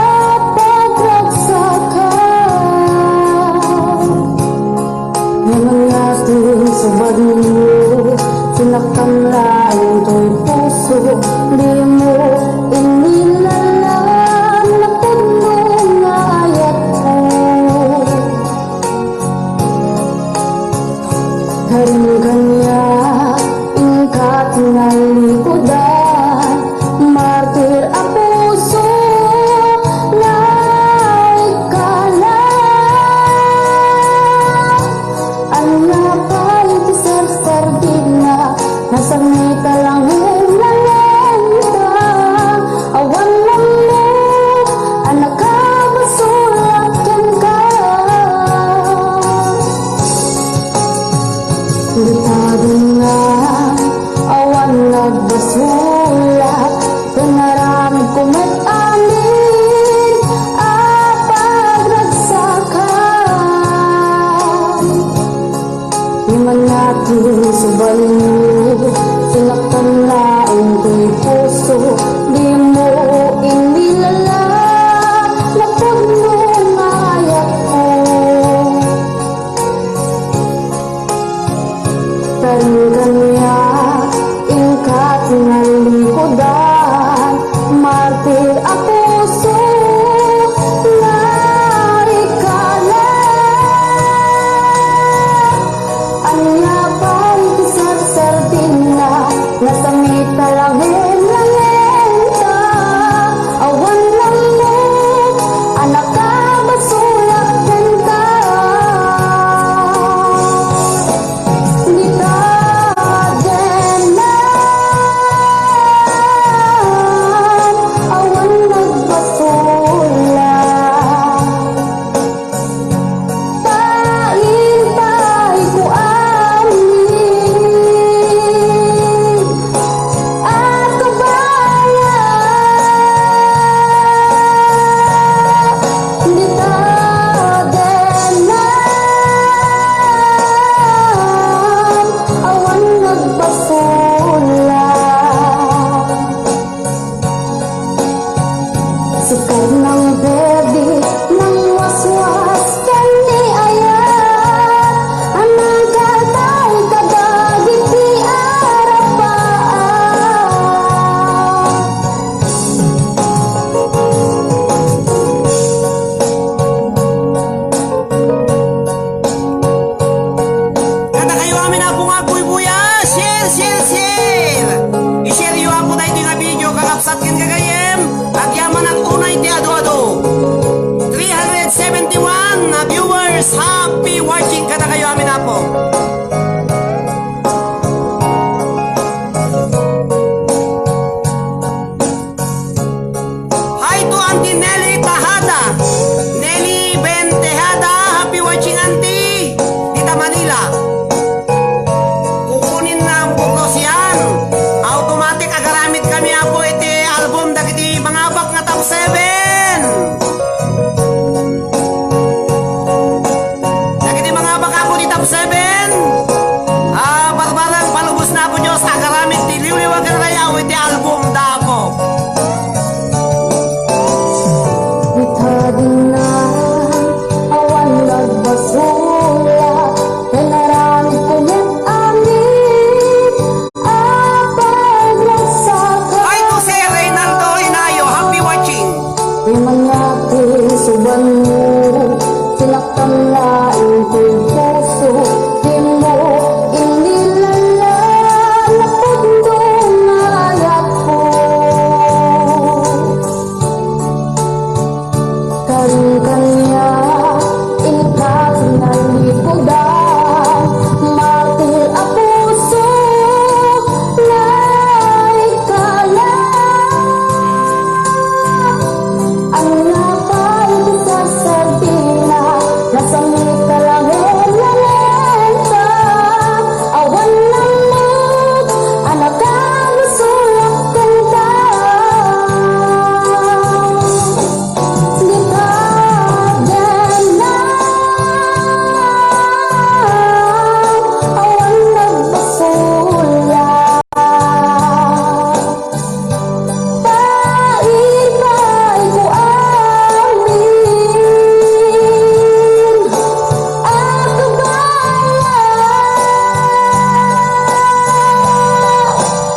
pagragsakam. Ngem ania ti subalinmo, sinaktam laeng toy puso, dimo inilalam napudno nga ayatko. Karin kaniak, inka ti nalikudan, martir a puso nga ikala. Ania pay ti serserbienna, nasangita laeng nga lintang, awan ammo a nakabasolak kenka. Itabenna, awan nagbasolak, inaramidko met amin a pagragsakam. Ngem ania ti subalinmo, sinaktam laeng toy puso, dimo inilalam napudno nga ayatko. Karin kaniak, inka ti nalikudan, martir a puso nga ikala. Ania pay ti serserbienna, Share, share! I-share yo, Apo, daytoy nga video, kakabsat ken gagayyem. Agyamanak unay ti adu-adu. Three hundred seventy-one na viewers. Happy watching kadakayo amin, Apo. Hi to Auntie Nelly Tejada. Nelly Ben Tejada, happy watching, Auntie. Dita Manila. Kukunin na ang photos yan. Automatic agaramid kami, Apo, iti album dagiti mangabak nga top seven. Dagiti mangabak, Apo, ti top seven. Ah, barbareng palubos na, Apo Dios, agaramid ti liwliwa ken rayaw iti album da, Apo. Itadinna awan nagbasolak, ken aramidko met amin a pagragsakan. Hi to Sir Reynaldo Inayo, happy watching. Imanya ti subanmo, sinaktan laeng ti puso, dimo inilala, napudno nga ayatko. Kari kaniak, inka kinalikudan, martir a puso, naikala. Ania pay ti sarsardina, nasamit ka langen-langenta, awan nangngeg a nakabusolak kanta. Dita denna, awan nagbasolak. Paipay ko amin a kabala,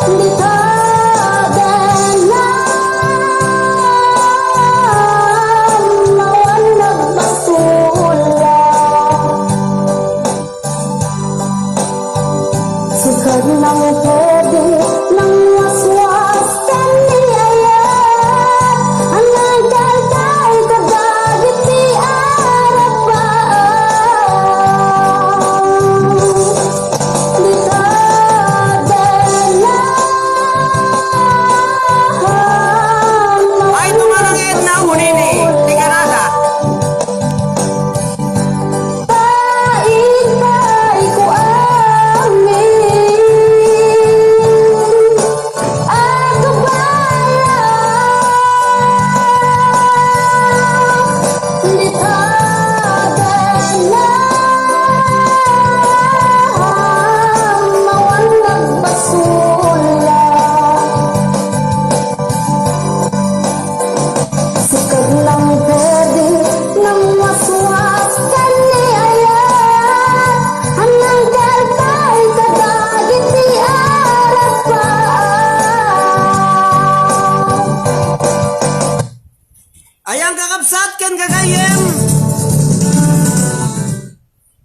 dita denna, awan nagbasolak. Sika nang pwede, nang waswas ken ni ayat, a nagdaldal kadagiti arapaam. Dita denna. Ay, tumalangit na unini, ti Canada. Paipay ko amin a kabala, dita denna, awan nagbasolak. Sika lang pwede, nang waswas ken ni ayat, a nagdaldal kadagiti arapaam. Ayan, kakabsat ken gagayyem.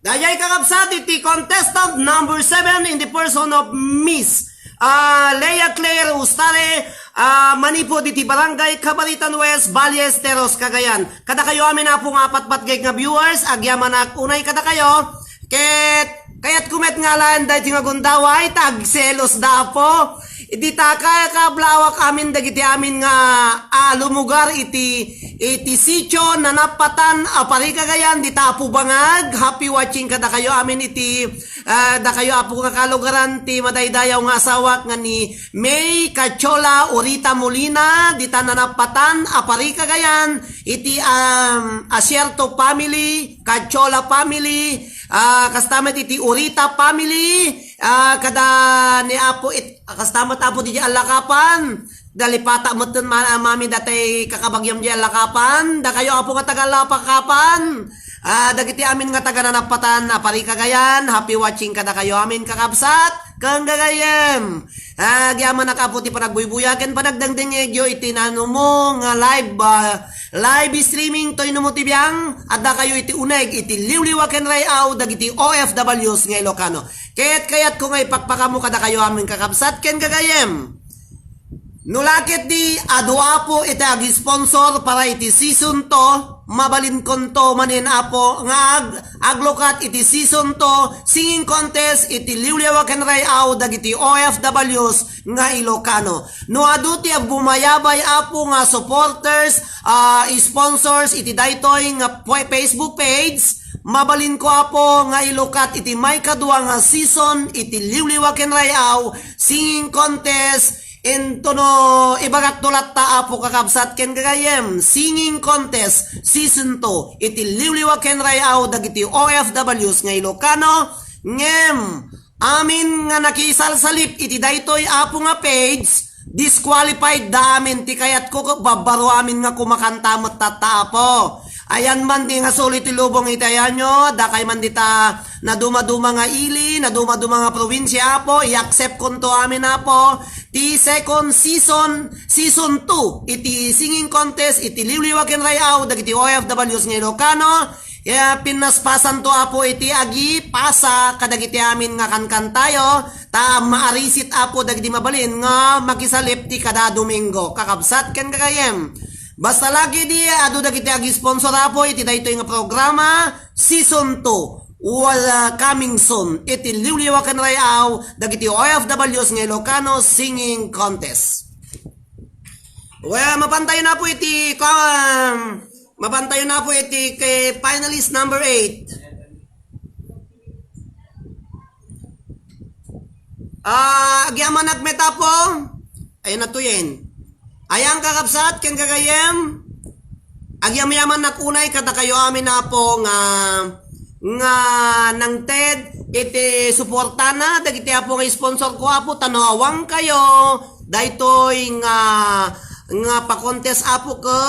Dayay kakabsat iti contestant number seven in the person of Miss, ah, Leah Claire Ustare, ah, manipud iti Barangay Cabaritan West, Valle Esteros, Cagayan. Kadakayo amin, Apo, nga apatpatgek nga viewers, agyamanak unay kadakayo. Ket kayatko met nga alaen daytoy nga gundaway, ta agselos da, Apo. Dita ka, kablawak amin dagiti amin nga, ah, lumugar iti, iti sitio Nanapatan a Parikagayan, dita Apo Bangag. Happy watching kadakayo amin iti, ah, dakayo, Apo, nga kalugaran ti madaydayaw nga asawak nga ni May Kachola Urita Molina, dita Nanapatan a Parikagayan, iti, um, Asierto family, Kachola family, ah, kasta met iti Urita family, ah, kada ni Apo it-, kasta met, Apo, di allakapan. Dalipata metten ma-, mami datay kakabagiam di allakapan. Dakayo, Apo, nga taga allakapan. Ah, dagiti amin nga taga-Nanappatan a parikagayan, happy watching kadakayo amin, kakabsat, ken gagayyem. Ah, agyamanak, Apo, ti panagbuybuya ken panagdengdengngegyo iti nanumo nga live, ah, live streaming toy numo ti biang, addakayo iti uneg iti liwliwa ken ray-aw dagiti O F Ws nga Ilocano. Ket kayatko nga ipakpakamo kadakayo amin, kakabsat ken gagayyem. No la ketdi adu, Apo, iti ag-sponsor para iti season two, mabalinkonto manen, Apo, nga ag-, aglukat iti season two singing contest iti liwliwa ken ray-aw dagiti O F Ws nga Ilocano. No adu ti agbumayabay, Apo, nga supporters, ah, sponsors iti daytoy nga pwe-, Facebook page, mabalinko, Apo, nga ilukat iti maikadua nga season iti liwliwa ken ray-aw singing contest. Intono ibagakto latta, Apo, kakabsat ken gagayyem, singing contest season two iti liwliwa ken ray-aw dagiti O F Ws nga Ilocano. Ngem amin nga nakisalsalip iti daytoy, Apo, nga page, disqualified da amin. Ti kayatko, babbaro amin nga kumakanta met tatta, Apo. Ayan man di nga suli ti lubong iti ayanyo, dakay man dita nadumaduma nga ili, nadumaduma nga probinsia, Apo, i-accept konto amin, Apo, ti second season, season two, iti singing contest, iti liwliwa ken ray-aw dagiti O F Ws nga Ilocano. Ya, pinnaspasanto, Apo, iti agipasa kadagiti amin nga kankantayo, ta maarisit, Apo, dagiti mabalin nga makisalip ti kada Domingo. Kakabsat ken gagayyem. Basta lagi di adu dagiti ag-sponsor, Apo, iti daytoy nga programa, season two, wala coming soon, iti liwliwa ken ray-aw dagiti O F Ws nga Ilocano Singing Contest. Well, mapantayon, Apo, iti, um, mapantayon, Apo, iti kay finalist number eight. Ah, agyamanak met, Apo. Ayan na to yan. Ayan, kakabsat, ken gagayyem. Agyamyamanak unay kadakayo amin, Apo, nga, nga nangted iti suportana dagiti, Apo, nga sponsor ko, Apo, ta no awan kayo, daytoy nga, nga pa-contest, Apo, ke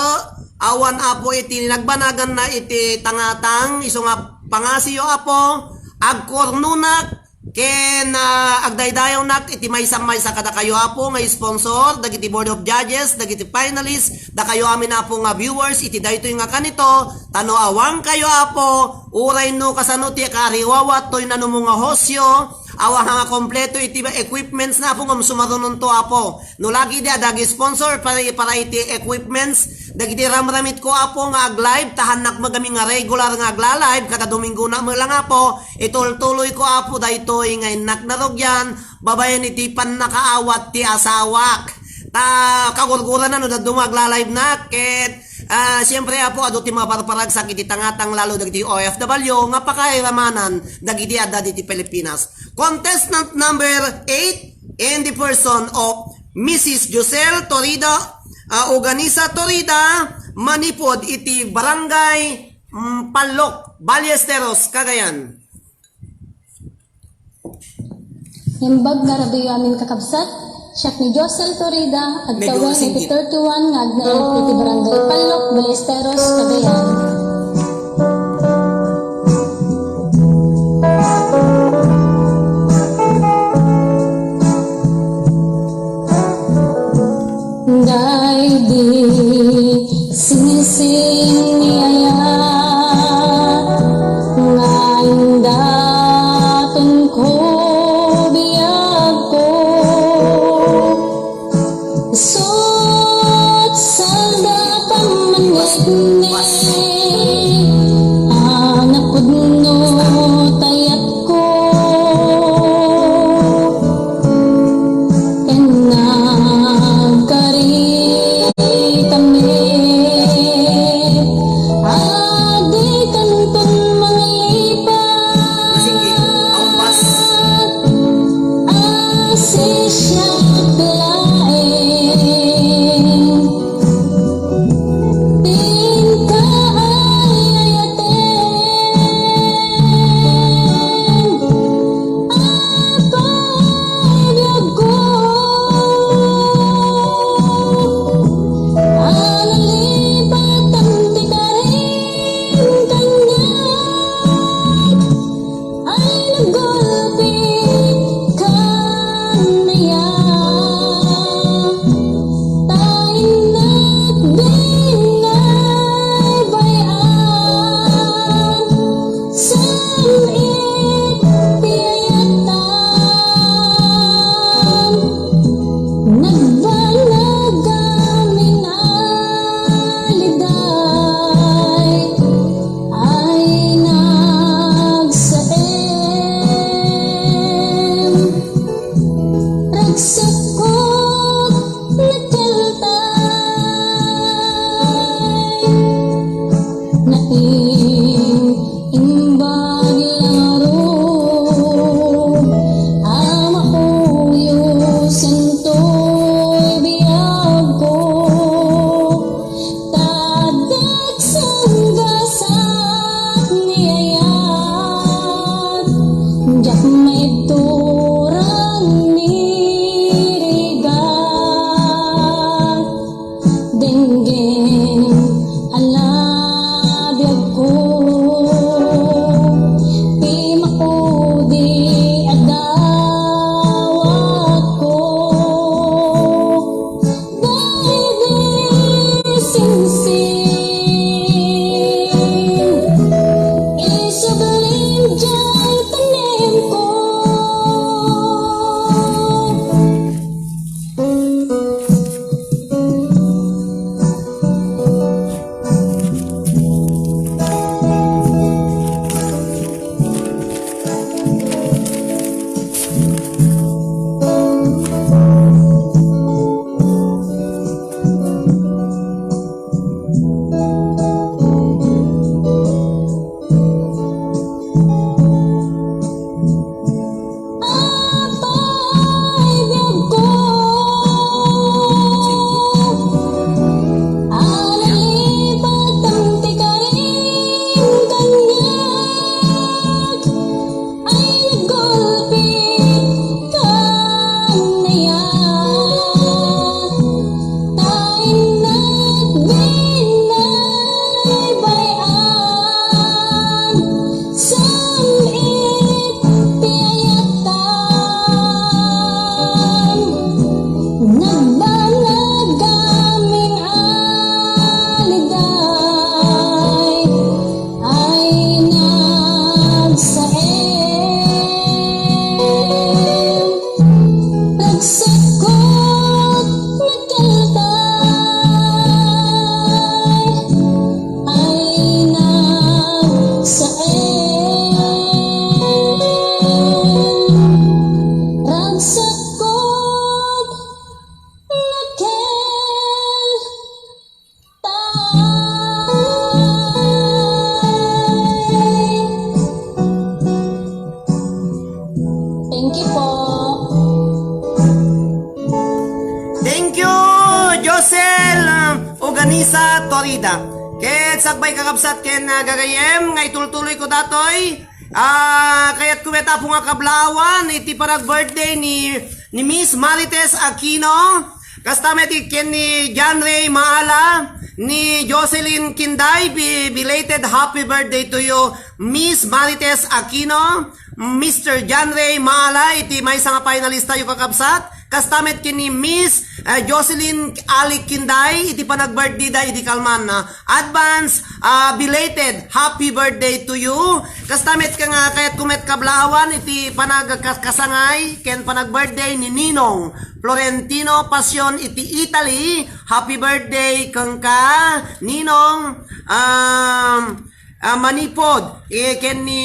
awan, Apo, iti nagbanaganna iti tangatang, isu nga pangasiyo, Apo, agkurnonak, ken, ah, agdaydayawnak iti maysa-maysa kadakayo, Apo, nga sponsor, dagiti board of judges, dagiti finalists, dakayo amin, Apo, nga viewers iti daytoy nga kanito, ta no awan kayo, Apo, uray no kasano ti kaariwawat toy nanumo nga hostyo, awan nga kompleto iti equipments na, Apo, ngem sumarunonto, Apo. No lagi di adag sponsor para, para iti equipments, dagiti ramramit ko, Apo, nga ag-live, ta hannak magami nga regular nga agla-live kada Domingo na met lang, Apo. Itultuloy ko, Apo, daytoy nga innak narugian, babaen iti pannakaawat ti asawak. Ta kagurgurana no dadduma agla-live na, ket, ah, siempre, Apo, adu ti maparparagsak iti tangatang lalo dagiti O F W nga pakairamanan dagiti adda diti Pilipinas. Contestant number eight in the person of Missus Josel Torida, ah, Uganisa Torida, manipod iti Barangay, mm, Pallok, Ballesteros, Cagayan. Naimbag nga rabiyo amin kakabsat, siak ni Josel Torida, agtawen iti thirty-one nga agnaed iti Barangay Pallok, Ballesteros, Cagayan. Daydi singsing ni ayat nga indaton ko biagko. Sut sanda pammaneknek a napudno ti ayatko. Ken nagkarita met a dikanton mangipat a sisiak laeng. Inka ay ayaten. Apo, biagko, a nalipatan ti karim kaniak. Sakot nakaltay, naimbag langaro, a makuyosen toy biagko. Tadek sanggasat ni ayat, diak maituran ni rigat. Denggen a labiagko, ti makudi a dawatko. Daydi singsing, isublim diay tanemko. Apay biagko, a nalipatan ti karim kaniak, ay naggulpi kanaya. Ta innak dinay bay-an, sam-it ti ayatan. Nagbanag amin a liday ay nagsaem. Nagsakot, nagkaltay, ay nagsaem. Nagsakot, nagkaltay. Thank you po. Thank you, Josel, um, Uganisa Torida. Ket sakbay, kakabsat ken, ah, gagayem, nga itultuloyko datoy. Ah, kayatko met, Apo, nga kablaawan iti panag-birthday ni, ni Miss Marites Aquino. Kasta met ken ni John Ray Maala, ni Jocelyn Kinday, bi-, belated happy birthday to you, Miss Marites Aquino, Mister John Ray Maala, iti maysa nga finalista yo, kakabsat. Kasta met ken ni Miss, eh, Jocelyn Ali Kinday, iti panag-birthday da idi kalman, ah, advance, ah, belated happy birthday to you. Kasta met ka nga kayatko met kablaawan iti panagkasangay ken panag-birthday ni Ninong Florentino Pasion iti Italy. Happy birthday kenka, Ninong. Um, ah, manipod, eh, ken ni,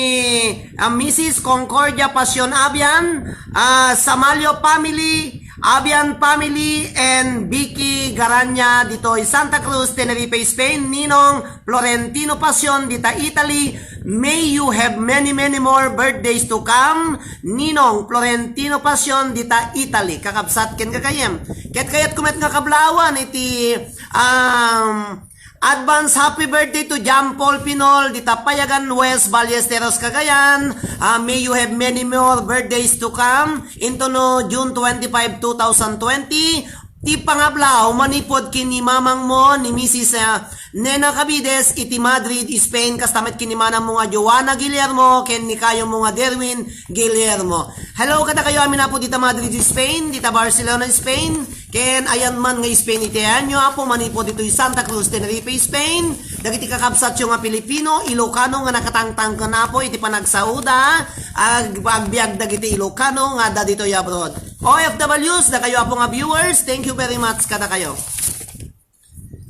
ah, Missus Concordia Pasion Abian, ah, Samalio family, Abian family, and Vicky Garanya ditoy Santa Cruz, Tenerife, Spain. Ninong Florentino Pasion dita Italy, may you have many, many more birthdays to come. Ninong Florentino Pasion dita Italy, kakabsat ken gagayem. Ket kayatko met nga kablaawan iti, um, advance happy birthday to John Paul Pinol dita Payagan West, Ballesteros, Cagayan. Ah, may you have many more birthdays to come into no June twenty-five, two thousand twenty. Ti pangablaaw manipod ken ni mamangmo, ni Missus, ah, Nena Cabides iti Madrid, Spain, kasta met ken ni manangmo nga Joanna Guillermo ken ni kayomo nga Derwin Guillermo. Hello kadakayo amin, Apo, dita Madrid, Spain, dita Barcelona, Spain, ken ayan man nga Spain iti ayanyo, Apo, manipod ditoy Santa Cruz, Tenerife, Spain. Dagiti kakabsatyo nga Pilipino, Ilocano nga nakatangtangken, Apo, iti panagsaoda, ag-, agbiag dagiti Ilocano nga adda ditoy abroad. O F Ws, dakayo, Apo, nga viewers, thank you very much kadakayo.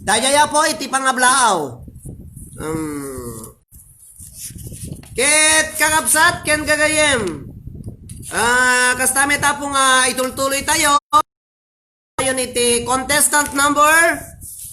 Daydiay, Apo, iti pangablaaw. Um, ket kakabsat ken gagayem, Ah, kasta met, Apo, nga itultuloy tayo. Ayon iti contestant number,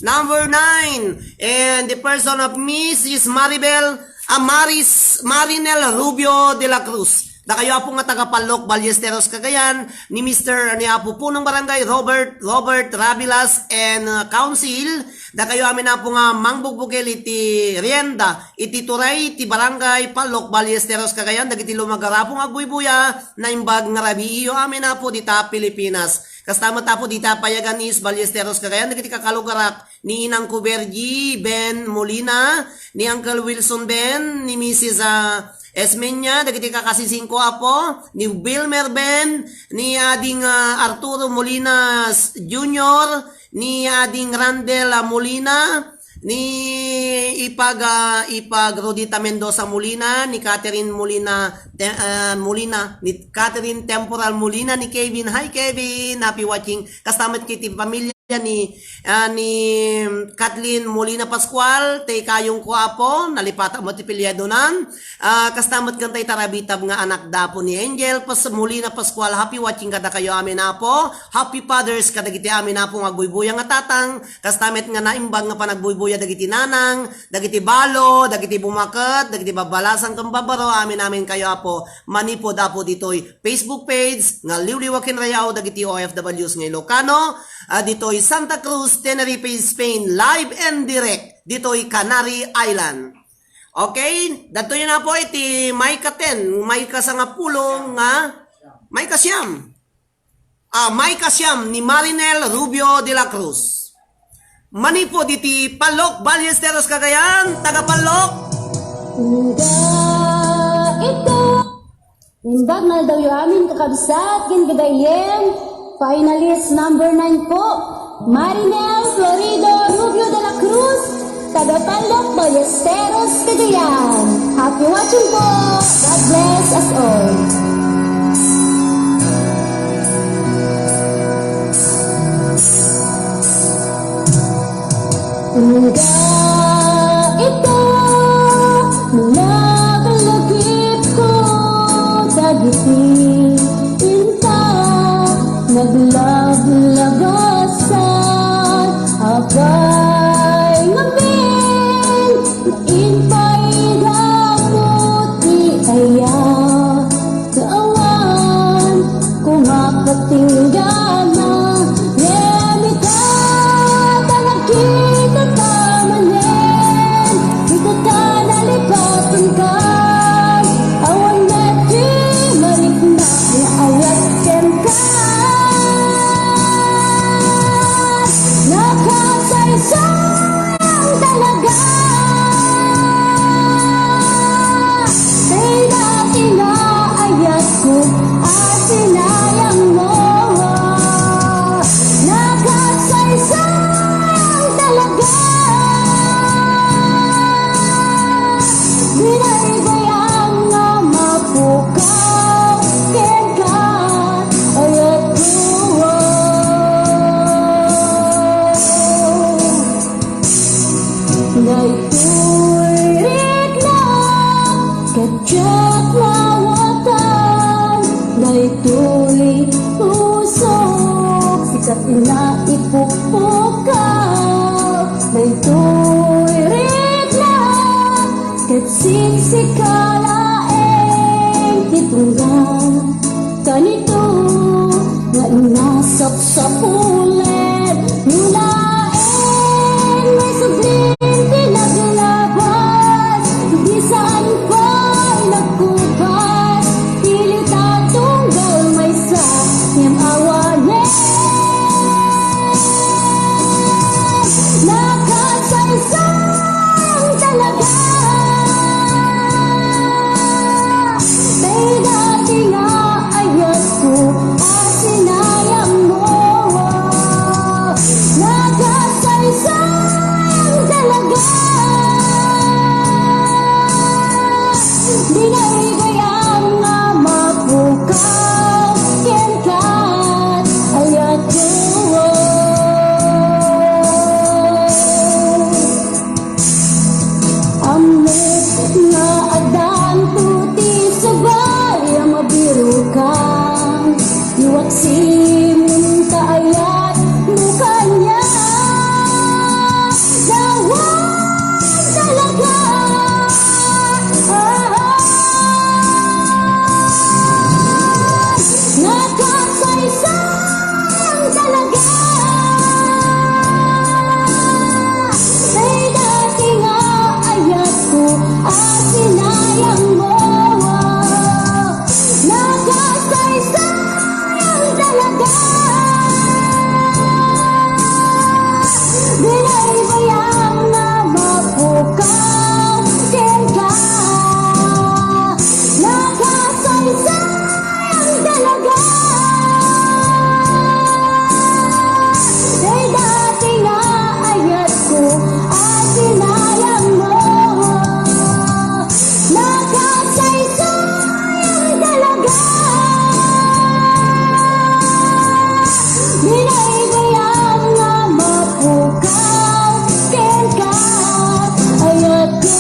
number nine. And the person of Missus Maribel, ah, Maris, Marinel Rubio de la Cruz. Dakayo, Apo, nga taga Pallok, Ballesteros, Cagayan, ni Mister, ni Apo Punong Barangay Robert, Robert Rabilas and, uh, Council. Dakayo amin, Apo, nga mangbugbugil iti rienda, iti turay ti Barangay Pallok, Ballesteros, Cagayan, dagiti lumagar, Apo, nga agbuybuya, naimbag nga rabiiyo amin, Apo, dita Pilipinas. Kasta met, Apo, dita Payagan East, Ballesteros, Cagayan, dagiti kakalugarak, ni Inang Kubergi Ben Molina, ni Uncle Wilson Ben, ni Missus, ah, Esmeña, dagiti kakasisingko, Apo, ni Wilmer Ben, ni Ading, ah, Arturo Molina s-, Junior, ni Ading Randel, ah, Molina, ni Ipag, ah, Ipag Rodita Mendoza Molina, ni Catherine Molina, Te-, ah, Molina, ni Catherine Temporal Molina, ni Kevin. Hi, Kevin! Happy watching. Kasta met iti pamilya ni, ah, ni Kathleen Molina Pascual, ti kayongko, Apo, nalipatan mo ti pilyadonan. Ah, kasta met ken tay tarabitab nga anak da Apo ni Angel Pas-, Molina Pascual. Happy watching kadakayo amin, Apo. Happy Fathers kadagiti amin, Apo, nga agbuybuya nga tatang. Kasta met nga naimbag nga panagbuybuya dagiti nanang, dagiti balo, dagiti bumaket, dagiti babbalasang ken babbaro, amin-amin kayo, Apo. Manipud, Apo, ditoy Facebook page nga Liwliwa ken Rayaw dagiti O F Ws nga Ilocano, ah, ditoy Santa Cruz, Tenerife, Spain, live and direct ditoy Canary Island. Okay, datoy na po iti Micah ten, Micah sangapulo nga, Micah siyam. Ah, Micah siyam ni Marinel Rubio de la Cruz. Manipud iti Pallok, Ballesteros, Cagayan, taga Pallok. Nga ito. Imbag nga aldawyo amin, kakabsat, ken gagayyem, finalist number nine po, Marinel Florido Rubio de la Cruz, taga Pallok, Ballesteros, Cagayan. Happy watching po! God bless us all! Nga ita, nalaglagipko dagiti inta, naglaglagasan, apay ngamin, nainpay damo ti aya. Awan ko makatinggana, ngem ita ta nagkitata manen, ita ta nalipatan ka, awan met ti mariknak nga awat kenka. Nakasaysay talaga. Kay dati nga ayat ko, asinayang mo. Nakasaysay talaga. Binaybay ang nga mapukaw kenka, ayat ko. Daytoy riknak, ket diak mawatan. Daytoy pusok, sika ti naipukpukaw. Daytoy riknak, ket sika laeng ti tunggal. Kanito nga inasapsapulen, no laeng maisubli ti naglabas, di saan pay nagkupas, pilit a tunggal maysa, ngem awanen. Nakasaysay talaga. Kay dati nga ayat ko, asinayang mo. Ayat mo kanya, dawan talaga. Ah, nakasaysayang talaga. Kay dati nga ayat ko, asinayang mo. Nakasaysayang talaga. Binaybay ang nga mapukaw kenka. Nakasaysayang talaga. Kay dati nga ayat ko, asinayang mo. Nakasaysayang talaga. Binaybay ang nga mapukaw kenka, ayat ko.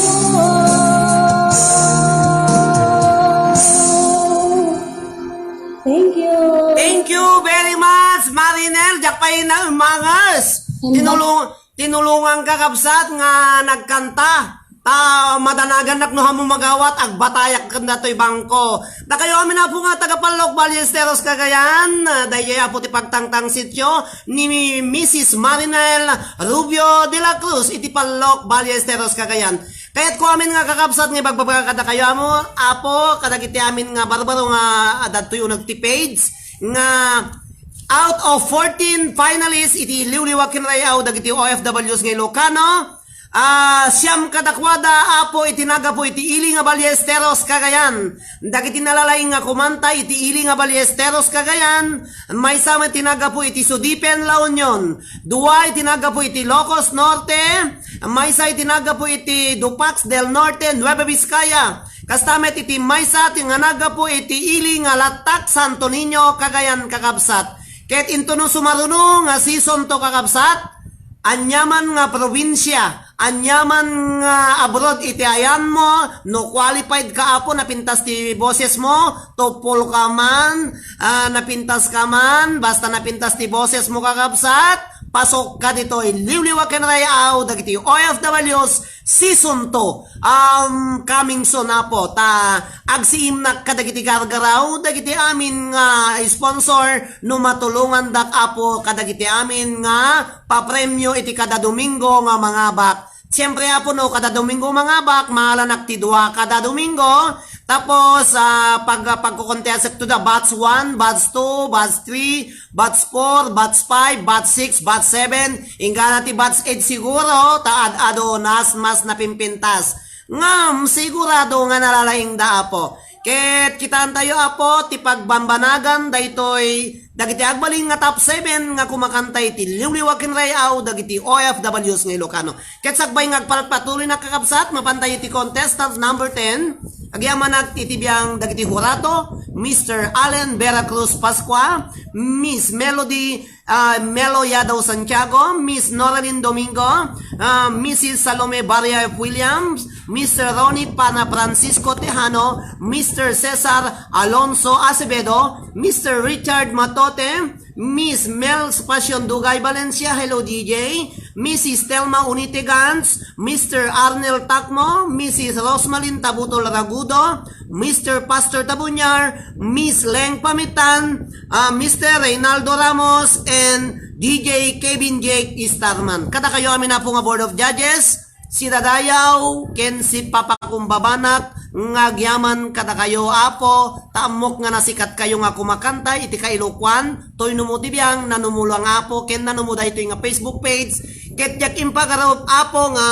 Thank you. Thank you very much, Marinel. Diak pay naumanges. Tinulong, tinulongan ka, kabsat, nga nagkanta. Ta madanagannak no haanmo magawat, agbatayak ken datoy bangko. Dakayo amin, Apo, nga taga Pallok, Ballesteros, Cagayan. Ah, daydiay, Apo, ti pagtangtangsityo ni Missus Marinel Rubio de la Cruz iti Pallok, Ballesteros, Cagayan. Kayatko amin nga kakabsat nga ibagbaga kadakayo, amo, Apo, kadagiti amin nga barbaro nga adda ditoy uneg ti page nga out of fourteen finalists iti Liwliwa ken Ray-aw dagiti O F Ws nga Ilocano, ah, siam kadakuada, Apo, iti naggapu iti ili nga Ballesteros, Cagayan. Dagiti nalalaing nga kumanta iti ili nga Ballesteros, Cagayan, maysa met ti naggapu iti Sudipen, La Union. Dua iti naggapu iti Ilocos Norte, maysa iti naggapu iti Dupax del Norte, Nueva Vizcaya. Kasta met iti maysa ti nga naggapu iti ili nga Latak, Santo Niño, Cagayan, kakabsat. Ket intono sumaruno nga season to, kakabsat, aniaman nga probinsia, aniaman nga abroad iti ayanmo, no qualified ka, Apo, napintas ti bosesmo, tupol ka man, ah, napintas ka man, basta napintas ti bosesmo, kakabsat, pasok ka ditoy Liwliwa ken Ray-aw dagiti O F Ws season two. Um, coming soon, Apo, ta agsiimnak kadagiti gargaraw dagiti amin nga sponsor no matulongandak, Apo, kadagiti amin nga papremio iti kada Domingo nga mangabak. Siyempre, Apo, no kada Domingo mangabak, maalanak ti dua kada Domingo. Tapos, ah, pag, pagkukontestek to the batch one, batch two, batch three, batch four, batch five, batch six, batch seven, inggana ti batch eight siguro, ta ad-adu nas mas napimpintas. Ngem sigurado nga nalalaingda, Apo. Ket kitaentayo, Apo, ti pagbambanagan daytoy dagiti agbalin nga top seven nga kumakanta iti Liwliwa ken Ray-aw dagiti O F Ws nga Ilocano. Ket sakbay nga agpalpatuloynak, kakabsat, mapantayo iti contestant number ten. Agyamanak iti biang dagiti hurato, Mister Allen Veracruz Pascua, Miss Melody, ah, Melo Yadaw Santiago, Miss Noralyn Domingo, ah, Missus Salome Barria F. Williams, Mister Ronnie Pana Francisco Tejano, Mister Cesar Alonso Acevedo, Mister Richard Matote, Miss Mel Passion Dugay Valencia, hello, D J. Missus Telma Unite Gans, Mister Arnel Takmo, Missus Rosmalin Tabutol Ragudo, Mister Pastor Tabunyar, Miss Leng Pamitan, ah, Mister Reynaldo Ramos, and D J Kevin Jake Starman. Kadakayo amin, Apo, nga Board of Judges, sidadayaw ken sipapakumbabanak nga agyaman kadakayo, Apo, ta ammok nga nasikatkayo nga kumakanta iti kailokuan, toy numo ti biang, nanumo lang, Apo, ken nanumo daytoy nga Facebook page. Ket diak impagarup, Apo, nga,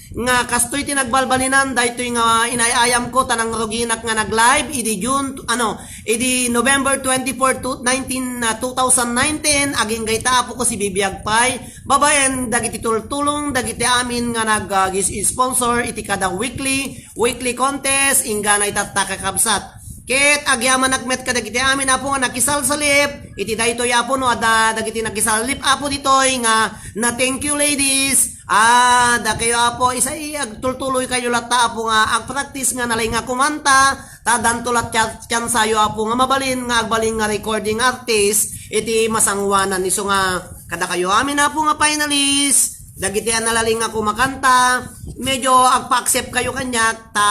nga kastoy ti nagbalbalinan daytoy nga inay-ayamko ta nangruginak nga nag-live idi June, ano, idi November twenty-four to nineteen, ah, two thousand nineteen, agingga ita, Apo, ko, sibibiag pay babaen dagiti tultulong dagiti amin nga nag, ah, gis-, sponsor iti kada weekly, weekly contest, inggana itatta, kakabsat. Ket agyamanak met kadagiti amin, Apo, nga nakisalsalip iti daytoy, Apo, no adda dagiti nakisalsalip, Apo, ditoy nga na-thank you ladies, Ah, dakayo, Apo, isa i-, agtultuloy kayo latta, Apo, nga agpractice nga nalay nga kumanta, ta danto lat tsa-, tsansayo, Apo, nga mabalin nga agbalin nga recording artist iti masangoanan. Isu nga kadakayo amin, Apo, nga finalist, dagiti a nalaling nga kumakanta, medyo agpa-accept kayo kaniak, ta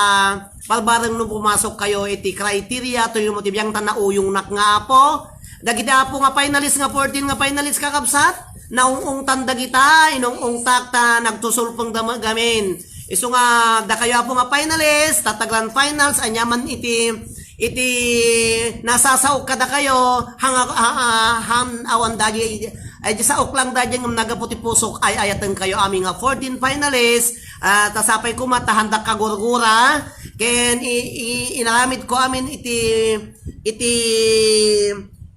barbareng no pumasok kayo iti criteria, toy no ti biang ta nauyongnak nga, Apo. Dagiti, Apo, nga finalist nga fourteen nga finalist, kakabsat, naung-ungtan dagita, inung-ungtak ta nagtusulpeng da gamin. Isu nga dakayo, Apo, nga finalist, ta, ta grand finals, aniaman iti, iti nasasaok kadakayo, hang, ha, ha, han awan dagi, ay, di saok lang dagi ngem nagapu ti pusok, ay-ayaten kayo amin nga fourteen finalist, ah, ta sapay koma ta handak kagurgura, ken i, i, inaramid ko amin iti, iti,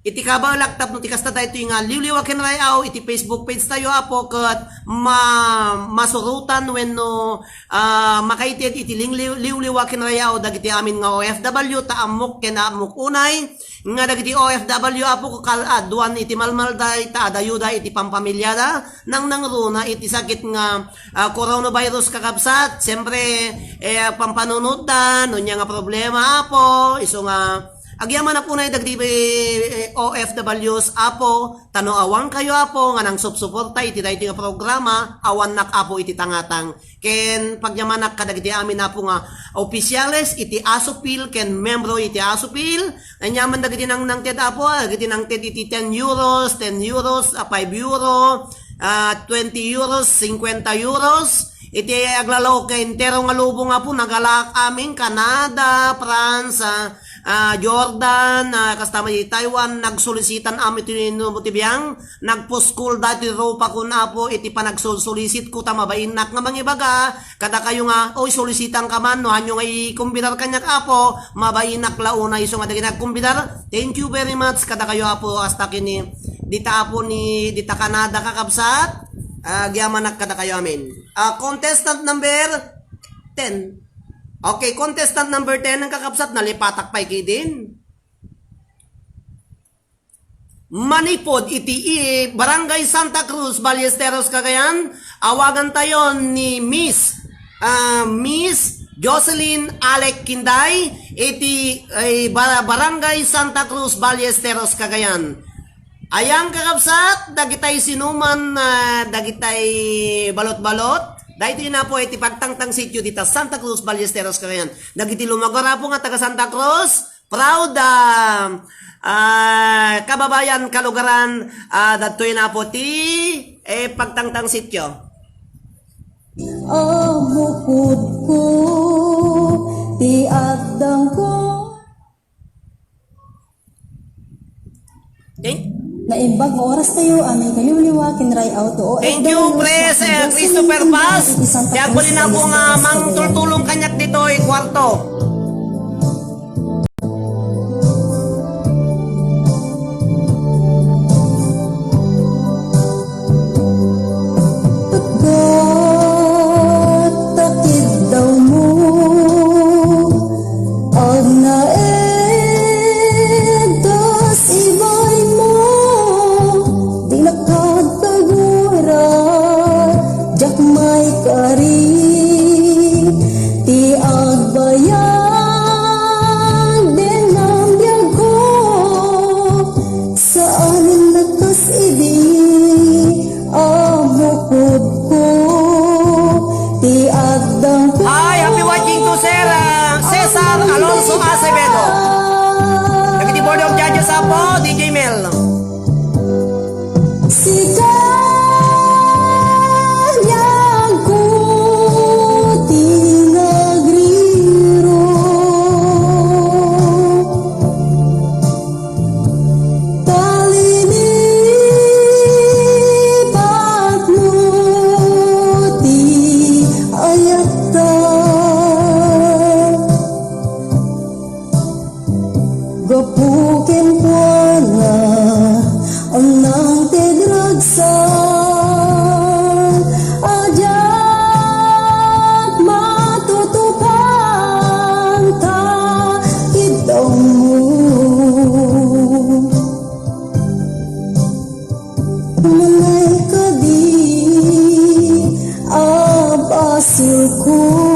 iti kabaelak tapno ti kasta daytoy nga Liwliwa ken Ray-aw iti Facebook page tayo, Apo, ket ma-, masurotan wenno, ah, makaited iti ling-, Liwliwa ken Ray-aw dagiti amin nga O F W ta ammok ken ammok unay nga dagiti O F W, Apo, ko kal-, aduan iti malmalday ta adayuda iti pampamilyada, nangnangruna iti sakit nga, ah, coronavirus, kakabsat. Siyempre, eh, pampanunotda no ania nga problema, Apo, isu nga agyamanak unay dagiti, eh, O F Ws, Apo, ta no awan kayo, Apo, nga nangsupsuporta iti daytoy nga programa, awannak, Apo, iti tangatang. Ken pagyamanak kadagiti amin, Apo, nga opisyales iti ASUPIL ken membro iti ASUPIL. Aniaman dagiti nang-, nangted, Apo, ah, dagiti nangted iti ten euros, ten euros, ah, five euro, ah, twenty euros, cincuenta euros. Iti aglalaok ken entero nga lubong, Apo, nagalak amin, Canada, France, ah, ah, Jordan, ah, kasta met iti Taiwan, nagsolisitan amin iti no ti biang, nagpuskol da ti rupakon, Apo, iti panagsolsolisitko ta mabainnak nga mangibaga kadakayo nga, "Oy, solisitanka man, no hanyo nga ikumbidar kaniak, Apo, mabainnak la unay." Isu nga dagiti nagkumbidar, thank you very much kadakayo, Apo, hasta ken ni, dita, Apo, ni, dita Canada, kakabsat, ah, agyamanak kadakayo amin. Ah, contestant number ten. Okay, contestant number ten, ang kakabsat, nalipatak pay kadin. Manipud iti i-, Barangay Santa Cruz, Ballesteros, Cagayan, awagan tayo ni Miss, ah, Miss Jocelyn Alec Kinday, iti, eh, Ba-, Barangay Santa Cruz, Ballesteros, Cagayan. Ayan, kakabsat, dagitay sinuman, ah, dagitay balot-balot, daytoy na po iti pagtangtang sitio dita Santa Cruz, Ballesteros, Cagayan. Dagiti lumagar, Apo, nga taga Santa Cruz, proud, ah, ah, kababayan, kalugaran, ah, dagitoy na po ti, eh, pagtangtang sitio. Ammokod ko ti addangko. Thank Naimbag nga oras tayo, amin kaliwliwa, kinray auto, O F W, Thank you, Pres, eh, Christopher Paz. Ti agbalin ako nga mangtultulong kaniak ditoy kwarto. Pagkat takid daw mo, agnaed tas ibay mo, di nakagkagura, diak maikari, ti agbayag, dinambiag ko, saan lakas idi, ammokod ko, ti addang ko. Hi, happy watching to Sir, ah, Cesar Alonso Acevedo. Dagiti Board of Judges, Apo, D J Mel. Sika niyan ko ti nagriro. Talinipat mo ti ayatta. Gapu kenkuana, nangted ragsak, a diak matutukan ta idaw mo. Manay kadi, Ko